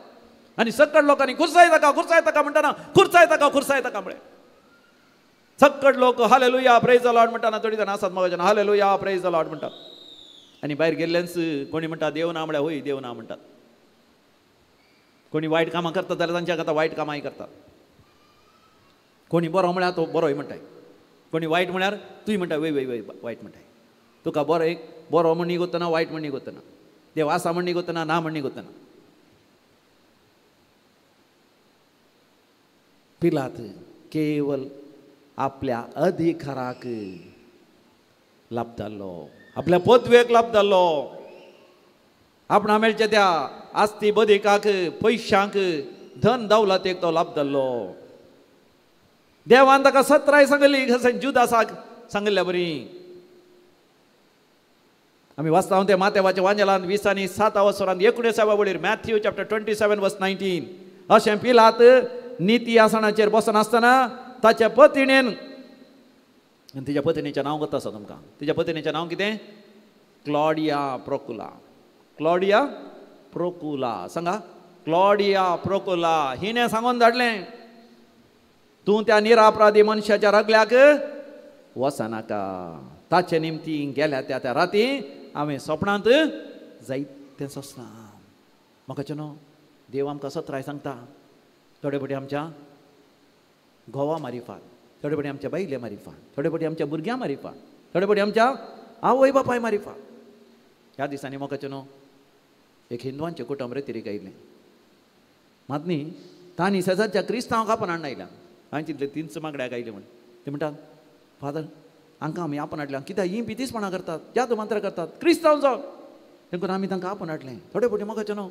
आनी सकट लोकांनी खुर्साय ताका खुर्साय ताका म्हणटाना खुर्साय ताका खुर्साय ताका म्हळें. सकट लोक हालेलुया प्रेज the Lord म्हणटाना थोडी जाणां आसात मोगाच्यान हालेलुया प्रेज the Lord म्हणटात आनी भायर गेल्लेंच कोणी म्हणटा देव ना म्हळ्यार होय देव ना म्हणटात. कोणी वायट कामां करतात जाल्यार तांच्या आतां वायट कामांय करतात. कोणी बरो म्हळ्यार तो बरोय म्हणटाय, कोणी वायट म्हळ्यार तूंय म्हणटा वय वय वय वायट म्हणटाय. तुका बरो एक बरो म्हण निगोतना वायट म्हण निगोतना, देव आसा म्हण निगोतना ना म्हण निगोतना. पिलात केवल आपल्या अधिकाराक लाभ जाल्लो, आपल्या पदवेक लाभ जाल्लो, आपणा मेळच्या त्या आस्ती बदिकाक पयशांक धन दौलतेक तो लाभ जाल्लो. देवान ताका सत्राय सांगली जुदासाक सांगिल्ल्या बरी. आमी वाचता ते मातेवाच्या वांजेलान 20 आनी 7 वसरांत 19व्या वळीर मॅथ्यू चॅप्टर 27 वर्स 19 अशें पिलात निती आसनाचेर बसनासतना ताच्या पतिणेन, आनी तिच्या पतिणेचें नांव गत आसा तुमकां, तिच्या पतिणेचें नांव कितें? क्लॉडिया प्रोकुला. क्लॉडिया प्रोकुला सांगा, क्लॉडिया प्रोकुला हिणें सांगून धाडलें तूं त्या निरापराधी मनशाच्या रगल्याक वचनाका. ताचे निमती गेल्या त्या त्या राती हांवें सपनांत जायतें सोंसलां. म्हाका न्हू देव आमकां सत्राय सांगता. थोडे फावटी आमच्या घोवा मारिफात, थोडे फावटी आमच्या बायले मारिफात, थोडे फावटी आमच्या भुरग्यां मारिफात, थोडे फावटी आमच्या आवय बापाय मारिफात. ह्या दिसांनी म्हाका न्हू एक हिंदवांचें कुटुंब रेतिरीक आयिल्लें. मात न्ही तांणी शेजारच्या क्रिस्तांवाक आपण हाडून आयल्या. हांवें चिंतलें तींच मागड्याक आयलें म्हण. ते म्हणटात फादर हांकां आमी आपण हाडल्या कित्याक हीं पितीसपणां करतात, जादू मंत्रां करतात, क्रिस्तांव जावन. देखून आमी तांकां आपण हाडलें. थोडे फावटी म्हाका न्हू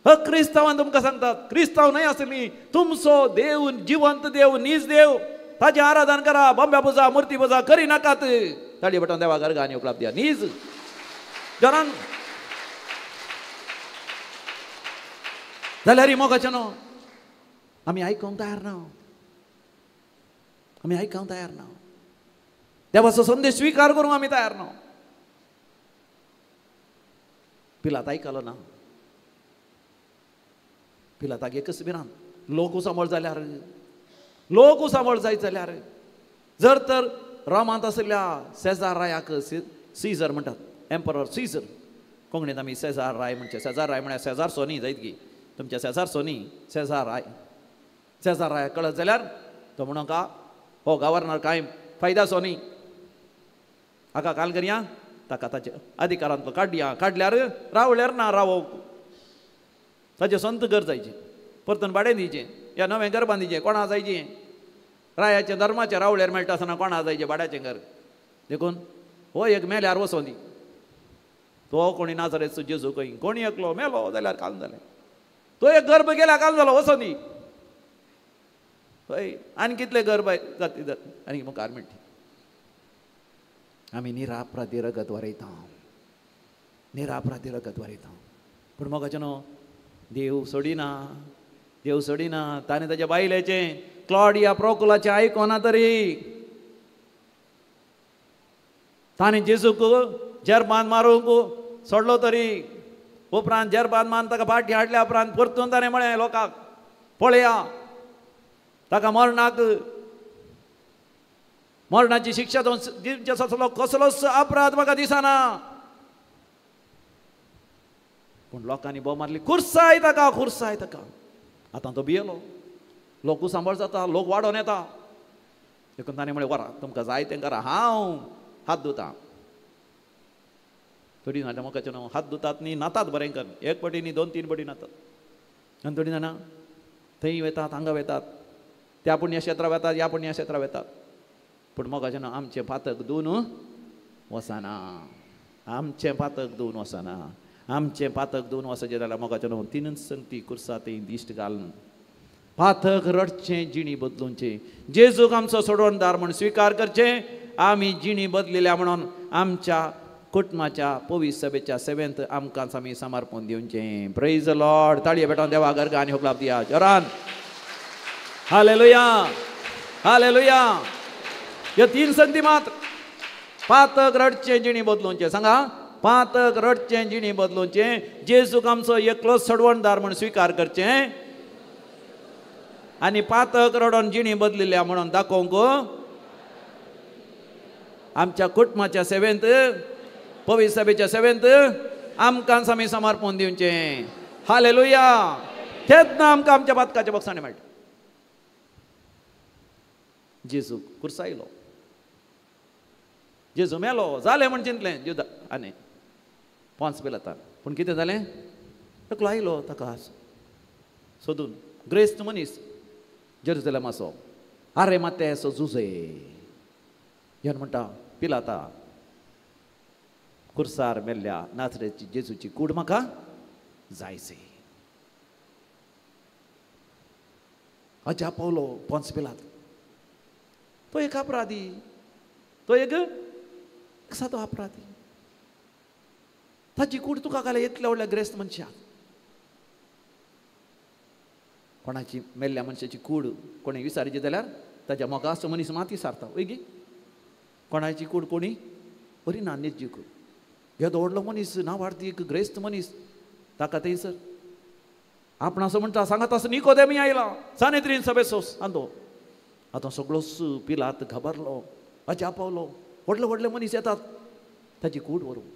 ह क्रिस्तांवान तुमकां सांगतात क्रिस्तांव न्हय आसली तुमचो देव जिवंत देव नीज देव ताचें आराधन करा, बॉम्ब्या पुजा मुर्ती पुजा करी नाकात. ताळी बटन देवा गर्गा आनी उपलब्ध द्या नीज जरान जाल्यार मोगाचें न्हू आमी आयकूंक तयार ना, आमी आयकूंक तयार ना, देवाचो संदेश स्विकार करूंक आमी तयार ना. पिलात आयकलो ना. पिलाताक एकच भिरांत, लोक सांबाळ जाल्यार, लोक सांबाळ जायत जाल्यार जर तर रोमांत आशिल्ल्या सेजार रायाक सीजर म्हणटात, एम्परर सीजर, कोंकणींत आमी सेजार राय म्हणचे. सेजार राय म्हळ्यार सेजार सोनी जायत की तुमच्या सेजार सोनी सेजार राय. सेजार रायाक कळत जाल्यार तो म्हणूं का हो गव्हर्नर कांय फायद्याचो न्ही, हाका काल करया ताका ताच्या अधिकारांतलो काडया, काडल्यार रावल्यार ना रावोवंक ताचें संत घर जायचें, परतून भाडें दिवचें या नवें घर बांदिचें, कोणा जायचें रायाचें धर्माचें रावल्यार मेळटा आसतना कोणा जायचें भाड्याचें घर. देखून हो एक मेल्यार वचों दी, तो कोणी नाजरेचो जेजू खंय कोणी एकलो मेलो जाल्यार काम जालें, तो एक गर्भ गेल्यार काम जालो वचों दी. हय आनी कितले गर्भ जाती जात आनी मुखार म्हणटी आमी निरापराधी रगत वरयता, निरापराधी रगत वरयता. पूण मोगाचें न्हू देव सोडिना, देव सोडिना. ताणें ताच्या बायलेचें क्लॉडिया प्रोकुलाचें आयकोना तरी ताणें जेजूक जेरबान मारूंक सोडलो तरी उपरांत जेरबान मारून ताका फाटी हाडल्या उपरांत परतून ताणें म्हळें लोकांक पळया ताका मरणाक मरणाची शिक्षा दिवचे असलो कसलोच अपराध म्हाका दिसना. पूण लोकांनी बोव मारली खुर्साय ताका, खुर्साय ताका. आतां तो भियेलो, लोकूय सांबाळ जाता, लोक वाडोवन येता. देखून ताणें म्हळें वरा तुमकां जाय तें करा, हांव हात धुता. थोडीं जाणां मोगाचें न्हू हात धुतात न्ही न्हातात बरें करून, एक पटी न्ही 2-3 पटी न्हातात. आनी थोडीं जाणां थंय वेतात हांगा वेतात. त्या पुण्यक्षेत्रा वेतात, ह्या पुण्यक्षेत्रा वेतात, पूण मोगाच्यान आमचें पातक धुवन वचना, आमचें पातक धुवन वचना. आमचें पातक धुवन वचचें जाल्यार मोगाच्यान तिनूच संगती कुर्सा थंय दिश्ट घालून पातक रडचें, जिणी बदलुचें, जेजूक आमचो सोडवणदार म्हूण स्विकार करचें. आमी जिणी बदलिल्या म्हणून आमच्या कुटुंबाच्या पवित्र सभेच्या सेवेंत आमकां आमी समर्पण दिवचें. प्रेज the Lord. ताळये भेटोवन देवा गर्गा आनी होगलाप दिया जोरान. Hallelujah, hallelujah. ह्यो तीन संदी मात्र, पातक रडचें, जिणी बदलुचें. सांगा, पातक रडचें, जिणी बदलुचें, जेजूक आमचो एकलोच सोडवणदार म्हूण स्विकार करचें आनी पातक रडोन जिणी बदलिल्या म्हणून दाखोवंक आमच्या कुटुंबाच्या सेवेंत, पवित्र सभेच्या सेवेंत आमकां आमी समर्पण दिवचें. हालेलुया. तेन्ना आमकां आमच्या पातकाच्या बक्षाणे मेळटा. जेजू कुर्सायलो, जेजू मेलो, जालें म्हण चिंतलें जुदा आनी पोंस पिलातान, पूण कितें जालें, एकलो आयलो ताका सोदून, ग्रेस्त मनीस जेरुजलेमाचो, आरे मातेसो जुजे येवन म्हणटा, पिलाता कुर्सार मेल्ल्या नाचरेची जेजूची कूड म्हाका जायची. अजाप पावलो पोंस पिलात, तो एक अपराधी, तो एक सादो अपराधी, ताची कूड तुका घाल्या इतल्या व्हडल्या ग्रेस्त मनशाक. कोणाची मेल्ल्या मनशाची कूड कोणी विसारची जाल्यार ताच्या मोगाचो मनीस मात विसारता, वय गी? कोणाची कूड कोणी बरी ना निर्जी कूड. येदो व्हडलो मनीस, नावार्ती एक ग्रेस्त मनीस, ताका थंयसर आपणासो म्हणटा, सांगात आसो निकोदेमी आयला सानेत्रीन सभेचो आंदो. आतां सगळोच पिलात घाबरलो, अजाप पावलो, व्हडले व्हडले मनीस येतात ताची कूड व्हरूंक.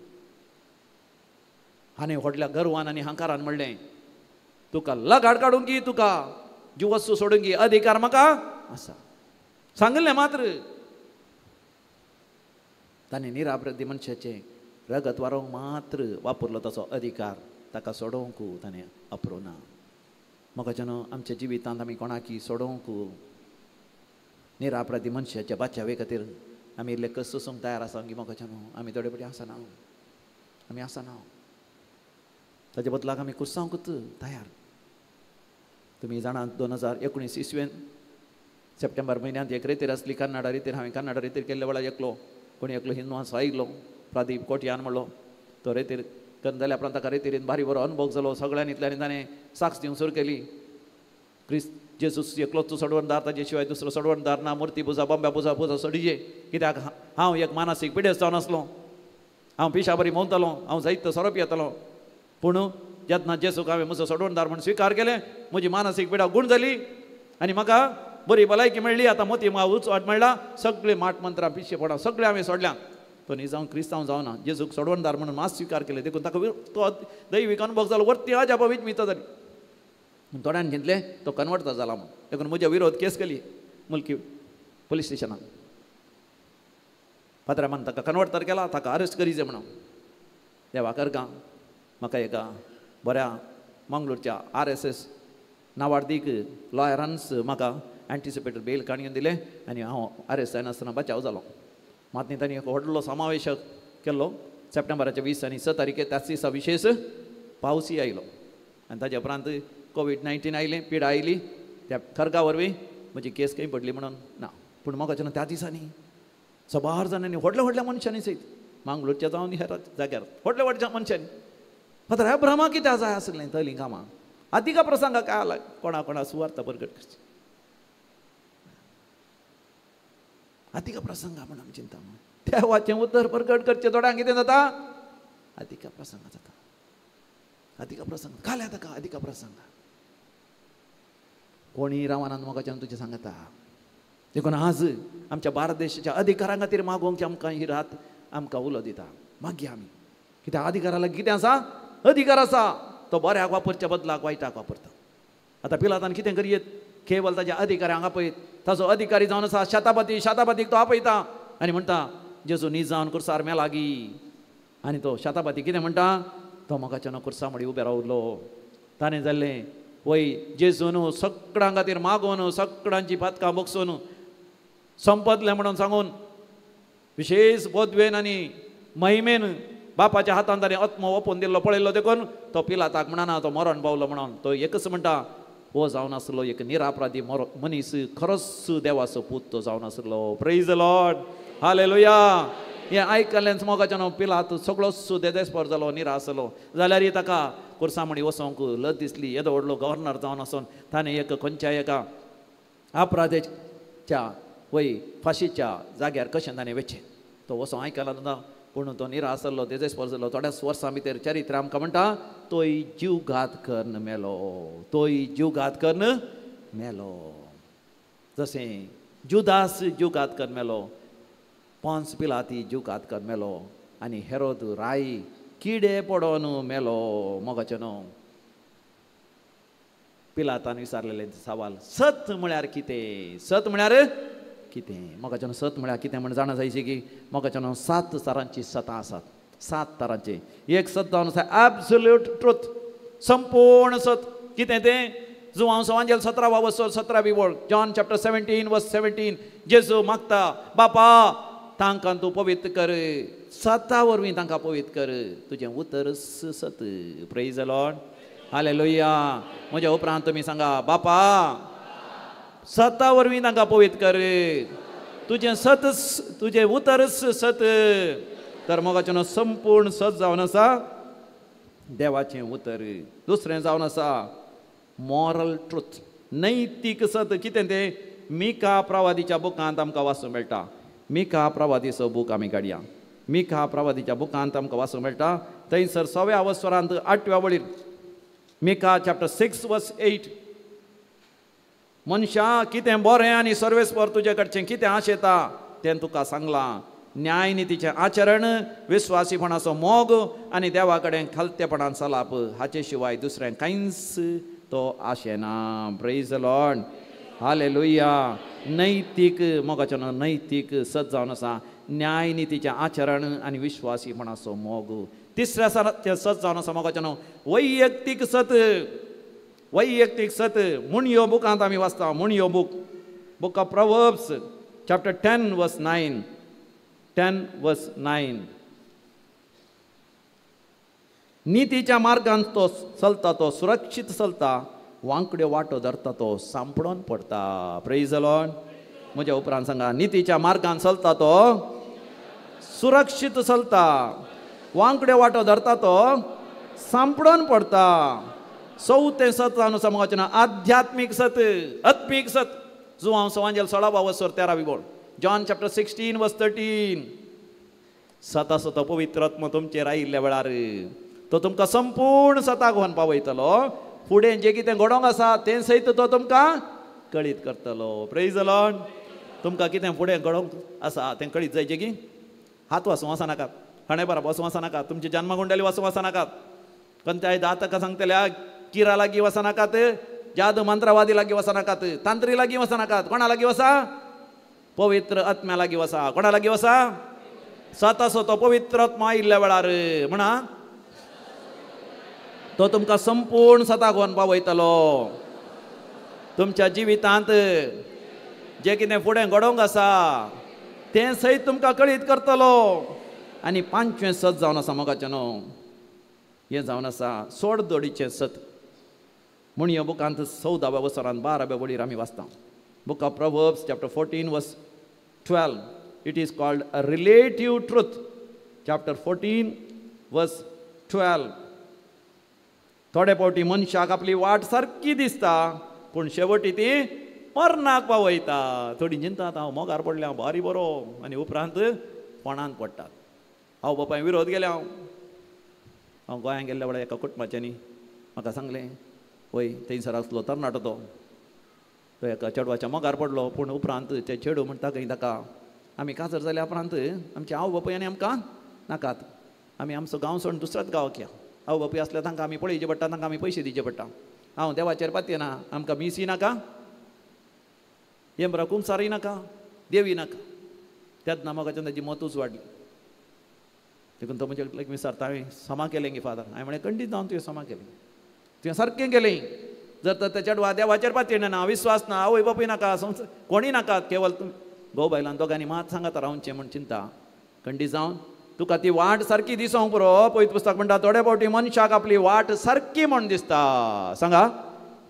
आनी व्हडल्या गर्वान आनी हंकारान म्हणलें, तुका लगाड काडूंक की तुका जिवस्तू सोडूंक की अधिकार म्हाका आसा. सांगिल्लें मात्र ताणें निरापराधी मनशाचें रगत वारोवंक मात्र वापरलो ताचो अधिकार, ताका सोडोवंक ताणें वापरूना. म्हाका आमच्या जिवितांत आमी कोणाकी सोडोवंक निरापराधी मनशाच्या बाचावे खातीर आमी इल्ले कश्ट सोसूंक तयार आसा की म्हाका आमी थोडे फावटी आसना, आमी आसना. ताच्या बदलाक आमी कुर्सांकूच तयार. तुमी जाणात 2019 इसवेन सप्टेंबर म्हयन्यांत एक रेतीर आसली कन्नडा रेतीर, हांवें कन्नडा रेतीर केल्ल्या वेळार एकलो कोणी एकलो हिंदू आसो आयलो, प्रदीप कोटयान म्हणलो, तो रेतीर करून जाल्या उपरांत ताका रेतीरीन भारी बरो अनुभव जालो. सगळ्यांनी इतल्यांनी ताणें साक्ष दिवंक सुरू केली, क्रिस्त जेजूस एकलोच सोडवणदार, ताजे शिवाय दुसरो सोडवणदार ना, मुर्ती पुजा, बॉम्ब्या पुजा, पुजा सोडिजे. कित्याक हांव एक मानसीक पिडेस्त जावन आसलो, हांव पिशा बरी मोवतालो, हांव जायतो सोरो पियेतालो, पूण जेन्ना जेजूक हांवें म्हजो सोडवणदार म्हूण स्विकार केलें, म्हजी मानसीक पिडा गूण जाली आनी म्हाका बरी भलायकी मेळ्ळी. आतां मोती म्हाका उच वाट मेळ्ळा, सगळीं माट मंत्रां पिशेपणां सगळें हांवें सोडल्यां. तो न्ही जावन क्रिस्तांव जावना, जेजूक सोडवणदार म्हणून मास स्विकार केलें, देखून ताका तो दैवीक अनुभव जालो, वरती अजापा विजमिता जाली. थोड्यान घेतलें तो कन्वर्ट जाला म्हूण, देखून म्हज्या विरोध केस केली मुल्की पोलीस स्टेशनान. पात्रामान ताका कन्वर्ट तर केला, ताका अरेस्ट करी जाय म्हणून. देवा करगा म्हाका एका बऱ्या मंगळूरच्या RSS नावार्दीक लॉयरानच म्हाका एंटिसिपेटेड बेल काडून दिलें आनी हांव अरेस्ट जायनासतना बचाव जालो. मात न्ही तांणी एक व्हडलो समावेशक केल्लो सप्टेंबराच्या 20 आनी 6 तारखे, त्याच दिसा विशेश पावसूय आयलो आनी ताच्या उपरांत COVID-19 आयलें, पिडा आयली, त्या खर्गा वरवीं म्हजी केस खंय पडली म्हणून ना. पूण म्हाका त्या दिसांनी सबार जाणांनी, व्हडल्या व्हडल्या मनशांनी सयत, मांगलोरच्या जावन ह्या जाग्यार व्हडल्या व्हडल्या मनशांनी, फादर अब्राहमा कित्याक जाय आसलें तली कामां आदिका प्रसंगा काय आला, कोणा कोणा सुवार्थ परगट करची आदिका प्रसंगा म्हण आमी चिंता, देवाचें उतर परगट करचें थोड्यांक कितें जाता, आदिका प्रसंग जाता, आदिका प्रसंग घाल्या ताका आदिका प्रसंग. कोणी रावणान मोगाच्यान तुजें सांगता. देखून आज आमच्या भारत देशाच्या अधिकारां खातीर मागोवंक आमकां ही रात आमकां उलो दिता. मागया आमी, कित्याक अधिकारा लागीं कितें आसा, अधिकार आसा, तो बऱ्याक वापरच्या बदलाक वायटाक वापरता. आतां पिलातान कितें करयेत, केवल ताज्या अधिकाऱ्यांक आपयत, ताजो अधिकारी जावन आसा शतापती, शतापतीक तो आपयता आनी म्हणटा जेजू न्ही जावन कुर्सार मेलागी. आनी तो शतापती कितें म्हणटा, तो मोगाच्यान कुर्सा मडी उबे रावलो, ताणें जाल्लें वय जेजून सगळ्यां खातीर मागून सगळ्यांची पातकां बगसून संपतलें म्हणून सांगून विशेष बोधवेन आनी महिमेन बापाच्या हातान ताणें आत्मो ओपून दिल्लो पळयल्लो देखून तो पिलाताक म्हणना तो मरण पावलो म्हणून तो एकच म्हणटा हो जावन आसलो एक निरापराधी मनीस, खरोच देवाचो पूत तो जावन आसलो. Praise the Lord, hallelujah. हें आयकल्ल्यान मोगाच्यान पिलात सगळोच देदेस्पर जालो, निराश जालो. जाल्यार ताका कुर्सामणी वचोंक लज दिसली. येदो व्हडलो गव्हर्नर जावन आसून ताणें एक खंयच्या एका अपराधाच्या वय फाशीच्या जाग्यार कशें ताणें वेचें. तो वचों आयकला ना, पूण तो निराश जाल्लो, देदेस्पर जालो. थोड्याच वर्सां भितर चरित्र आमकां म्हणटा तोय जीवघात करून मेलो, तोय जीवघात करून मेलो. जशें जुदास जीवघात करून मेलो, पोन्स पिलाती जीवघात करून मेलो आनी हेरोद राय किडे पडोन मेलो. मोगाचें न्हू पिलातान विचारलेलें सवाल, सत म्हळ्यार कितें? सत म्हळ्यार कितें? मोगाच्यान सत म्हळ्यार कितें म्हण जाणा जायची की मोगाच्यान 7 तरांची सतां आसात. 7 तरांची. एक सत जावन आसा एब्सोल्यूट ट्रूथ, संपूर्ण सत. कितें तें? जुवांव सवांजेल 17 वसो 17 वळ, जॉन चॅप्टर 17 वर्स 17. जेजू मागता, बापा तांकां तूं पवित्र कर, सता वरवीं तांकां पवित्र कर, तुजें उतर सत. Praise the Lord, hallelujah. म्हज्या उपरांत तुमी सांगा, बापा सता वरवीं तांकां पवित्र कर, तुजें सत, तुजें उतरच सत. तर मोगाचें संपूर्ण सत जावन आसा देवाचें उतर. दुसरें जावन आसा मॉरल ट्रूथ, नैतीक सत. कितें तें? मिका प्रवादीच्या बुकांत आमकां वाचूंक मेळटा. मिका प्रवादीचो बूक आमी काडया. मिका प्रवादीच्या बुकांत आमकां वाचूंक मेळटा थंयसर 6व्या वस्वरांत 8व्या वळीर, मिका चॅप्टर 6 वर्स 8. मनशा कितें बरें आनी सर्वेस्पर तुजे कडचें कितें आशेता तें तुका सांगलां. न्यायनितीचें आचरण, विस्वासीपणाचो मोग आनी देवा कडेन खालतेपणान चलप हाचे शिवाय दुसरें कांयच तो आशेना. Praise the Lord, hallelujah. नैतीक मोगाचें नैतीक सत जावन आसा न्यायनितीचें आचरण आनी विश्वासीपणाचो मोग. तिसऱ्या सत जावन आसा मोगाचें वैयक्तीक सत. वैयक्तीक सत म्हणयो बुकांत आमी वाचता. म्हणयो book, book of Proverbs chapter 10 verse 9, 10 verse 9. नितीच्या मार्गान तो चलता, तो सुरक्षीत चलता, वांकड्यो वाटो धरता तो सांपडोन पडटा. Praise the Lord. म्हज्या उपरांत सांगा, नितीच्या मार्गान चलता तो सुरक्षीत चलता, वांकड्यो वाटो धरता तो सांपडोन पडटा. चवथें सत जावन आसा मोगाचें आध्यात्मीक सत, आत्मीक सत. जुवांव सवांजेल 16 वसर 13 बोल, जॉन चॅप्टर 16 वर्स 13. सत आसा तो पवित्र आत्मो तुमचेर आयिल्ल्या वेळार तो तुमकां संपूर्ण सताक व्हरून पावयतलो. फुडें जें कितें घडोवंक आसा तें सयत तो तुमकां कळीत करतलो. Praise the Lord. तुमकां कितें फुडें घडोवंक आसा तें कळीत जायचें की हात वासूं वचनाकात, हणे बराबर वचूं वचनाकात, तुमची जन्मगुंडली वासूं वचनाकात, खंयच्याय दाताका सांगतल्या किरा लागीं वचनाकात, जादू मंत्रवादी लागीं वचनाकात, तांत्री लागीं वचनाकात. कोणा लागीं वसा? पवित्र आत्म्या लागीं वसा. कोणा लागीं वसा? सत आसो तो पवित्र आत्मा आयिल्ल्या वेळार म्हणा तो तुमकां संपूर्ण सताक व्हरून पावयतलो. तुमच्या जिवितांत जें कितें फुडें घडोवंक आसा तें सयत तुमकां कळीत करतलो. आनी 5वें सत जावन आसा मोगाचें न्हू, हें जावन आसा सोडदोडीचें सत. म्हणयो बुकांत 14व्या वसरान 12व्या वळीर आमी वाचता. Book of Proverbs chapter 14 verse 12. It is called a relative truth. Chapter 14 verse 12. थोडे फावटी मनशाक आपली वाट सारकी दिसता, पूण शेवटी ती मरणाक पावयता. थोडी चिंतात हांव मोगार पडलें, हांव भारी बरो, आनी उपरांत फोणांत पडटात. हांव बापाय विरोध गेलें. हांव हांव गोंयांत गेल्ल्या वेळार एका कुटुंबाच्यांनी म्हाका सांगलें, वय थंयसर आसलो तरणाटो तो तो एका चेडवाच्या मोगार पडलो, पूण उपरांत ते चेडू म्हणटा खंय ताका आमी काजर जाल्या उपरांत आमचे आवय बापूय आनी आमकां नाकात, आमी आमचो गांव सोडून दुसऱ्याच गांवाक या. आवय बापूय आसल्यार तांकां आमी पळयचे पडटा, तांकां आमी पयशे दिवचे पडटा. हांव देवाचेर पातयेना, आमकां मिसी नाका, हें कुमसारय नाका, देवी नाका. तेन्ना म्हाका ताजी मतूच वाडली. देखून तो म्हजे लायक विचारता, हांवें समा केलें गे फादर? हांवें म्हणलें, खंडीत जावन तुवें समा केलें, तुवें सारकें केलें. जर तर त्या चेडवा देवाचेर पातयेन ना, विस्वास ना, आवय बापूय नाका, संवसार कोणीय नाका, केवल घोव बायलान दोगांनी मात सांगात रावचें म्हूण चिंता खंडी जावन तुका ती वाट सारकी दिसोंक पुरो. पवित्र पुस्तक म्हणटा थोडे फावटी मनशाक आपली वाट सारकी म्हूण दिसता. सांगा,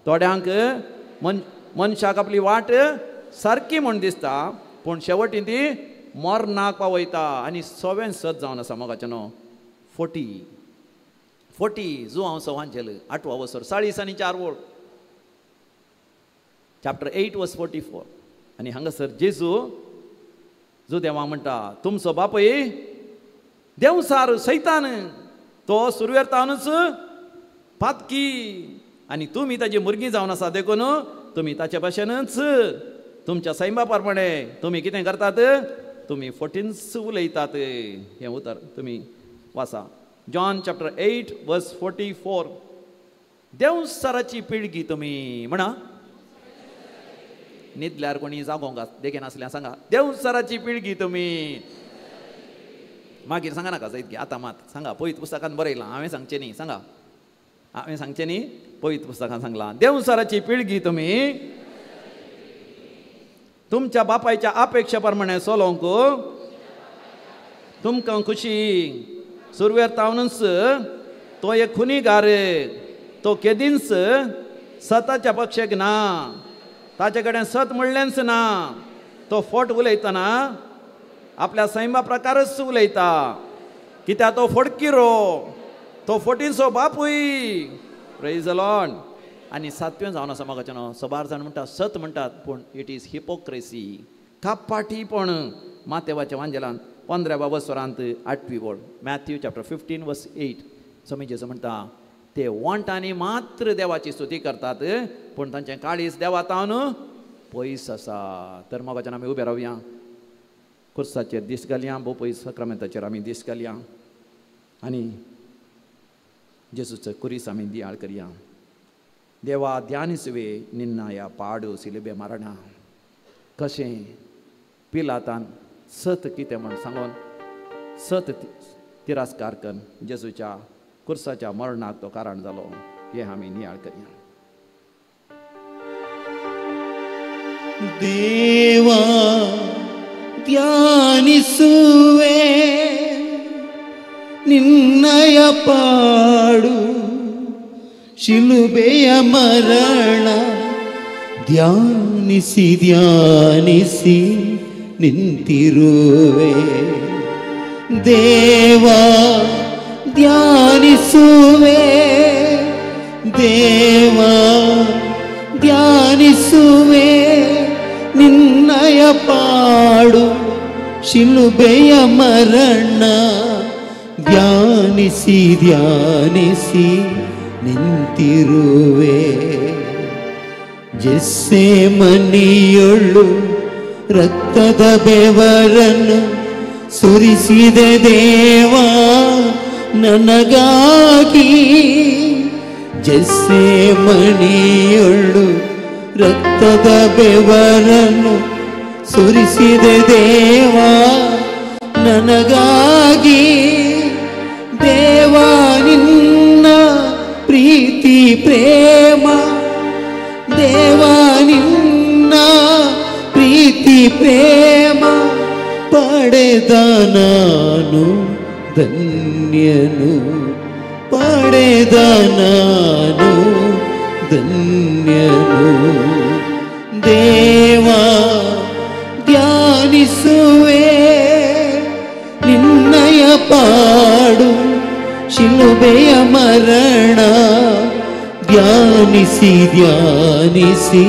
थोड्यांक मनशाक आपली वाट सारकी म्हूण दिसता, पूण शेवटी ती मरणाक पावयता. आनी सवें सत जावन आसा मोगाचें न्हू 40 जो हांव सवांचेल 8वा वसर 40 आनी 4 वळ, चॅप्टर 8 वर्स 44. आनी हांगासर जेजू जो देवा म्हणटा तुमचो बापूय देवसार सैतान, तो सुरवेरतानूच पातकी, आनी तुमी ताजी भुरगीं जावन आसा, देखून तुमी ताचे भाशेनच तुमच्या सैमा प्रमाणे तुमी कितें करतात, तुमी फटींच उलयतात. हें उतर तुमी वाचा, जॉन चॅप्टर 8 वर्स 44. देवसाराची पिळगी तुमी म्हणा, न्हिदल्यार कोणी जागोंक देखेन आसल्यार सांगा देवसाराची पिळगी तुमी. मागीर सांगा नाका जायत आतां मात सांगा, पवित्र पुस्तकान बरयलां, हांवें सांगचें न्ही, सांगा हांवें सांगचें न्ही, पवित्र पुस्तकान सांगलां देवसाराची पिळगी तुमी तुमच्या बापायच्या अपेक्षा प्रमाणे चलोवंक तुमकां खुशी. सुरवेर तावनूच तो एक खुनीगार, तो केदींच सताच्या पक्षेक ना, ताचे कडेन सत म्हणलेंच ना, तो फट उलयतना आपल्या सैमा प्रकारच उलयता, कित्याक तो फटकिरो, तो फटींचो बापूय. Praise the Lord. आनी सातवें जावन आसा म्हाका न्हू, सबार जाण म्हणटा सत म्हणटात, पूण it is hypocrisy, कपाटीपण. मातेवाच्या वांजेलान 15व्या वसरांत 8वी वळ, मॅथ्यू चॅप्टर 15 वर्स 8, स्वामी जेजू म्हणटा ते वंटांनी मात्र देवाची स्तुती करतात, पूण तांचें काळीज देवा तावन पयस आसा. तर मोगाच्यान आमी उबे रावया, खुर्साचेर दीस घालया, भोव पयस सक्रामेंताचेर आमी दीस घालया आनी जेजूचो कुरीस आमी दियाळ करया. देवा ध्यानिसवे निन्नाया पाडू सिलबे मारणा, कशें पिलातान सत कितें म्हण सांगून सत तिरस्कार करून जेजूच्या कुर्साच्या मरणाक तो कारण जालो, हें आमी नियाळ करया. देवा ಧ್ಯಾನಿಸುವೆ ನಿನ್ನಯ ಪಾಡು ಶಿಲುಬೆಯ ಮರಣ, ಧ್ಯಾನಿಸಿ ಧ್ಯಾನಿಸಿ ನಿಂತಿರುವೆ. ದೇವಾ ಧ್ಯಾನಿಸುವೆ, ದೇವಾ ಧ್ಯಾನಿಸುವೆ ನಿನ್ನಯ ಪಾಡು ಶಿಲುಬೆಯ ಮರಣ, ಧ್ಯಾನಿಸಿ ಧ್ಯಾನಿಸಿ ನಿಂತಿರುವೆ. ಜೆಸ್ಸೆ ಮನಿಯೊಳು ರಕ್ತದ ಬೆವರನ್ನು ಸುರಿಸಿದೆ ದೇವಾ ನನಗಾಗಿ, ಜೆಸ್ಸೆ ಮನಿಯೊಳು ರಕ್ತದ ಬೆವರನ್ನು ಸುರಿಸಿದೆ ದೇವಾ ನನಗಾಗಿ. ದೇವಾ ನಿನ್ನ ಪ್ರೀತಿ ಪ್ರೇಮ, ದೇವಾ ನಿನ್ನ ಪ್ರೀತಿ ಪ್ರೇಮ ಪಡೆದ ನಾನು ಧನ್ಯನು, ಪಡೆದ ನಾನು ಧನ್ಯನು. ದೇವಾ ಧ್ಯಾನಿಸುವೆ ನಿನ್ನಯ ಪಾಡು ಶಿಲುಬೆಯ ಮರಣ, ಧ್ಯಾನಿಸಿ ಧ್ಯಾನಿಸಿ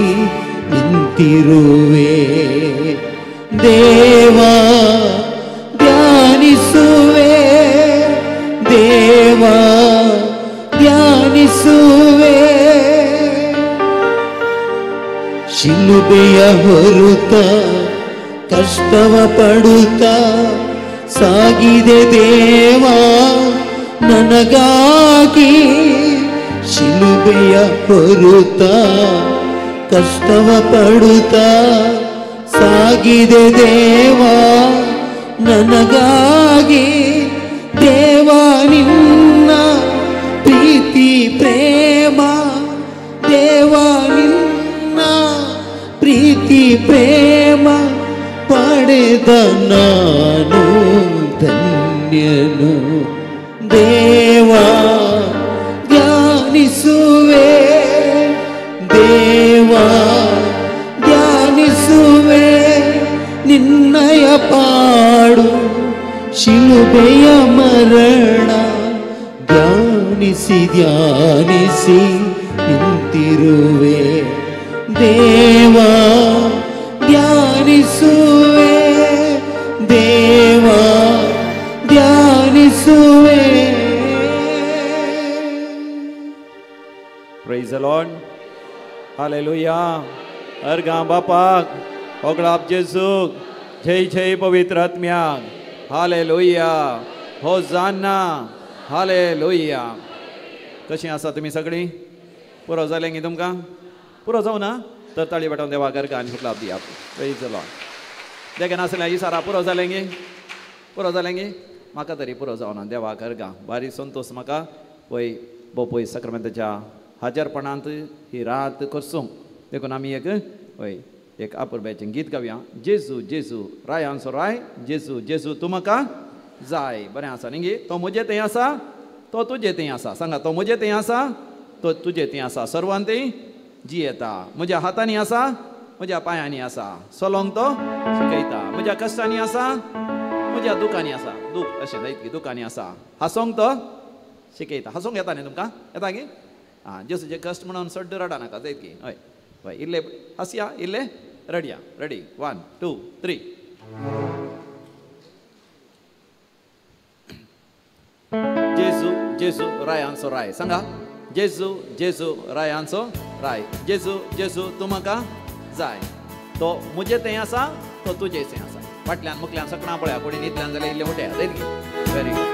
ನಿಂತಿರುವೆ. ದೇವಾ ಧ್ಯಾನಿಸುವೆ, ದೇವಾ ಧ್ಯಾನಿಸುವೆ. ಶಿಲುಬೆಯ ಹೊರುತ ಕಷ್ಟವ ಪಡುತ್ತ ಸಾಗಿದೆ ದೇವಾ ನನಗಾಗಿ, ಶಿಲುಬೆಯ ಹೊರುತ ಕಷ್ಟವ ಪಡುತ್ತ ಸಾಗಿದೆ ದೇವಾ ನನಗಾಗಿ. ದೇವಾ ನಿನ್ನ ಪ್ರೀತಿ ಪ್ರೇಮ, ದೇವಾ ಪ್ರೇಮ ಪಡೆದ ನಾನು ಧನ್ಯನು. ದೇವಾ ಧ್ಯಾನಿಸುವೆ, ದೇವಾ ಧ್ಯಾನಿಸುವೆ, ನಿನ್ನಯ ಪಾಡು ಶಿಲುಬೆಯ ಮರಣ ಧ್ಯಾನಿಸಿ ಧ್ಯಾನಿಸಿ ನಿಂತಿರುವೆ. ದೇವಾ ಧ್ಯಾನಿಸುವೆ, ದೇವಾ ಧ್ಯಾನಿಸುವೆ. Praise the Lord. Hallelujah. अर्गां बापाक होगळाप जेजूक, जय जय पवित्र आत्म्याक. हालेलुया. होजाना. हालेलुया. कशीं आसा तुमी सगळीं? पुरो जालें गी तुमकां? पुरो जावं ना? तर ताळी पेटोवन देवाक अर्गां आनी हुकलाप दिया. Praise the Lord. देखे नासलें इसारा पुरो जालें गी? पुरो जालें गी? म्हाका तरी पुरो जावना. देवाक अर्गां बारी संतोश म्हाका वय बोपय सक्रामेंताच्या हाजरपणांत ही रात करसूंक. देखून आमी एक वय एक आपुरब्याचें गीत गावया. जेजू जेजू रायांचो राय, जेजू जेजू तूं म्हाका जाय. बरें आसा न्ही गी? तो म्हजे थंय आसा, तो तुजे थंय आसा. सांगा, तो म्हजे थंय आसा, तो तुजे थंय आसा. सर्वांत थंय जियेता. म्हज्या हातांनी आसा, म्हज्या पांयांनी आसा. सलोंक तो शिकयता. म्हज्या कश्टांनी आसा, म्हज्या दुखांनी आसा. दूख अशें जायत की दुखांनी आसा. हांसोंक तो शिकयता. हांसोंक येता न्ही तुमकां? येता गी? आं, जेजूचे कश्ट म्हणून सड्ड रडा नाका जायत की. हय हय, इल्ले हांसया, इल्ले रडया. रेडी, 1 2 3. जेजू जेजू रायांचो राय. सांगा, जेजू जेजू रायांचो राय, जेजू जेजू तूं म्हाका जाय. तो म्हजे थंय आसा, तो तुजे थंय आसा. फाटल्यान मुखल्यान सकणां पळया, कोणी न्हिदल्यान जाल्यार इल्ले उठया जायत की. Very good.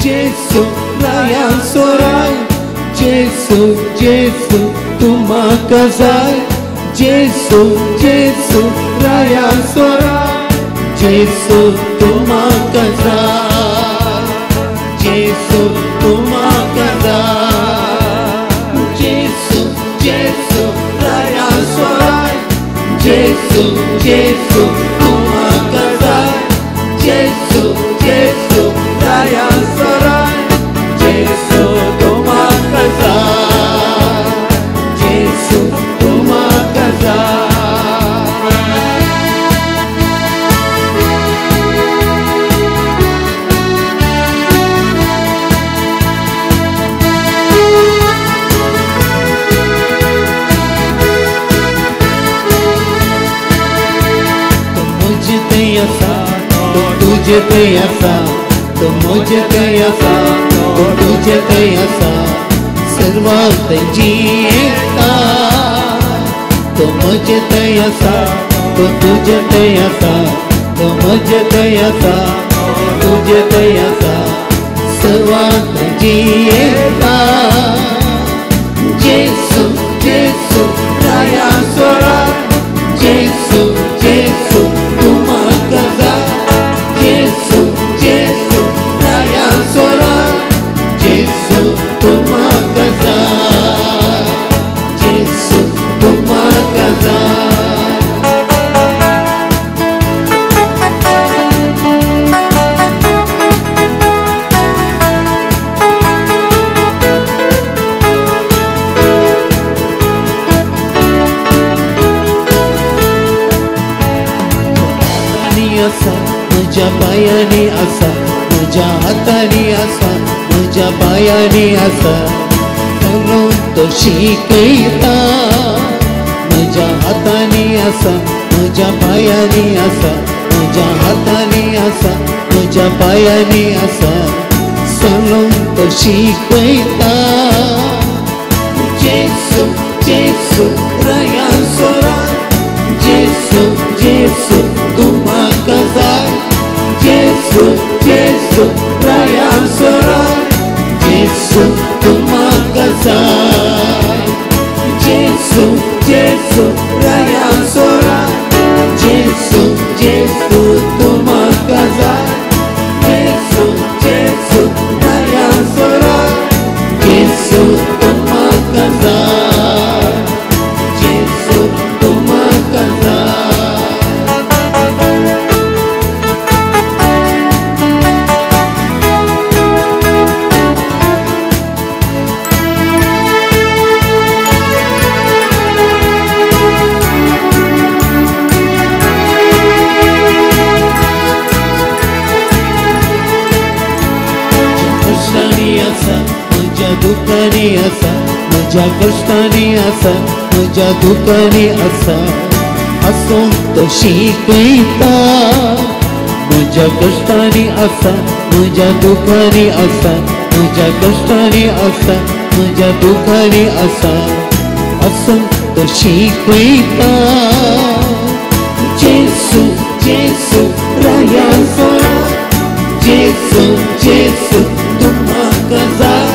Jesu रायांचो राय, जेजू जेजू तूं म्हाका जाय. जेजू जेजू रायांचो राय, जेजू तूं म्हाका जाय. जेजू तूं म्हाका जाय. जेजू जेजू रायांचो राय, जेजू जेजू तूं म्हाका जाय. जेजू जेजू रायांचो राय, जेजू तूं म्हाका जाय. जेजू तूं म्हाका जाय. तो मुझे थंय आसा, तो तुजे थंय आसा. तो म्हजे थंय आसा, तो तुजे थंय आसा. सर्वांत थंय जियेता. तो म्हजे थंय आसा, तो तुजे थंय आसा. तो म्हजे थंय आसा, तुजे थंय आसा. सर्वांत थंय जियेता. जेजू जेजू रायांचो राय, जेजू जेजू तूं म्हाका जाय. जेजू जेजू रायांचो राय, जेजू तूं म्हाका जाय. जेजू तूं म्हाका जाय. आसा म्हज्या पांयांनी आसा, म्हज्या हातांनी आसा, म्हज्या पांयांनी आसा. चलोवंक तो शिकयता. म्हज्या हातांनी आसा, म्हज्या पांयांनी आसा, म्हज्या हातांनी आसा, म्हज्या पांयांनी आसा. चलोवंक तो शिकयता. जेजू जेजू रायांचो राय, जेजू जेजू तूं म्हाका जाय. जेजू जेजू रायांचो राय, जेजू तूं म्हाका जाय. जेजू जेजू रायांचो राय, जेजू कश्टांनी आसा, म्हज्या कश्टांनी आसा, म्हज्या दुखांनी आसा, आसूं तो शिकयता। म्हज्या कश्टांनी आसा, म्हज्या दुखांनी आसा, म्हज्या कश्टांनी आसा, म्हज्या दुखांनी आसा, आसूं तो शिकयता। जेसू जेसू राया सोरा, जेसू जेसू तूं म्हाका जाय,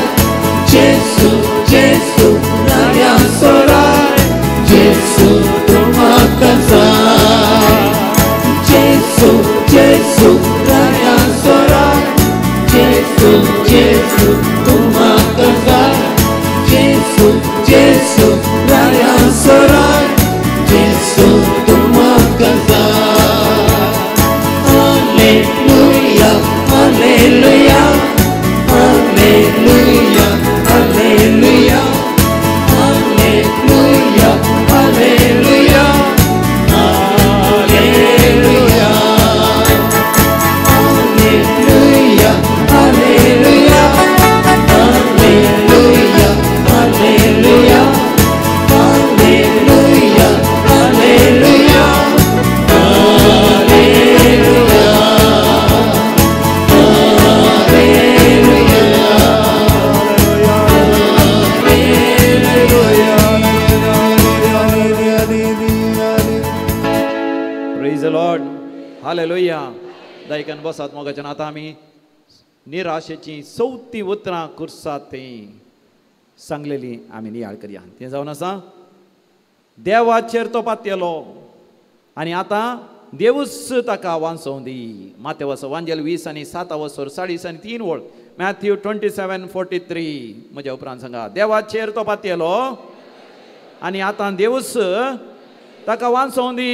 जेसू जेसू राया सोरा, जेसू तूं म्हाका जाय, जेसू जेसू राया सोरा, जेसू जेसू तूं म्हाका जाय, जेसू जेसू राया सोरा, जेसू तूं म्हाका जाय। Hallelujah, hallelujah, hallelujah, hallelujah, hallelujah, hallelujah, hallelujah, hallelujah, hallelujah, hallelujah, hallelujah, hallelujah, hallelujah, hallelujah. Praise the Lord. Hallelujah. दायकन बसात मोगाच्यान आतां आमी निराशेची चवथी उतरां कुर्सात ती सांगलेली आमी नियाळ करया। तें जावन आसा देवाचेर तो पातयेलो आनी आतां देवूच ताका वांचोवं दी। मातेवाचो वांजेल 20:07 40:03 वळ, मॅथ्यू 27:43। म्हज्या उपरांत सांगा, देवाचेर तो पातयेलो आनी आतां देवूच ताका वांचोवं दी।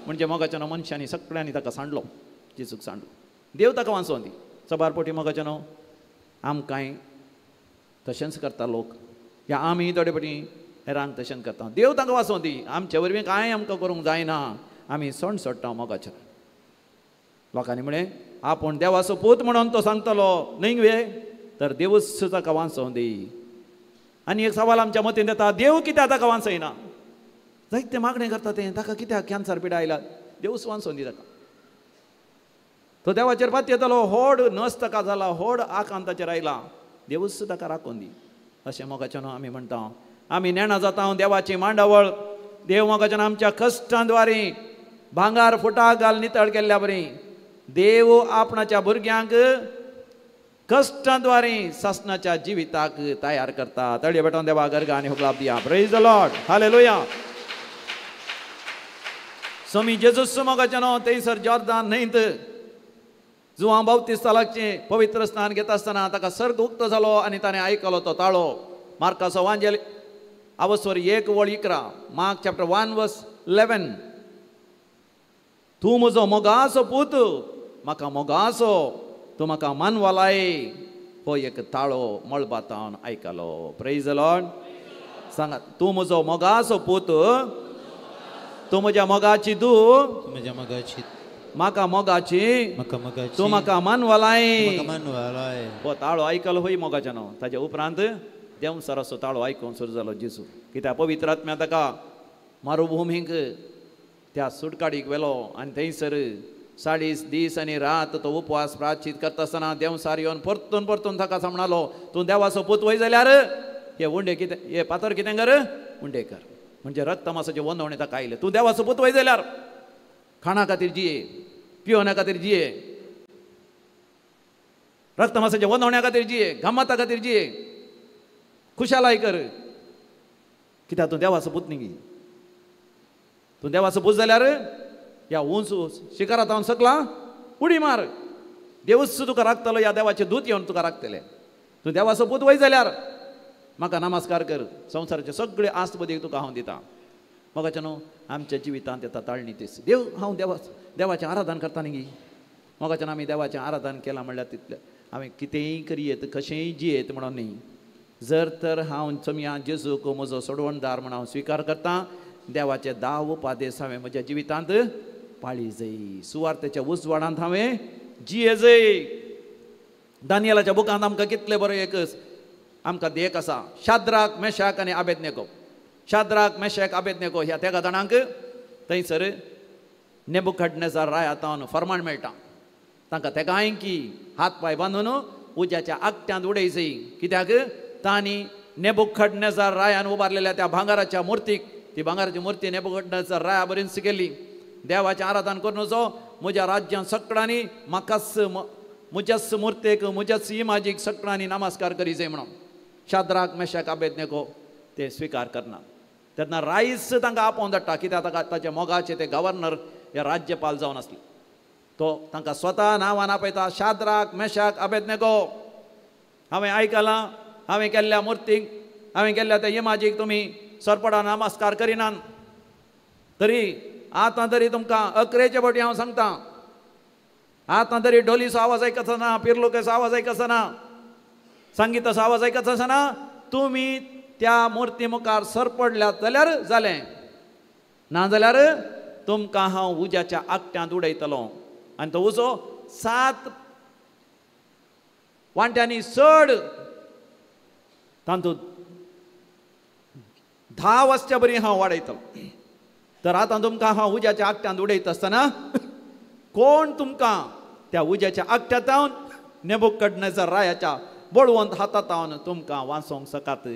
म्हणजे मोगाच्यानो मनशांनी सगळ्यांनी ताका सांडलो, जेजूक सांडलो, देव ताका वांचोवं दी। सबार पोटी मोगाच्यानो आमकांय तशेंच करता लोक, या आमी थोडे पटी हेरांक तशेंच करता। देव तांकां वांचोवं दी, आमचे वरवीं कांय आमकां करूंक जायना, आमी सण सोडटा मोगाच्यान। लोकांनी म्हळें आपूण देवाचो पूत म्हणून तो सांगतलो न्हय वे, तर देवूच ताका वांचोवं दी। आनी एक सवाल आमच्या मतींत येता, देव कित्याक ताका वांचयना? जायते मागणें करता तें, ताका कित्याक कॅन्सर पिडा आयला? देवूच वांचोवं दी ताका। तो देवाचेर पातयेतलो, होड नस ताका जाला, होड आकांत ताचेर आयला, देवूच ताका राखून दी। अशें मोगाच्यान आमी म्हणटा। आमी नेणा जाता देवाची मांडावळ, देव मोगाच्यान आमच्या कश्टांद्वारी भांगार फुटा घाल नितळ केल्ल्या बरी देव आपणाच्या भुरग्यांक कश्टांद्वारी सासनाच्या जिविताक तयार करता। तळये बेटोन देवा गर्गा आनी हुकलाप दिया। Praise the Lord. Hallelujah. स्वामी जेजूस मोगाच्यान थंयसर जॉर्दान न्हंयत जुवां बाप्तिस्तालाचें पवित्र स्नान घेता आसतना ताका सर्ग उक्तो जालो आनी ताणें आयकलो तो ताळो। मार्काचो वांजेल 1:11, मार्क चॅप्टर 1:11। तूं म्हजो मोगाचो पूत, म्हाका मोगाचो, तूं म्हाका मानवालाय, हो एक ताळो मळबांत आयकलो। प्रेज the Lord. सांगा, तूं म्हजो मोगाचो पूत, तूं म्हज्या मोगाची धूव, म्हज्या मोगाची, म्हाका मोगाची, तूं म्हाका मानवालाय। हो ताळो आयकलो होय मोगाच्यान। ताज्या उपरांत देंवचाराचो ताळो आयकून सुरू जालो जेजू, कित्याक पवित्र आत्म्या ताका मारुभुमीक त्या सुटकाडीक व्हेलो आनी थंयसर 40 दीस आनी रात तो उपवास प्राचित करता आसतना देंवचार येवन परतून परतून ताका सांगलो, तूं देवाचो पूत वय जाल्यार हे उंडे कितें, हे पातर कितें कर, उंडे कर। म्हणजे रक्तमासाचे वंदवणे ताका आयलें। तूं देवाचो पूत वय जाल्यार खाणा खातीर जिये, पिवना खातीर जिये, रक्तमासाच्या वंदवण्या खातीर जिये, गमाता खातीर जिये, खुशालाय कर, कित्याक तूं देवाचो पूत न्ही। तूं देवाचो पूत जाल्यार ह्या उंच शिखरांत हांव सकला उडी मार, देवूच तुका राखतलो, ह्या देवाचे दूत येवन तुका राखतले। तूं देवाचो पूत वय जाल्यार म्हाका नमस्कार कर, संवसाराचे सगळे आस्त बदीक तुका हांव दिता। मोगाच्या न्हू आमच्या जिवितांत येता ताळणी तीस। देव हांव देवाचें आराधन करता न्ही। मोगाच्यान आमी देवाचें आराधन केलां म्हणल्यार तितलें आमी कितेंय करयेत, कशेंय जियेत म्हणून न्ही। जर तर हांव चमया जेजूक म्हजो सोडवणदार म्हण हांव स्विकार करता, देवाचे 10 उपादेश हांवें म्हज्या जिवितांत पाळी जाय, सुवार्थेच्या उजवाडांत हांवें जिये जाय। दानियलाच्या बुकांत आमकां कितले बरो एक आमकां देख आसा शाद्राक मेशाक आनी आबेदनेगो. शाद्राक मेशाक आबेदनेगो ह्या तेगा जाणांक थंयसर नेबुकदनेजार रायातावन फर्माण मेळटा. तांकां तेगांय की हात पांय बांदून उज्याच्या आगट्यांत उडयची. कित्याक तांणी नेबुकदनेजार रायान उबारलेल्या त्या भांगराच्या मुर्तीक, ती भांगराची मुर्ती नेबुकदनेजार राया बरीच केली. देवाचें आराधन करून जो म्हज्या राज्यांत सगळ्यांनी म्हाकाच म्हज्याच मुर्तेक म्हज्याच इमाजीक सगळ्यांनी नमस्कार करीचे म्हणून शाद्राक मेशाक आबेदनेगो ते स्विकार करना. तेन्ना रायस तांकां आपोवन धाडटा. कित्याक ताका ताच्या मोगाचे ते गव्हर्नर या राज्यपाल जावन आसले. तो तांकां स्वता नांवान आपयता, शाद्राक मेशाक आबेदनेगो, हांवें आयकलां हांवें केल्ल्या मुर्तीक हांवें केल्ल्या त्या इमाजीक तुमी सरपडा नमस्कार करिनात, तरी आतां तरी तुमकां अकरेचे फावटी हांव सांगतां, आतां तरी ढोलीचो आवाज आयकचो ना, पिरलुकेचो आवाज आयकचो ना, संगीताचो आवाज आयकचो आसना, तुमी त्या मुर्ती मुखार सरपडल्यात जाल्यार जालें, ना जाल्यार तुमकां हांव उज्याच्या आगट्यांत उडयतलो. आनी तो उजो 7 वांट्यांनी चड, तातूंत 10 वाजच्या बरी हांव वाडयतलो. तर आतां तुमकां हांव उज्याच्या आगट्यांत उडयत आसतना कोण तुमकां त्या उज्याच्या आगट्यांत नेबुकदनेजार रायाच्या बळवंत हातांत तुमकां वाचोवंक शकात.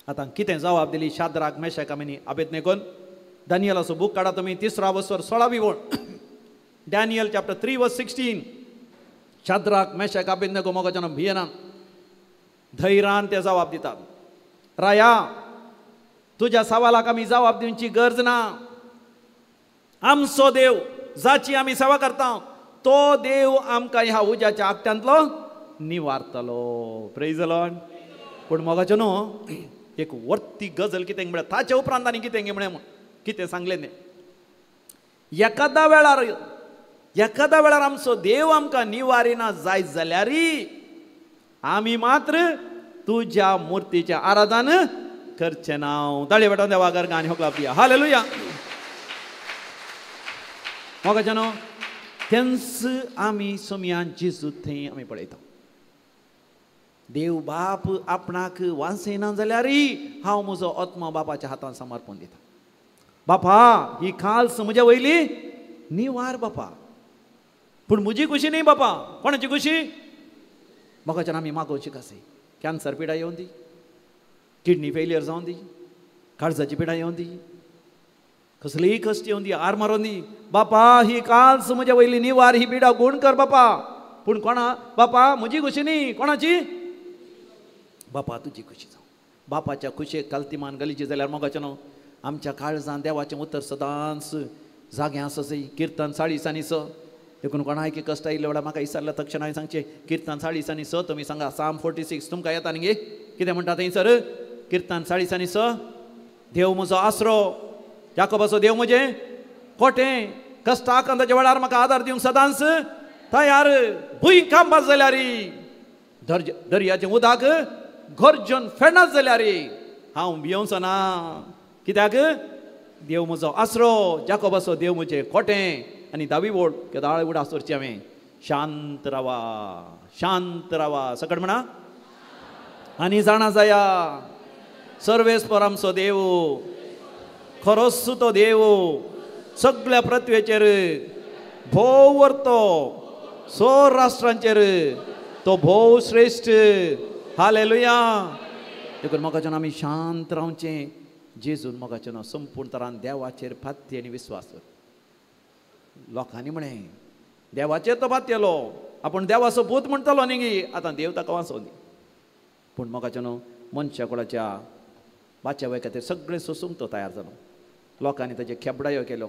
आतां कितें जबाब दिली शाद्राक मेशाक आनी आबेदनेगोन? दानियलाचो बूक काडा तुमी, 3 वसर 16वी वळ, डॅनियल चॅप्टर 3 वर्स 16. शाद्राक मेशाक आबेदनेगो मोगाच्यान भियेना, धैर्यान ते जबाब दितात. राया, तुज्या सवालाक आमी जबाब दिवची गरज ना. आमचो देव जाची आमी सेवा करता तो देव आमकां ह्या उज्याच्या आगट्यांतलो निवारतलो. Praise the Lord. पूण मोगाचो न्हू एक वर्ती गजल कितें म्हळ्यार ताच्या उपरांत आनी कितें म्हळें कितें सांगलें न्ही. एकादा वेळार आमचो देव आमकां निवारिना जायत जाल्यार आमी मात्र तुज्या मुर्तीचें आराधन करचें ना. ताळी पेटोवन देवा गर्गां आनी होकलाप दिया. हालेलुया. मोगाचो न्हू तेंच आमी सोमयान जेजू थंय आमी पळयता. देव बाप आपणाक वाचयना जाल्यार हांव म्हजो आत्मा बापाच्या हातान समर्पण दिता. बापा ही खाल्स म्हज्या वयली निवार बापा, पूण म्हजी खुशी न्ही बापा, कोणाची खुशी? मोगाच्यान आमी मागोवची कशी? कॅन्सर पिडा येवन दी, किडनी फेलियर जावन दी, काळजाची पिडा येवन दी, कसलीय कश्ट येवन दी, आर मारोन दी, बापा ही काल्स म्हज्या वयली निवार, ही पिडा गूण कर बापा, पूण कोणा बापा म्हजी खुशी न्ही, कोणाची? बापा तुजी खुशी जावं. बापाच्या खुशेक कालतीमान गलीची जाल्यार मोगाचें न्हू आमच्या काळजान देवाचें उतर सदांच जागें आसा. किर्तन 40 6 देखून कोणाक कश्ट आयिल्ले वेळार म्हाका विचारलें तक्षण हांवें सांगचें किर्तन 40 6 तुमी सांगा. साम 46 तुमकां येता न्ही गे? कितें म्हणटा थंयसर? किर्तन 40 6, देव म्हजो आसरो, याकोबाचो देव म्हजें कोटें, कश्ट आकांताच्या वेळार म्हाका आदार दिवंक सदांच तयार. भूंय कांपात जाल्यार, दर्याचें उदक गर्जन फेणत जाल्यार हांव भियोवचो ना. कित्याक? देव म्हजो आसरो, जाकोबाचो देव म्हजें कोटें. आनी 10वी वळ केदाळ उडास दवरची हांवें, शांत रावा, शांत रावा, सकट म्हणा आनी जाणा जाया सर्वेस्पर आमचो देव, खरोच तो देव, सगळ्या पृथ्वेचेर भोव वरतो, सो राष्ट्रांचेर तो भोव श्रेश्ठ. हालेलुया. देखून मोगाच्यान आमी शांत रावचें. जेजून मोगाच्यान संपूर्ण तरान देवाचेर फात्य आनी विस्वास. लोकांनी म्हळें देवाचेर तो फात्यलो, आपूण देवाचो पूत म्हणटलो न्ही गी, आतां देव ताका वाचोवंदी. पूण मोगाच्यान मनशा कुळाच्या बाच्या खातीर सगळें सोसूंक तो तयार जालो. लोकांनी ताचे खेबडायो केल्यो,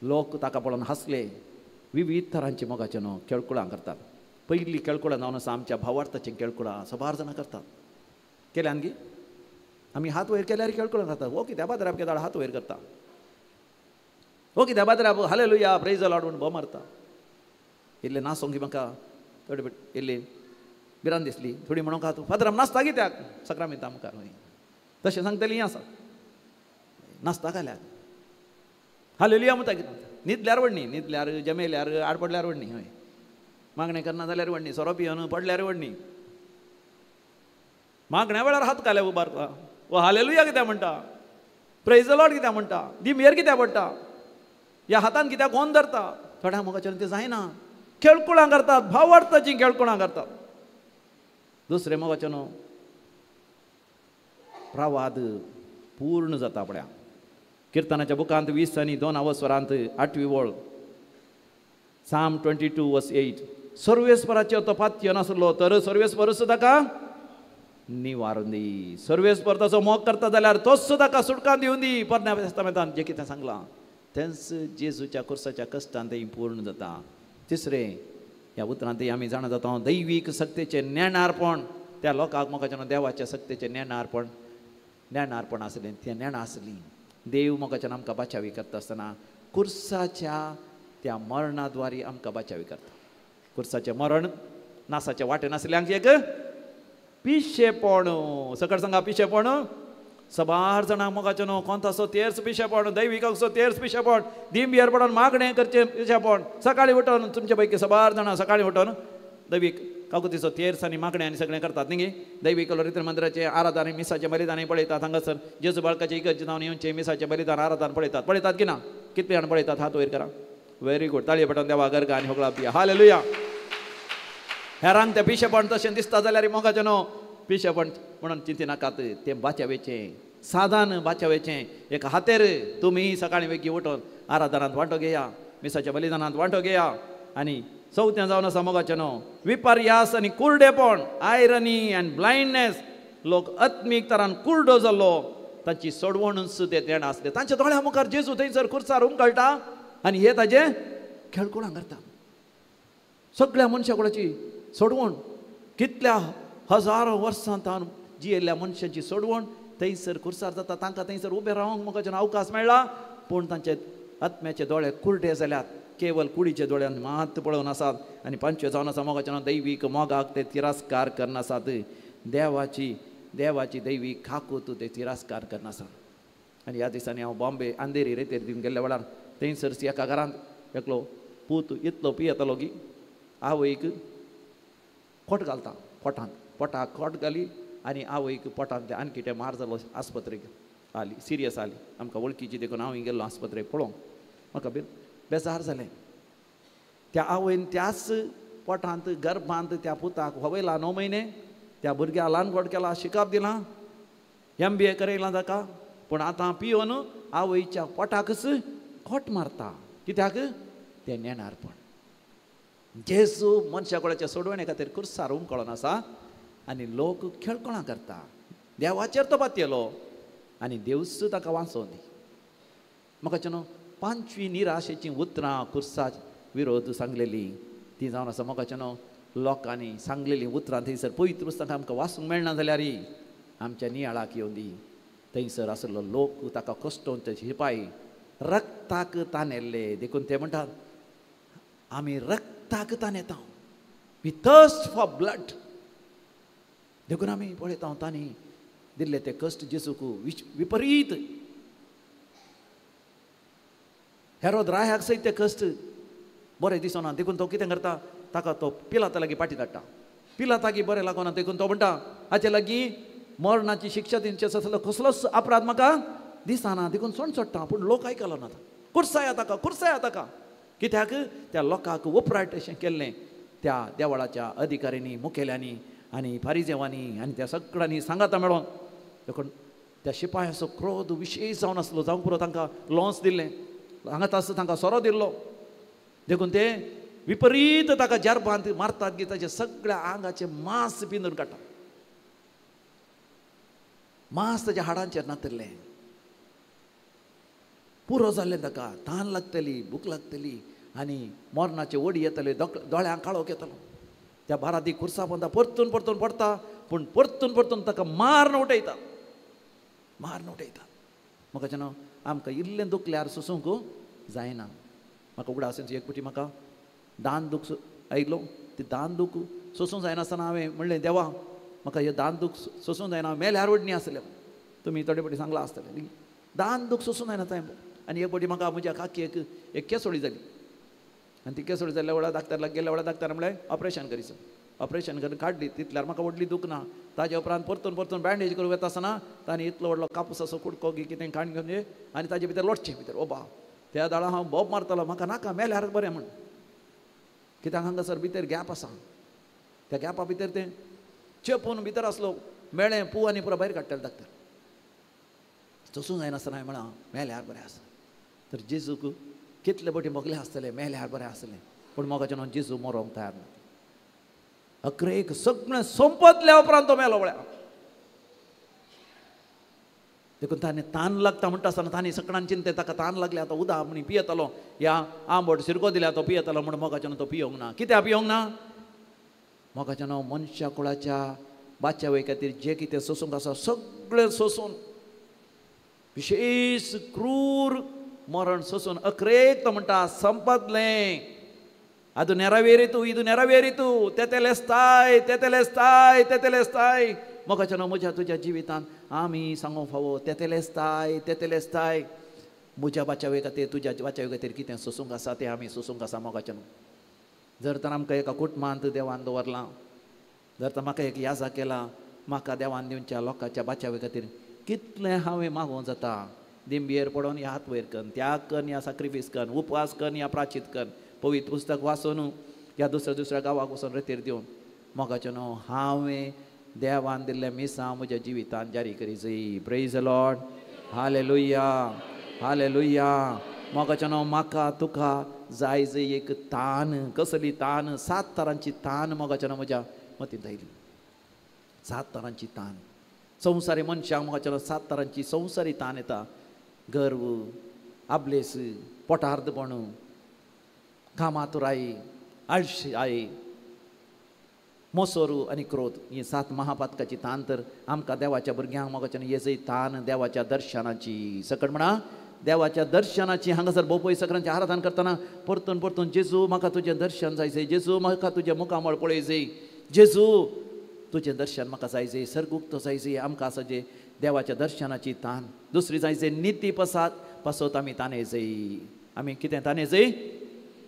लोक ताका पळोवन हांसले. विविध तरांची मोगाचे न्हू केळकुळां करतात. पयलीं केळकुळां जावन आसा आमच्या भावार्थाचीं केळकुळां सबार जाणां करतात. केल्यान गी आमी हात वयर केल्यार केळकुळां करतात. हो कित्या पाद्राब केदाळ हात वयर करता, हो कित्या पाद्राब हालेलुया प्रेज the Lord म्हूण भोव मारता. इल्लें नाचोंक की म्हाका थोडे इल्ली भिरांत दिसली, थोडी म्हणूंक हात फादराम नाचता कित्याक सक्रामेंता मुखार तशें सांगतलीं आसा नाचता घाल्यार हालेलुया म्हणटा कितें. न्हिदल्यार व्हडनी, न्हिदल्यार जमेल्यार आडपडल्यार व्हडनी. हय मागणें करना जाल्यार व्हडणी, सोरो पिवन पडल्यार व्हडणी, मागण्या वेळार हात घाल्या उबारता, वो हालेलुया कित्याक म्हणटा, प्रेज the Lord कित्याक म्हणटा, दिमयेर कित्याक पडटा, ह्या हातान कित्याक कोण धरता. थोड्या मोगाच्यान तें जायना, खेळकुळां करतात, भावार्थाचीं खेळकुळां करतात. दुसरें मोगाच्यान प्रवाद पूर्ण जाता आपल्या. किर्तनाच्या बुकांत 20 आनी 2 अवस्वरांत 8वी वळ, साम 22:8, सर्वेस्पराचेर तो पातयो नासलो तर सर्वेस्परूच ताका निवारून दी, सर्वेस्पर ताचो मोग करता जाल्यार तोच ताका सुटकां दिवन दी. पोरण्या तेस्तामेंतान जें कितें सांगलां तेंच जेजूच्या कुर्साच्या कश्टान तें पूर्ण जाता. तिसरें ह्या उतरांत आमी जाणा जाता दैवीक सक्तेचें नेणारपण त्या लोकांक मोगाच्यान देवाच्या सक्तेचें नेणारपण, नेणारपण आसलें, तें नेणां आसलीं. देव मोगाच्यान आमकां बाचावी करता आसतना कुर्साच्या त्या मरणाद्वारी आमकां बाचावी करता. कुर्साचें मरण नासाच्या वाटेन आसल्यांक एक पिशेपण, सकट सांगा पिशेपण. सबार जाणां मोगाचें न्हू कोंताचो तेर्स पिशेपण, दैविकाचो तेर्स पिशेपण, दिमयेर पडोन मागणें करचें पिशेपण. सकाळीं उठोन तुमचे पैकी सबार जाणां सकाळीं उठोन दैवीक काकुतीचो तेर्स आनी मागणें आनी सगळें करतात न्ही गे. दैवीक लोरित्र मंदिराचें आराधन आनी मिसाचें बलिदान पळयतात, हांगासर जेजू बाळकाचें इगर्ज जावन येवचें मिसाचें बलिदान आराधन पळयतात, पळयतात की ना? कितले जाण पळयतात? हात वयर करा. व्हेरी गूड, ताळये पटोवन देवा गर्गा आनी होगळा दिया. हालेलुया. हेरांक तें पिशेपण तशें दिसता जाल्यार मोगाचें न्हू पिशेपण म्हणून चिंतिनाकात, तें बाचावेचें साधान बाचावेचें एक हातेर. तुमी सकाळीं वेगीं उठोन आराधनांत वांटो घेया, मिसाच्या बलिदानांत वांटो घेया. आनी चवथें जावन आसा मोगाचें न्हू विपर्यास आनी कुर्डेपण, आयरनी आनी ब्लायंडनेस. लोक आत्मीक तरान कुर्डो जाल्लो, तांची सोडवणूच ते देणा आसले. तांच्या दोळ्या मुखार जेजू थंयसर खुर्सार उमकळटा आनी हे ताजे खेळकुळां करता. सगळ्या मनशा कुळाची सोडवण, कितल्या हजारो वर्सां तावन जियेल्ल्या मनशांची सोडवण थंयसर खुर्सार जाता. तांकां थंयसर उबें रावंक मोगाच्यान अवकाश मेळ्ळा, पूण तांचे आत्म्याचे दोळे कुर्डे जाल्यात, केवल कुडीचे दोळ्यान मात पळोवन आसात. आनी पांचवे जावन आसा मोगाच्यान दैवीक मोगाक ते तिरस्कार करनासात, देवाची देवाची दैवीक काकूत ते तिरस्कार करनासात. आनी ह्या दिसांनी हांव बॉम्बे अंधेरी रेतेर दिवन गेल्ल्या वेळार थंयसर एका घरांत एकलो पूत इतलो पियेतालो की आवयक खोट घालता, पोटांत, पोटाक खोट घाली आनी आवयक पोटांत आणखी ते मार जालो. आस्पत्रेक आली, सिरियस आली, आमकां वळखीची देखून हांव गेल्लो आस्पत्रेक पळोवंक. म्हाका बेजार जालें. त्या आवयन त्याच पोटांत गर्भांत त्या पुताक व्हवयला 9 म्हयने, त्या भुरग्याक ल्हान व्हड केला, शिकप दिलां, MBA करयलां ताका, पूण आतां पिवन आवयच्या पोटाकच खोट मारता. कित्याक? तें नेणारपण. जेजू मनशा कुळाच्या सोडवणे खातीर कुर्सार उमकळोन आसा आनी लोक खेळकुळां करता. देवाचेर तो पातयेलो आनी देवूच ताका वांचोवन दी. म्हाका न्हू पांचवी निराशेचीं उतरां कुर्सा विरोध सांगलेली ती जावन आसा. म्हाका न्हू लोकांनी सांगलेलीं उतरां थंयसर पवित्र पुस्तकां आमकां वाचूंक मेळना जाल्यार आमच्या नियाळाक येवन दी. थंयसर आसलो लोक ताका कश्टोवन ते शिपाय रक्ताक तानेल्ले, देखून ते म्हणटात आमी रक्ताक तानेता, we thirst for blood. देखून आमी पळयता तांणी दिल्ले ते कश्ट जेजूक विपरीत. हेरोद रायाक सयत ते कश्ट बरें दिसना, देखून तो कितें करता, ताका तो पिलाता लागीं पाटी धाडटा. पिलाताकी बरें लागना, देखून तो म्हणटा हाचे लागीं मरणाची शिक्षा दिवची आसलो कसलोच अपराध म्हाका दिसना, देखून सोंड सोडटा. पूण लोक आयकलो ना, कुर्साया ताका, कुर्साया ताका. कित्याक? त्या लोकांक उपराट अशें केल्लें त्या देवळाच्या अधिकाऱ्यांनी, मुखेल्यांनी आनी फारिजेवांनी आनी त्या सगळ्यांनी सांगाता मेळोन. देखून त्या शिपायांचो क्रोध विशेश जावन आसलो, जावंक पुरो तांकां लॉन्स दिल्लें, हांगा तास तांकां सोरो दिल्लो, देखून ते विपरीत ताका जर्बांत मारतात की ताचे सगळ्या आंगाचें मांस पिंदून काडटा, मांस ताच्या हाडांचेर नातल्लें, पुरो जाल्लें ताका, तान लागतली, भूक लागतली आनी मरणाचे ओडी येतले, दोळ्यांक काळोख येतलो. त्या बारादी खुर्सा पोंदा परतून परतून पडटा, पूण परतून परतून ताका मारून उठयता, मारून उठयता. म्हाका न्हू आमकां इल्लें दुखल्यार सोसूंक जायना. म्हाका उगडास एक फावटी म्हाका दान दूख आयलो, ती दान दूख सोसूंक जायनासतना हांवें म्हणलें देवा म्हाका हें दान दूख सोसूंक जायना, मेल्यार वडणी आसलें, तुमी थोडे फावटी सांगलां आसतलें, दान दूख सोसूंक जायना. आनी एक फावटी म्हाका म्हज्या काकी एक एक केसोळी जाली आनी ती केसोळ जाल्ल्या वेळार डाक्टर लागीं गेल्ल्या वेळार डाक्टर म्हणलें ऑपरेशन करीच. ऑपरेशन करून काडली तितल्यार म्हाका व्हडली दूख ना. ताजे उपरांत परतून परतून बँडेज करूं वता आसतना ताणें इतलो व्हडलो कापूस असो कुडको कितें काण घेवन आनी ताजे भितर लोटचें भितर. ओ बा, त्या दाळा हांव बोब मारतालो, म्हाका नाका मेल्यार बरें म्हण. कित्याक हांगासर भितर गॅप आसा, त्या गॅपा भितर तें चेपून भितर आसलो मेळें पू आनी पुरो भायर काडटाले डाक्टर. तसूं जायनासतना हांवें म्हळां मेल्यार बरें आसा. तर जेजूक कितले बटी मोगले आसतले, मेल्यार बरें आसलें, पूण मोगाचें न्हू जेजू मरोंक तयार ना. अकरेक सगळें सोंपतल्या उपरांत तो मेलो म्हळ्यार. देखून ताणें तान लागता म्हणटा आसतना ताणें सगळ्यान चिंते ताका तान लागलें, आतां उदक म्हण पियेतालो, ह्या आंबट सिरको दिल्या तो पियेतालो म्हण मोगाचें न्हू तो पियोंक ना. कित्याक पियोंक ना? मोगाचें न्हू मनशा कुळाच्या बाच्या खातीर जें कितें सोसूंक आसा सगळें सोसून, विशेश क्रूर मरण सोसून अकरेक तो म्हणटा संपतलें. ಅದು ನೆರವೇರಿತು, ಇದು ನೆರವೇರಿತು, तेतेलेस्ताय तेतेलेस्ताय तेतेलेस्ताय. मोगाच्या म्हज्या तुज्या जिवितांत आमी सांगूंक फावो तेतेलेस्ताय तेतेलेस्ताय. म्हज्या बाचावे खातीर तुज्या बाचावे खातीर कितें सोसूंक आसा तें आमी सोसूंक आसा मोगाच्या. जर तर आमकां एका कुटुंबांत देवान दवरलां, जर तर म्हाका एक याजा केला, म्हाका देवान दिवच्या लोकांच्या बाचावे खातीर कितलें हांवें मागोवंक जाता. दिंबियेर पडोन ह्या हात वयर कन्न, त्याग कन्न या साक्रिफीस कन्न, उपवास कन्न या प्राचीत कन्न, पवित्र पुस्तक वाचून या दुसऱ्या दुसऱ्या गांवाक वचून रेतीर दिवन मोगाचें न्हू हांवें देवान दिल्लें मिसांव म्हज्या जिवितान जारी करी जाय. प्रेज the Lord, hallelujah, hallelujah. मोगाचें न्हू म्हाका तुका जाय जय एक तान, कसली तान? 7 तरांची तान मोगाचें न्हू म्हज्या मतींत आयली. 7 तरांची तान संवसारी मनशांक मोगाचें न्हू 7 तरांची संवसारी तान येता. गर्व, आबलेस, पोटार्दपण, कामातुराय, आळशी, मोसोरू आनी क्रोध. ही 7 महापातकाची तान तर आमकां देवाच्या भुरग्यांक मोगाच्या ये तान देवाच्या दर्शनाची. सकट म्हणा देवाच्या दर्शनाची. हांगासर बोपय सगळ्यांचे आराधन करतना परतून परतून जेजू म्हाका तुजें दर्शन जाय जाय, जेजू म्हाका तुजें मुखामळ पळय जाय, जेजू तुजें दर्शन म्हाका जाय जाय, सर्ग उक्तो जाय जाय. आमकां आसा जे देवाच्या दर्शनाची तान. दुसरी जाय जाय निती पासत आमी ताने जाय. आमी कितें ताने जाय?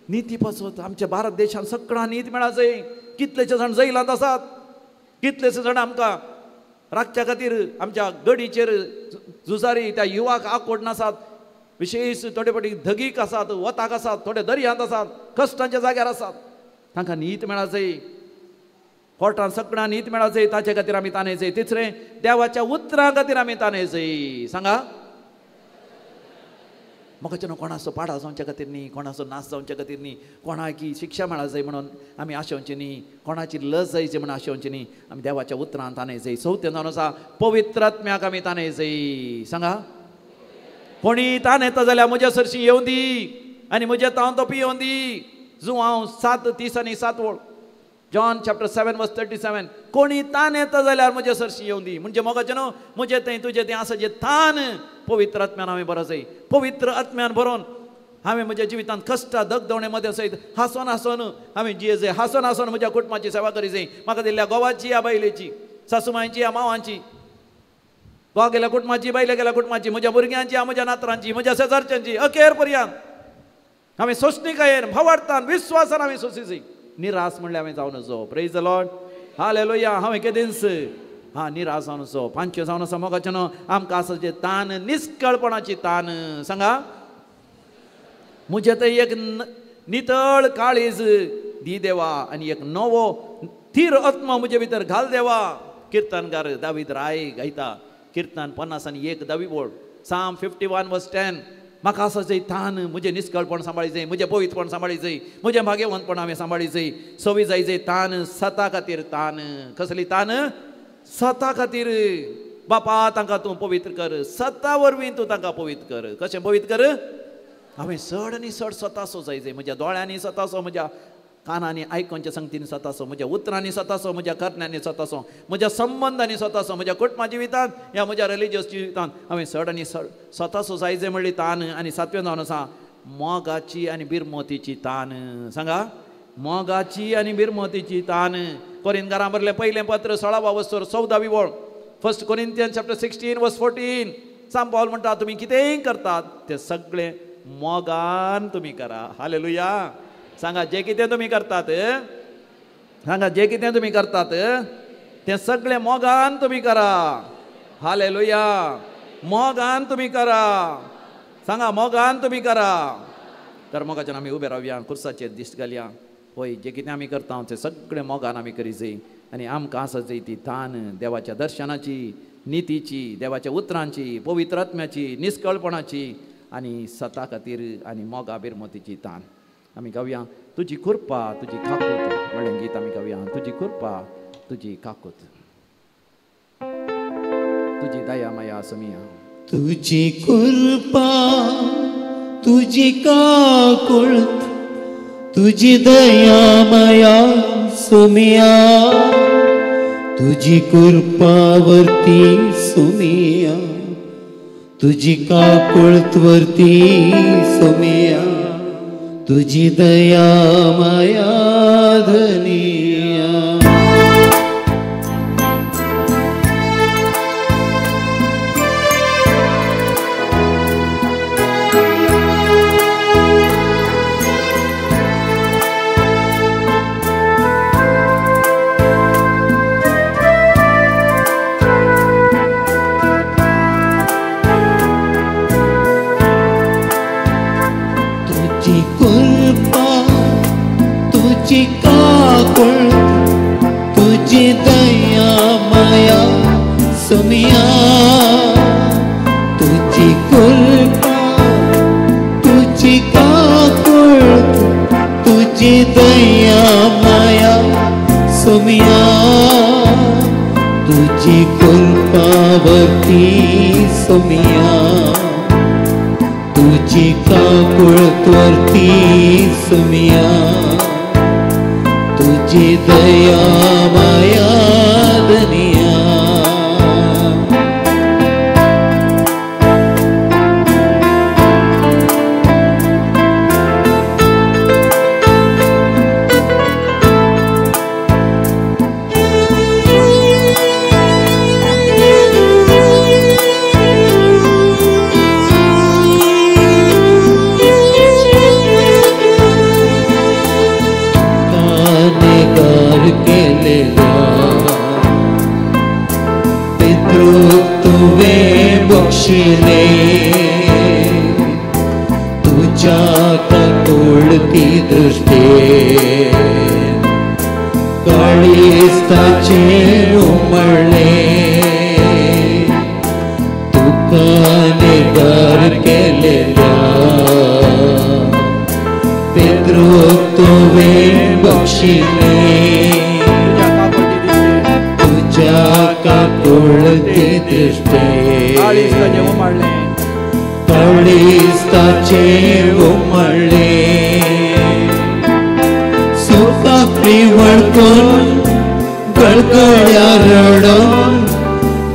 निती पासत. आमच्या भारत देशांत सगळ्या नीत मेळा जाय. कितलेशे जाण जैलांत आसात, कितलेशे जाण आमकां राखच्या खातीर आमच्या गडीचेर झुजारी त्या युवाक आकोड नासात, विशेष थोडे फावटी धगीक आसात, वताक आसात, थोडे दर्यांत आसात, कश्टांच्या जाग्यार आसात. तांकां नीत मेळा जाय. कोर्टान सगळ्या नीत मेळा जाय, ताचे खातीर आमी ताने जाय. तिसरें देवाच्या उतरां खातीर आमी ताने जाय. सांगा म्हाका न्हू कोणाचो पाडा जावच्या खातीर न्ही, कोणाचो नाश जावच्या खातीर न्ही, कोणाकी शिक्षा मेळा जाय म्हणून आमी आशेवचें न्ही, कोणाची लज जायची म्हणून आशेवचें न्ही. आमी देवाच्या उतरान ताने जाय. चवथें जावन आसा पवित्र आत्म्याक आमी ताने जाय. सांगा कोणी तान येता जाल्यार म्हज्या सरशी येवं दी आनी म्हज्या तावन तो पियोवन दी. जुवांव 7:30 आनी 7 वळ, जॉन चॅप्टर 7 वर्स 37. कोणी तान येता जाल्यार म्हज्या सरशी येवं दी. म्हणजे मोगाचें न्हू म्हजें तें तुजें तें आसा जें तान पवित्र आत्म्यान हांवें बरो जाय. पवित्र आत्म्यान बरोवन हांवें म्हज्या जिवितांत कश्टा दगदवणे मदें सयत हांसोन हांसोन हांवें जिये जाय. हांसोन हांसोन म्हज्या कुटुंबाची सेवा करी जाय. म्हाका दिल्ल्या घोवाची या बायलेची, सासूमांयची या मावांची, घोवा गेल्या कुटुंबाची, बायले गेल्या कुटुंबाची, म्हज्या भुरग्यांची या म्हज्या नातरांची, म्हज्या शेजारच्यांची, अखेर पर्यंत हांवें सोंसणीकायेन, भावार्थान, विस्वासान हांवें सोंसी जाय. निराश म्हणल्यार हांवें जावन नजो. प्रेज the Lord, hallelujah. हांवें केदींच हा निराश जावन नजो. पांचव्यो जावन आसा मोगाचें न्हू आमकां आसा जें तान, निस्कळपणाची तान. सांगा म्हजें तें एक नितळ काळीज दी देवा आनी एक नवो थीर आत्मा म्हजे भितर घाल देवा. किर्तनकार दावीद राय गायता किर्तन 51 दावी बोळ, साम 51 वर्स 10. म्हाका आसा जाय तान, म्हजें निस्कळपण सांबाळी जाय, म्हजें पवित्रपण सांबाळी जाय, म्हजें भाग्यवंतपण हांवें सांबाळी जाय. सवी जाय जाय तान, सता खातीर तान. कसली तान? सता खातीर. बापा तांकां तूं पवित्र कर, सता वरवीं तूं तांकां पवित्र कर. कशें पवित्र कर? हांवें चड आनी चड सतासो जाय जाय. म्हज्या दोळ्यांनी सतासो, म्हज्या कानांनी आयकोनच्या संगतीन सतासो, म्हज्या उतरांनी सतासो, म्हज्या करण्यांनी सतासो, म्हज्या संबंदांनी सतासो, म्हज्या कुटुंबा जिवितांत ह्या म्हज्या रिलिजियस जिवितांत हांवें चड आनी चड सतासो जाय जाय म्हणली तान. आनी सातवें जावन आसा मोगाची आनी बिरमोतीची तान. सांगा मोगाची आनी बिरमोतीची तान. कोरिंथकारां बरलें पयलें पत्र 16 वस्तूर 14वी वळ, 1 कोरिंथियन चॅप्टर 16 वर्स 14. सांत पावल म्हणटा तुमी कितेंय करतात तें सगळें मोगान तुमी करा. हालेलुया. सांगा जे कितें तुमी करतात, सांगा जे कितें तुमी करतात तें सगळें मोगान तुमी करा. हालेलुया. मोगान तुमी करा. सांगा मोगान तुमी करा. तर मोगाच्यान आमी उबे रावया, खुर्साचेर दिश्ट घालया. होय, जे कितें आमी करता तें सगळें मोगान आमी करी जाय आनी आमकां आसा जाय ती तान देवाच्या दर्शनाची, नितीची, देवाच्या उतरांची, पवित्र आत्म्याची, निस्कळपणाची आनी सता खातीर आनी मोगा बिरमतीची तान. आमी गावया तुजी कृपा तुजी काकूत म्हणलें गीत आमी गावया. तुजी कृपा तुजी काकूत तुजी दया माया समिया. तुजी कृपा तुजी काकूत तुजी दया माया सुमिया. तुजी कृपा वरती सुमिया, तुजी काकूत वरती सुमिया, तुजी दया माया धनिया. तुजी कृपा तुजी काकूत तुजी दया माया सुमिया. तुजी कृपा तुजी काकूत तुजी दया माया सुमिया. तुजी कृपा वरती सुमिया, तुजी काकूत वरती सुमिया, तुजी दया माया धनिया. तुझ्या काकुळती दृष्टे काळीस्ताचे उमळले. तुका निगार केलेल्या पेत्रू तुवें बक्षिले. तुझ्या काकुळती दृष्टे काळीस्ताचे उमळले. सुखापली वळकून गळगळ्या रडून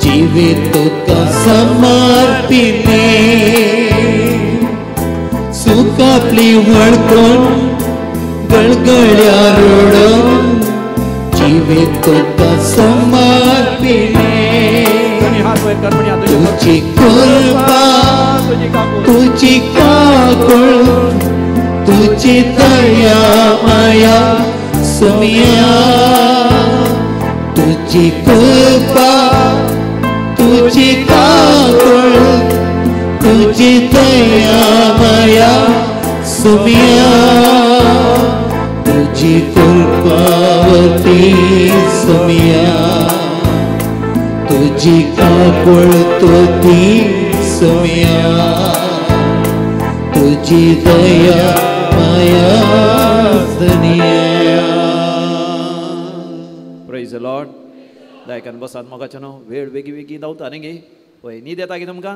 जिवीत तुका समर्पिले. सुखापली वळकून गळगळ्या रडून जिवीत तुका समर्पिले. तुजी कृपा तुजी काकूत तुजी दया माया सुमिया. तुजी कृपा तुजी काकूत तुजी दया माया सुमिया. तुजी कृपा वरती सुमिया, तुजी काकूत वरती सुमिया, तुजी दया माया धनिया. Praise the Lord. दायकान बसात मोगाचें न्हू वेळ बेगी बेगी धांवता न्ही गे. वय न्हीद येता गे तुमकां?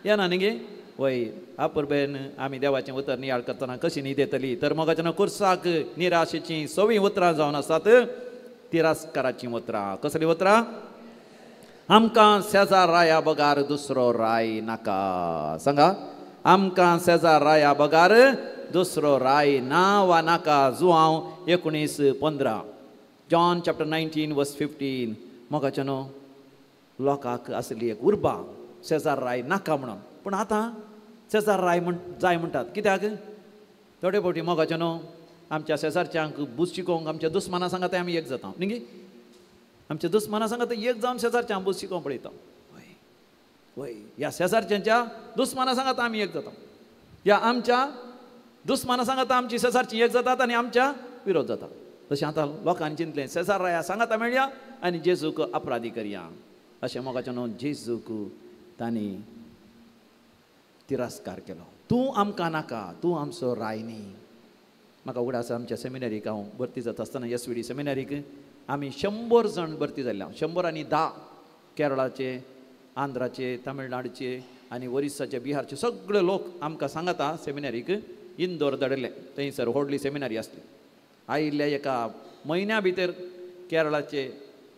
येना न्ही गे? वय आपुरबेन आमी देवाचें उतर नियाळ करतना कशी न्हीद येतली? तर मोगाचें न्हू कुर्साक निराशेचीं सवीं उतरां जावन आसात तिरस्काराचीं उतरां. कसलीं उतरां? आमकां शेजार राया बगार दुसरो राय नाका. सांगा आमकां शेजार राया बगार दुसरो राय ना वा नाका. जुआंव 19:15, जॉन चॅप्टर 19 वर्स 15. मोगाचें न्हू लोकांक आसली एक उर्बा शेजार राय नाका म्हणून, पूण आतां शेजार राय म्हण जाय म्हणटात. कित्याक? थोडे फावटी मोगाचें न्हू आमच्या शेजारच्यांक बूज शिकोवंक आमच्या दुस्माना सांगात आमी एक जाता न्ही, आमच्या दुस्माना सांगात एक जावन शेजारच्यांक बूज शिकोवंक पळयता. वय वय, ह्या शेजारच्यांच्या दुस्माना सांगात आमी एक जाता, ह्या आमच्या दुस्माना सांगात आमची शेजारची एक जातात आनी आमच्या विरोध जाता. तशें आतां लोकांनी चिंतलें शेजार राया सांगाता मेळया आनी जेजूक अपराधी करया. अशें मोगाचें न्हू जेजूक तांणी तिरस्कार केलो. तूं आमकां नाका, तूं आमचो राय न्ही. म्हाका उगडास आमच्या सेमिनरीक हांव भरती जाता आसतना एस व्ही डी सेमिनरीक आमी 100 जाण भरती जाल्ले. 110 केरळाचे, आंध्राचे, तमिळनाडूचे आनी ओरिसाचे, बिहारचे सगळे लोक आमकां सांगाता सेमिनरीक इंदोर धाडिल्ले. थंयसर व्हडली सेमिनरी आसली. आयिल्ल्या एका म्हयन्या भितर केरळाचे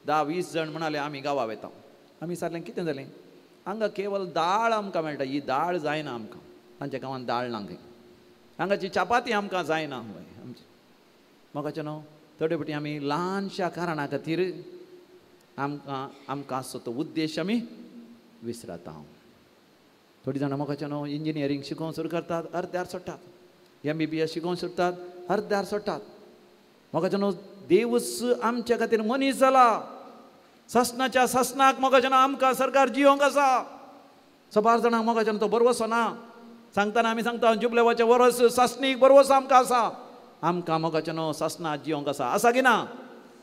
10-20 जाण म्हणाले आमी गांवा वेता. आमी विचारलें कितें जालें? हांगा केवल दाळ आमकां मेळटा, ही दाळ जायना आमकां. तांच्या गांवांत दाळ ना खंय, हांगाची चपाती आमकां जायना. आमची मोगाचें न्हू थोडे फावटी आमी ल्हानशा कारणा खातीर आमकां आमकां आसचो तो उद्देश आमी विसरता. थोडीं जाणां मोगाचें न्हू इंजिनियरींग शिकोवंक सुरू करतात, अर्द्यार सोडटात. MBBS शिकोवंक सोडटात, अर्द्यार सोडटात. मोगाचें न्हू देवूच आमच्या खातीर मनीस जाला. सासणाच्या सासणाक मोगाचें न्हू आमकां सरकार जियोंक आसा. सबार जाणांक मोगाचें न्हू तो बरवसो ना. सांगतना आमी सांगता जुबलेवाचें वरस सासणीक बरवसो आमकां आसा. आमकां मोगाचें न्हू सासणा जियोंक आसा. आसा की ना?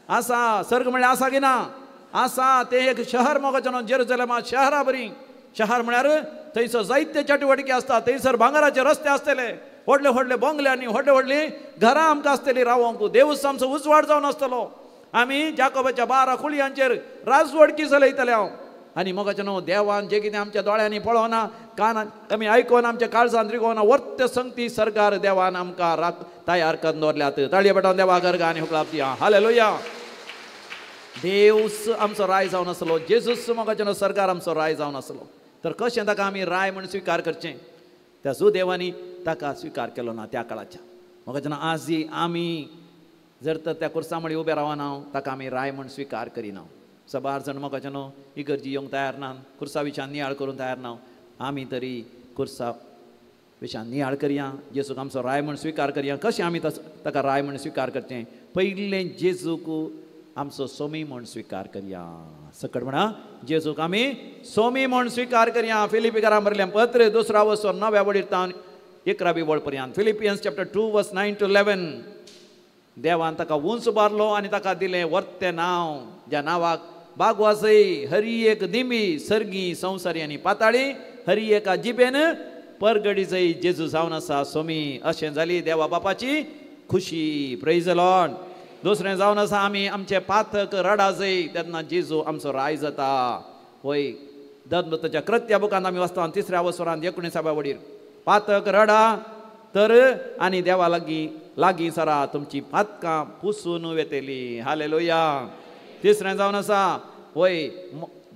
आसा. सर्ग म्हणल्यार आसा की ना? आसा. तें एक शहर मोगाचें न्हू जेरुजलेमा शहरा बरी. शहर म्हळ्यार थंयसर जायते चटवटिके आसता, थंयसर भांगराचे रस्ते आसतले, व्हडले व्हडले बंगले आनी व्हडले व्हडली घरां आमकां आसतली रावोंक. देवूच आमचो उजवाड जावन आसतलो. आमी जाकोबाच्या 12 कुळयांचेर राजवडकी चलयतले हांव. आनी मोगाचें न्हू देवान जें कितें आमच्या दोळ्यांनी पळोवना, कानान आमी आयकोना, आमच्या काळजान रिगोवना, वर्त संगती सरकार देवान आमकां राख तयार करून दवरल्यात. ताळये पेटोवन देवा गर्गा आनी हुकलाप दिया. हालेलुया. देवूच आमचो राय जावन आसलो, जेजूच मोगाचें न्हू सरकार आमचो राय जावन आसलो. तर कशें ताका आमी राय म्हूण स्विकार करचें? त्या सुदेवांनी ताका स्विकार केलो ना त्या काळाच्या. मोगाचें न्हू आजय आमी जर तर त्या कुर्सा मळी उबे रावना ताका आमी राय म्हूण स्विकार करिना. सबार जाण मोगाचें न्हू इगर्जी येवंक तयार ना, कुर्सा विशान नियाळ करूंक तयार ना. आमी तरी कुर्सा विशान नियाळ करया, जेजूक आमचो राय म्हूण स्विकार करया. कशें आमी ताका राय म्हूण स्विकार करचें? पयलें जेजूक आमचो सोमी म्हूण स्विकार करया. सकट म्हणा, जेजूक आमी सोमी म्हूण स्विकार करया. फिलिपीकारां बरयल्लें पत्र 2 वसोर 9व्या वडीर तावन 11वी वळ पर्यंत. फिलिपियन्स चॅप्टर 2 वर्स 9 to 11. देवान ताका उंच उबारलो आनी ताका दिलें वर्तें नांव, ज्या नांवाक बागवासय हरी एक दिंबी सर्गी संवसारी आनी पाताळी हरी एका जिबेन परगडी जय जेजू जावन आसा सोमी. अशें जाली देवा बापाची खुशी. Praise the Lord. दुसरें जावन आसा आमी आमचे पातक रडा जय तेन्ना जेजू आमचो राय जाता. वय दत्तच्या कृत्या बुकांत आमी वाचता 3ऱ्या वसरांत 19व्या वडीर, पातक रडा तर आनी देवा लागीं लागीं सरा, तुमची पातकां पुसून वेतली. हालेलुया. तिसरें जावन आसा वय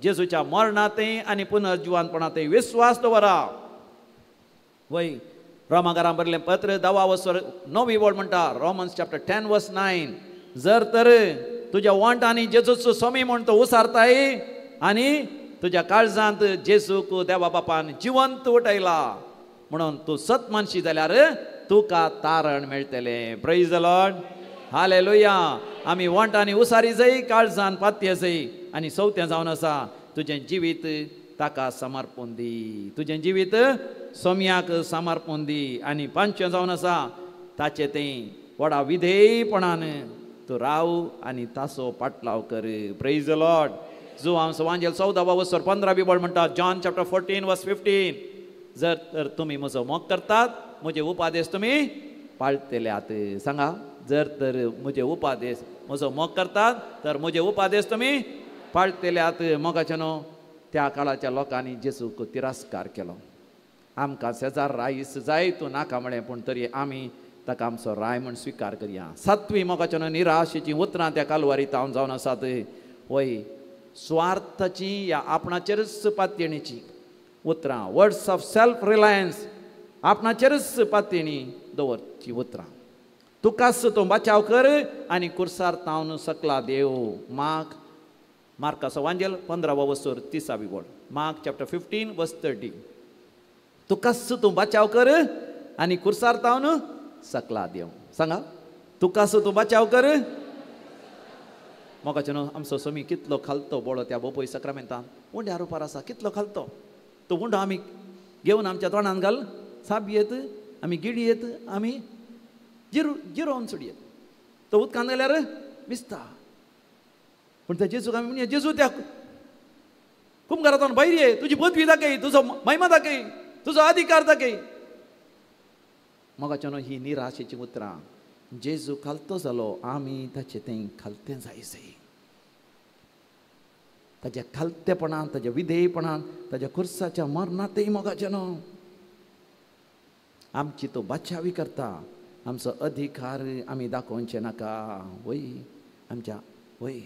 जेजूच्या मरणांतय आनी पुनर्जिवनपणांतय विस्वास दवरा. वय रोमाकारां बरयल्लें पत्र 10 वसर 9वी वळ म्हणटा, रोमन्स चॅप्टर 10 वर्स 9, जर तर तुज्या वोंटांनी जेजूचो सोमी म्हूण तो उसारताय आनी तुज्या काळजांत जेजूक देवा बापान जिवंत उठयला म्हणून तूं सत मानशी जाल्यार तुका तारण मेळटलें. Praise the Lord. Hallelujah. आमी वोंटांनी उसारी जाय, काळजान पातये जाय. आनी चवथें जावन आसा तुजें जिवीत ताका समर्पून दी, तुजें जिवीत सोम्याक समर्पून दी. आनी पांचवें जावन आसा ताचें तें व्हडा विधेयपणान तूं राव आनी ताचो पाटलाव कर. Praise the Lord. जुवांव सवांजेल 14 वसर 15 वळ म्हणटा, जॉन चॅप्टर 14 वर्स 15, जर तर तुमी म्हजो मोग करतात म्हजे उपादेश तुमी पाळटल्यात. सांगा, जर तर म्हजे उपादेश म्हजो मोग करतात तर म्हजे उपादेश तुमी पाळटल्यात. मोगाचें न्हू त्या काळाच्या लोकांनी जेजूक तिरस्कार केलो. आमकां शेजार रायस जाय तूं नाका म्हळें, पूण तरी आमी ताका आमचो राय म्हूण स्विकार करया. सातवी मोगाचें न्हू निराशेचीं उतरां त्या कालवारी तावन जावन आसात. वय स्वार्थाची या आपणाचेरच पातयेणीची उतरां, वर्ड्स ऑफ सेल्फ रिलायन्स, आपणाचेरच पातयेणी दवरची उतरां. तुकाच तूं बचाव कर आनी कुर्सार तावन सकला देव. मार्क मार्काचो वांजेल 15 वसर 30वी वळ, मार्क चॅप्टर 15 वर्स 30. तुकाच तूं बचाव कर आनी कुर्सार तावन सकला देव. सांगा, तुका सो तूं बचाव कर. मोगाचे न्हू आमचो सोमी कितलो खालतो बोळो त्या बोपोय सक्रामेंतान उंड्या रुपार आसा, कितलो खालतो तो उंडो आमी घेवन आमच्या तोंडान घाल साबयेत आमी गिळयेत आमी जिरोवन सोडयेत. तो उदकान घाल्यार भिजता. पूण त्या जेजूक आमी म्हणया, जेजू त्या कुमगारांतल्यान भायर ये, तुजी पदवी दाखय, तुजो महिमा दाखय, तुजो अधिकार दाखय. मोगाचे न्हू ही निराशेची उतरां. जेजू खालतो जालो, आमी ताचे तें खालतें जायसे. ताच्या खालतेपणान, ताच्या विधेयपणान, ताच्या खुर्साच्या मरणातय मोगाचे न्हू आमची तो बचावी करता. आमचो अधिकार आमी दाखोवचे नाका. वय आमच्या वय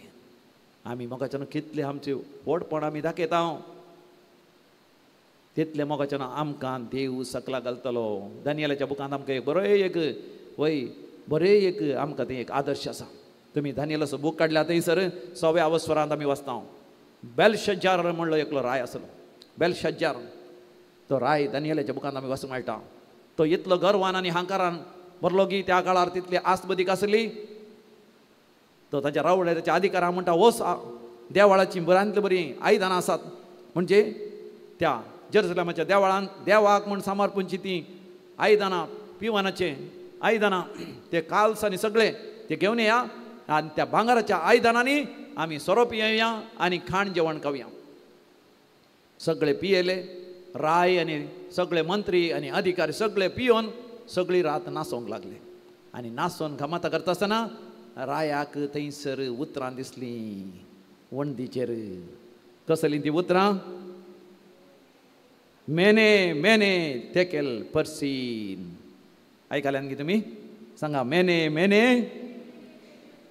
आमी मोगाचे न्हू कितले आमचे व्हडपण आमी दाखयता तितले मोगाचे न्हू आमकां देव सकला घालतलो. दानियलाच्या बुकांत आमकां एक बरो एक वय बरें एक आमकां तें एक आदर्श आसा. तुमी दानियलाचो बूक काडल्या थंयसर सव्या अवस्वरांत आमी वाचता. बेलशजार म्हणलो एकलो राय आसलो. बेलशजार तो राय दानियलाच्या बुकांत आमी वाचूंक मेळटा. तो इतलो गर्वान आनी हांकारान भरलो की त्या काळार तितली आसबदीक आसली. तो ताच्या रावळे ताच्या अधिकारा म्हणटा वस देवाळाची बऱ्यांतली बरीं आयदनां आसात, म्हणजे त्या जेरुसलेमाच्या देवळान देवाक म्हूण समर्पणची ती आयदनां, पिवनाचें आयदनां, ते काल्स आनी सगळे ते घेवन या आनी त्या भांगराच्या आयदनांनी आमी सोरो पिवया आनी खाण जेवण खावया. सगळे पियेले राय आनी सगळे मंत्री आनी अधिकारी सगळे पिवन सगळी रात नाचोंक लागले. आनी नाचोन घमाता करता आसतना रायाक थंयसर उतरां दिसलीं वणदीचेर. कसलीं ती उतरां? मेने मेने तेकेल परसीन. आयकल्यान की तुमी? सांगा, मेने मेने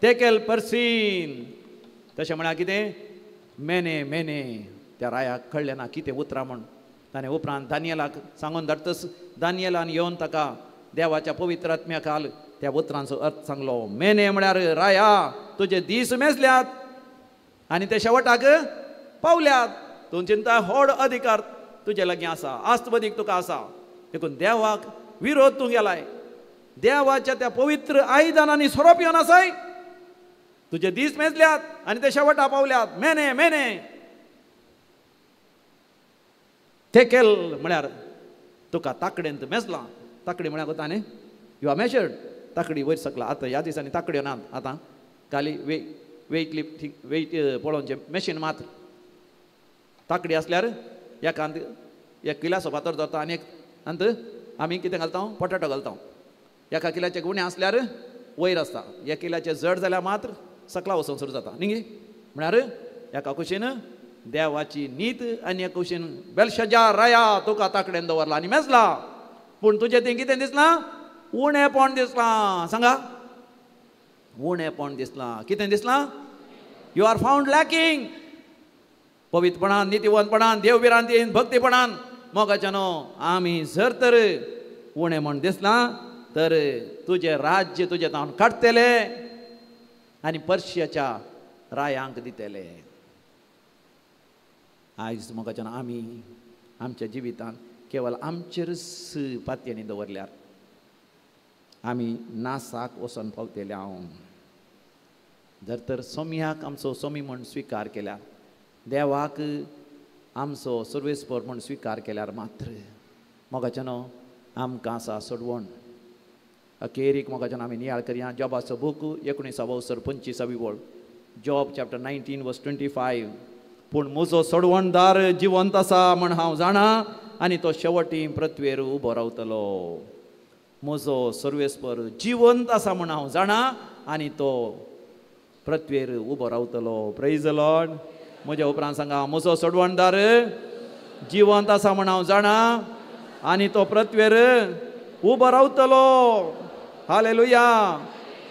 तेकेल परसीन. तशें म्हळ्यार कितें? मेने मेने. त्या रायाक कळ्ळें ना कितें उतरां म्हूण. ताणें उपरांत दानियलाक सांगून धाडटच दानियलान येवन ताका देवाच्या पवित्र आत्म्या खाल त्या उतरांचो अर्थ सांगलो. मेने म्हळ्यार राया तुजे दीस मेजल्यात आनी ते शेवटाक पावल्यात. तूं चिंता व्हड अधिकार तुजे लागीं आसा, आस्तबदीक तुका आसा, देखून देवाक विरोध तूं गेलाय. देवाच्या त्या पवित्र आयदनांनी सोरो पिवन आसाय, तुजे दीस मेजल्यात आनी ते शेवटा पावल्यात. मेने मेने तेकेल म्हळ्यार तुका ताकडेन मेजलां. ताकडी म्हळ्यार कोता न्ही, you are measured. ताकडी वयर सकला. आतां ह्या दिसांनी ताकड्यो नात, आतां खाली वेट लिफ्ट वेट पळोवचें मॅशीन मात्र. ताकडी आसल्यार एकांत एक किलाचो फातर धरता आनी एक अंत आमी कितें घालता, पोटाटो घालता. एका किलाचे गुणे आसल्यार वयर आसता, एक किलाचे जड जाल्यार मात्र सकला वचून सुरू जाता न्ही. म्हळ्यार एका कुशीन देवाची नीत आनी एका कुशीन बेलशजार राया तुका ताकडेन दवरला आनी मेजला, पूण तुजें तें कितें दिसलां? उणेपण दिसलां. सांगा, उणेपण दिसलां. कितें दिसलां? You are found lacking. पवित्रपणान, नितीवंतपणान, देवभिरांतीन, भक्तीपणान मोगाच्या न्हू आमी जर तर उणें म्हण दिसलां तर तुजें राज्य तुजें तावन काडटले आनी पर्शियाच्या रायांक दितले. आयज मोगाच्यान आमी आमच्या जिवितांत केवल आमचेरच पातयेनी दवरल्यार आमी नासाक वचोन पावतले. हांव जर तर सोम्याक आमचो सोमी म्हूण स्विकार केल्यार, देवाक आमचो सर्वेस्पर म्हूण स्विकार केल्यार मात्र मोगाच्यान आमकां आसा सोडवण. अखेरीक मोगाच्यान आमी नियाळ करया जॉबाचो बूक 19 वसर 25 वळ, जॉब चॅप्टर 19 वर्स 25. पूण म्हजो सोडवणदार जिवंत आसा म्हण हांव जाणा आनी तो शेवटी पृथ्वेर उबो रावतलो. म्हजो सर्वेस्पर जिवंत आसा म्हण हांव जाणा आनी तो पृथ्वेर उबो रावतलो. Praise the Lord. म्हज्या उपरांत सांगा, म्हजो सोडवणदार जिवंत आसा म्हण हांव जाणा आनी तो पृथ्वेर उबो रावतलो. हालेलुया.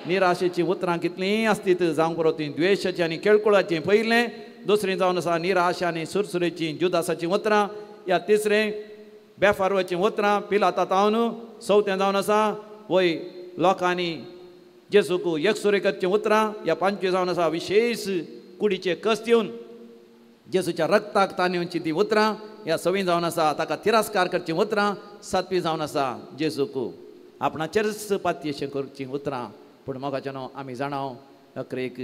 निराशेची उतरां कितलीं आसतीत जावंक पुरो ती द्वेशाची आनी केळकुळाची पयलें, दुसरें जावन आसा निराशा आनी सुरसुरेची जुदासाची उतरां, या तिसरें बेफारवाची उतरां पिलाता तावन, चवथें जावन आसा वय लोकांनी जेजूक एकसुरे करचीं उतरां, या पांचवें जावन आसा विशेश कुडीचे कस दिवन जेजूच्या रक्ताक ताणेवची ती उतरां, या सवीं जावन आसा ताका तिरस्कार करचीं उतरां, सातवी जावन आसा जेजूक आपणाचेरच पातयेशें करचीं उतरां. पूण मोगाच्यानो आमी जाणाव अकरेक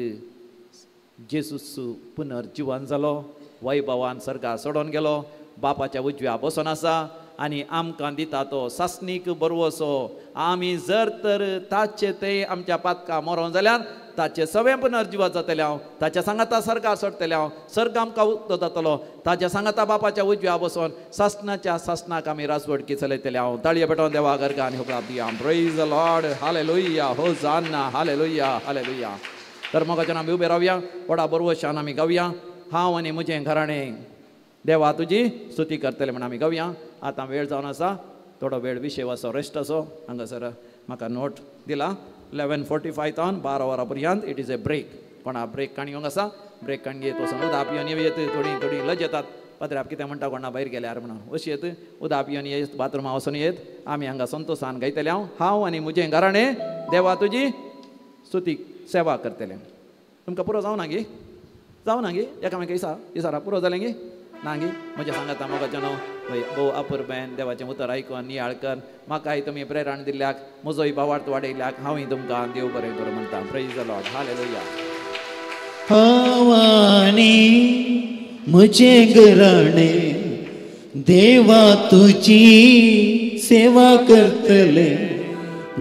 जेजूस पुनर्जिवन जालो, वैभवान सर्गा सोडोन गेलो, बापाच्या उजव्या बसोन आसा आनी आमकां दिता तो सासणीक बरवसो. आमी जर तर ताचे ते आमच्या पातकां मरोन जाल्यार ताचे सगळें पुनर्जिवन जातलें हांव, ताच्या सांगाता सर्गार सोडटलें हांव, सर्ग आमकां उक्तो जातलो, ताच्या सांगाता बापाच्या उजव्या बसोन सासणाच्या सासणाक आमी राजवटकी चलयतले हांव. ताळये पेटोवन देवा गर्गा आनी हुबळाप दिया. Praise the Lord, hallelujah, hosanna, hallelujah, hallelujah. तर मोगाच्यान आमी उबे रावया, व्हडा बरवशान आमी गावया. हांव आनी म्हजें घराणें देवा तुजी स्तुती करतले म्हण आमी गावया. आतां वेळ जावन आसा, थोडो वेळ विशेव असो रेस्ट असो. हांगासर म्हाका नोट दिला 11:45 तावन 12 वरां पर्यंत it is a break. कोणा ब्रेक काणी घेवंक आसा, ब्रेक काणी घेत वचून उदक पिवन येत, थोडी थोडी लज येतात पाद्र्याप कितें म्हणटा कोणा भायर गेल्यार म्हणून अशी येत, उदक पिवन येत, बाथरुमा वचून येत. आमी हांगा संतोशान गायतले हांव, हांव आनी म्हजें घराणें देवा तुजी स्तुती सेवा करतले. तुमकां पुरो जावना गी? जावना गी? एकामेका इसा इसारा पुरो जालें गी? ना गी? म्हज्या सांगाता मोगाच्यानो भोव अपुरबेन देवाचें उतर आयकून नियाळ कर म्हाकाय तुमी प्रेरण दिल्ल्याक, म्हजोय भावार्थ वाडयल्याक हांवूय तुमकां देव बरें करूं म्हणटा. Praise the Lord, hallelujah. हांव आनी म्हजें घराणें देवा तुजी सेवा करतले.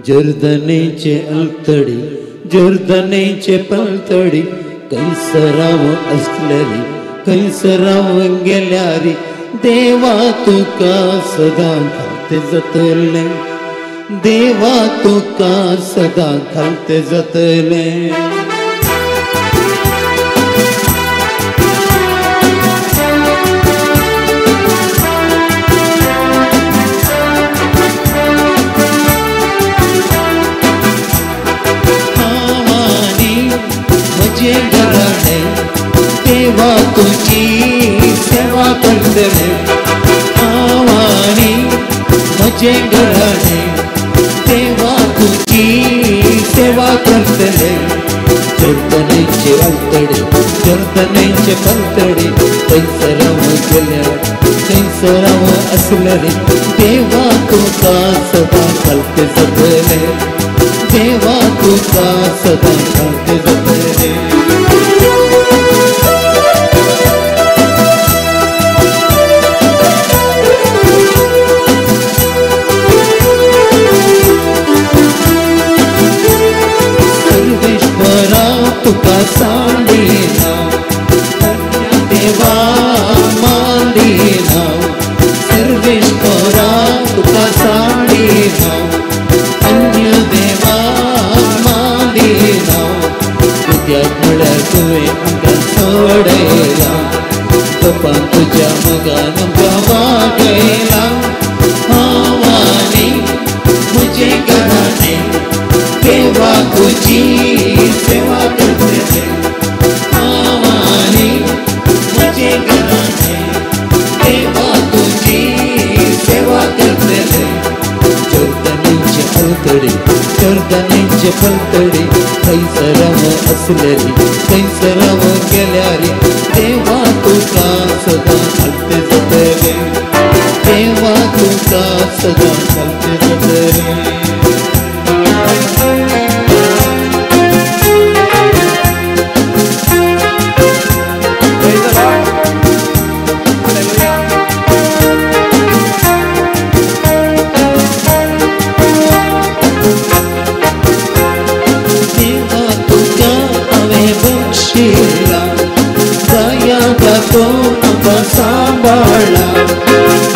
जर्दनेचे अल्तडी, जर्दनेचे पलतडी, कैसराव असलेली, कैसराव गेल्यारी, देवा तुका सदां घालते जातले, देवा तुका सदां घालते जातले. घराणें देवा तुजी सेवा करतले. हांव आनी म्हजें घराणें देवा तुजी सेवा करतले. जर्दनेचे अल्तडे, जर्दनेचे पलतडे, थंयसर गेल्यार, थंयसर आसलेले, देवा तुका सदां घालते जातले, देवा तुका सदां घालते जातले. सर्वेश्वरा तुका सांडिना, देवा मांडिना, सर्वेश्वरा तुका सांडिना, अन्य देवा मांडिना, कित्याक म्हळ्यार तुवें आमकां सोडयला, कपान तुज्या मोगान आमकां वागयला. हांव आनी म्हजें घराणें देवा तुजी सेवा करतले. हांव आनी म्हजें घराणें देवा तुजी सेवा करतले. जर्दनेचे अल्तडे, जर्दनेचे पलतडे, थंयसर आसलेली, थंयसर गेल्यार, देवा तुका सदां घालते जातले, देवा तुका सदां घालते जातले. Praise the Lord. Hallelujah. देवा तुका हांवें बक्षिला, दया दाखोवन आमकां सांबाळ्ळा.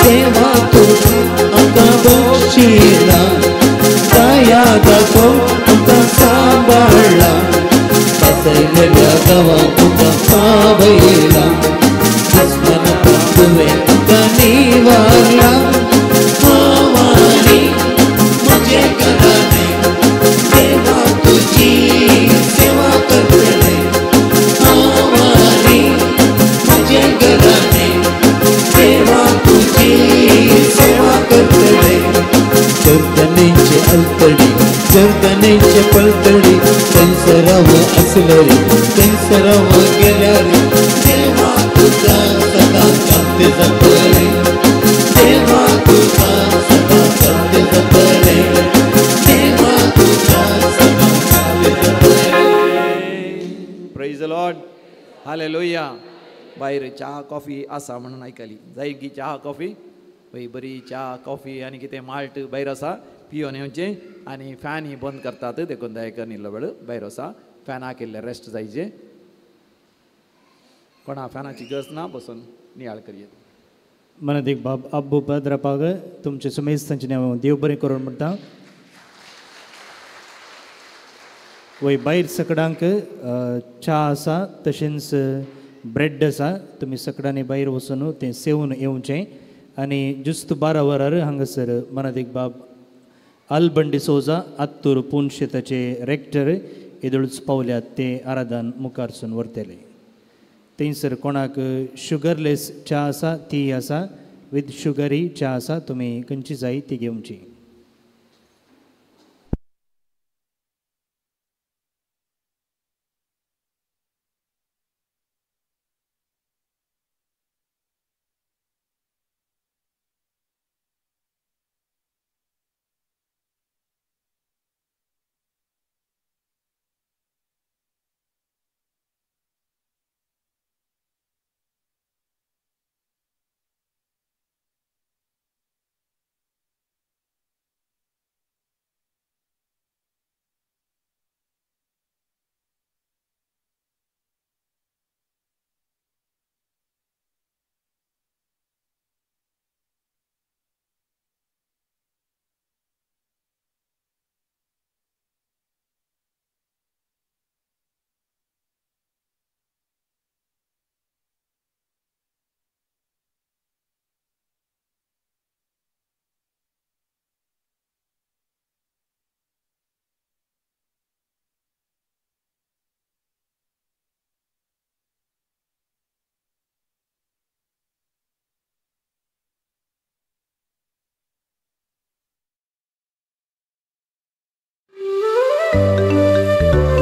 देवा तुका आमकां बक्षिला, दया दाखोवन आमकां सांबाळ्ळा. वाचयलेल्या गांवांत तुका पावयला, दुस्मानाक तुवें आमकां निवारला. हांव आनी म्हजें घराणें देवा तुजी सेवा करतले. हांव आनी म्हजें घराणें देवा तुजी सेवा करतले. जर्दनेचे अल्तडी, जर्दनेचे पलतडी, थंयसर आसलेली, थंयसर गेल्यार, देवा तुका सदां घालते जातले, देवा तुका सदां घालते जातले, देवा तुका सदां हालेलुया. भायर च्या कॉफी आसा म्हणून आयकली, जाय की च्या कॉफी? वय बरी च्या कॉफी आनी कितें माल्ट भायर आसा, पियोन येवचें. आनी फॅनूय बंद करतात देखून दयाकरून इल्लो वेळ भायर आसा, फॅनाक इल्लें रेस्ट जायचें. कोणा फॅनाची गरज ना, बसून नियाळ करयेत. मनादीक बाब अब्बू पद्रपाग तुमचे सुमेस्तांचे नांव देव बरें करून म्हणटा. वय भायर सकडांक च्या आसा तशेंच ब्रेड आसा, तुमी सकडांनी भायर वचून तें सेवन येवचें. आनी जुस्त 12 वरार हांगासर मनादीक बाब आलबंडी सोजा आत्तूर पुनशेताचे रेक्टर येदोळच पावल्यात, ते आराधन मुखारसून व्हरतले. थंयसर कोणाक शुगरलेस च्या आसा ती आसा, विथ शुगरी च्या आसा, तुमी खंयची जाय ती घेवची. Thank you.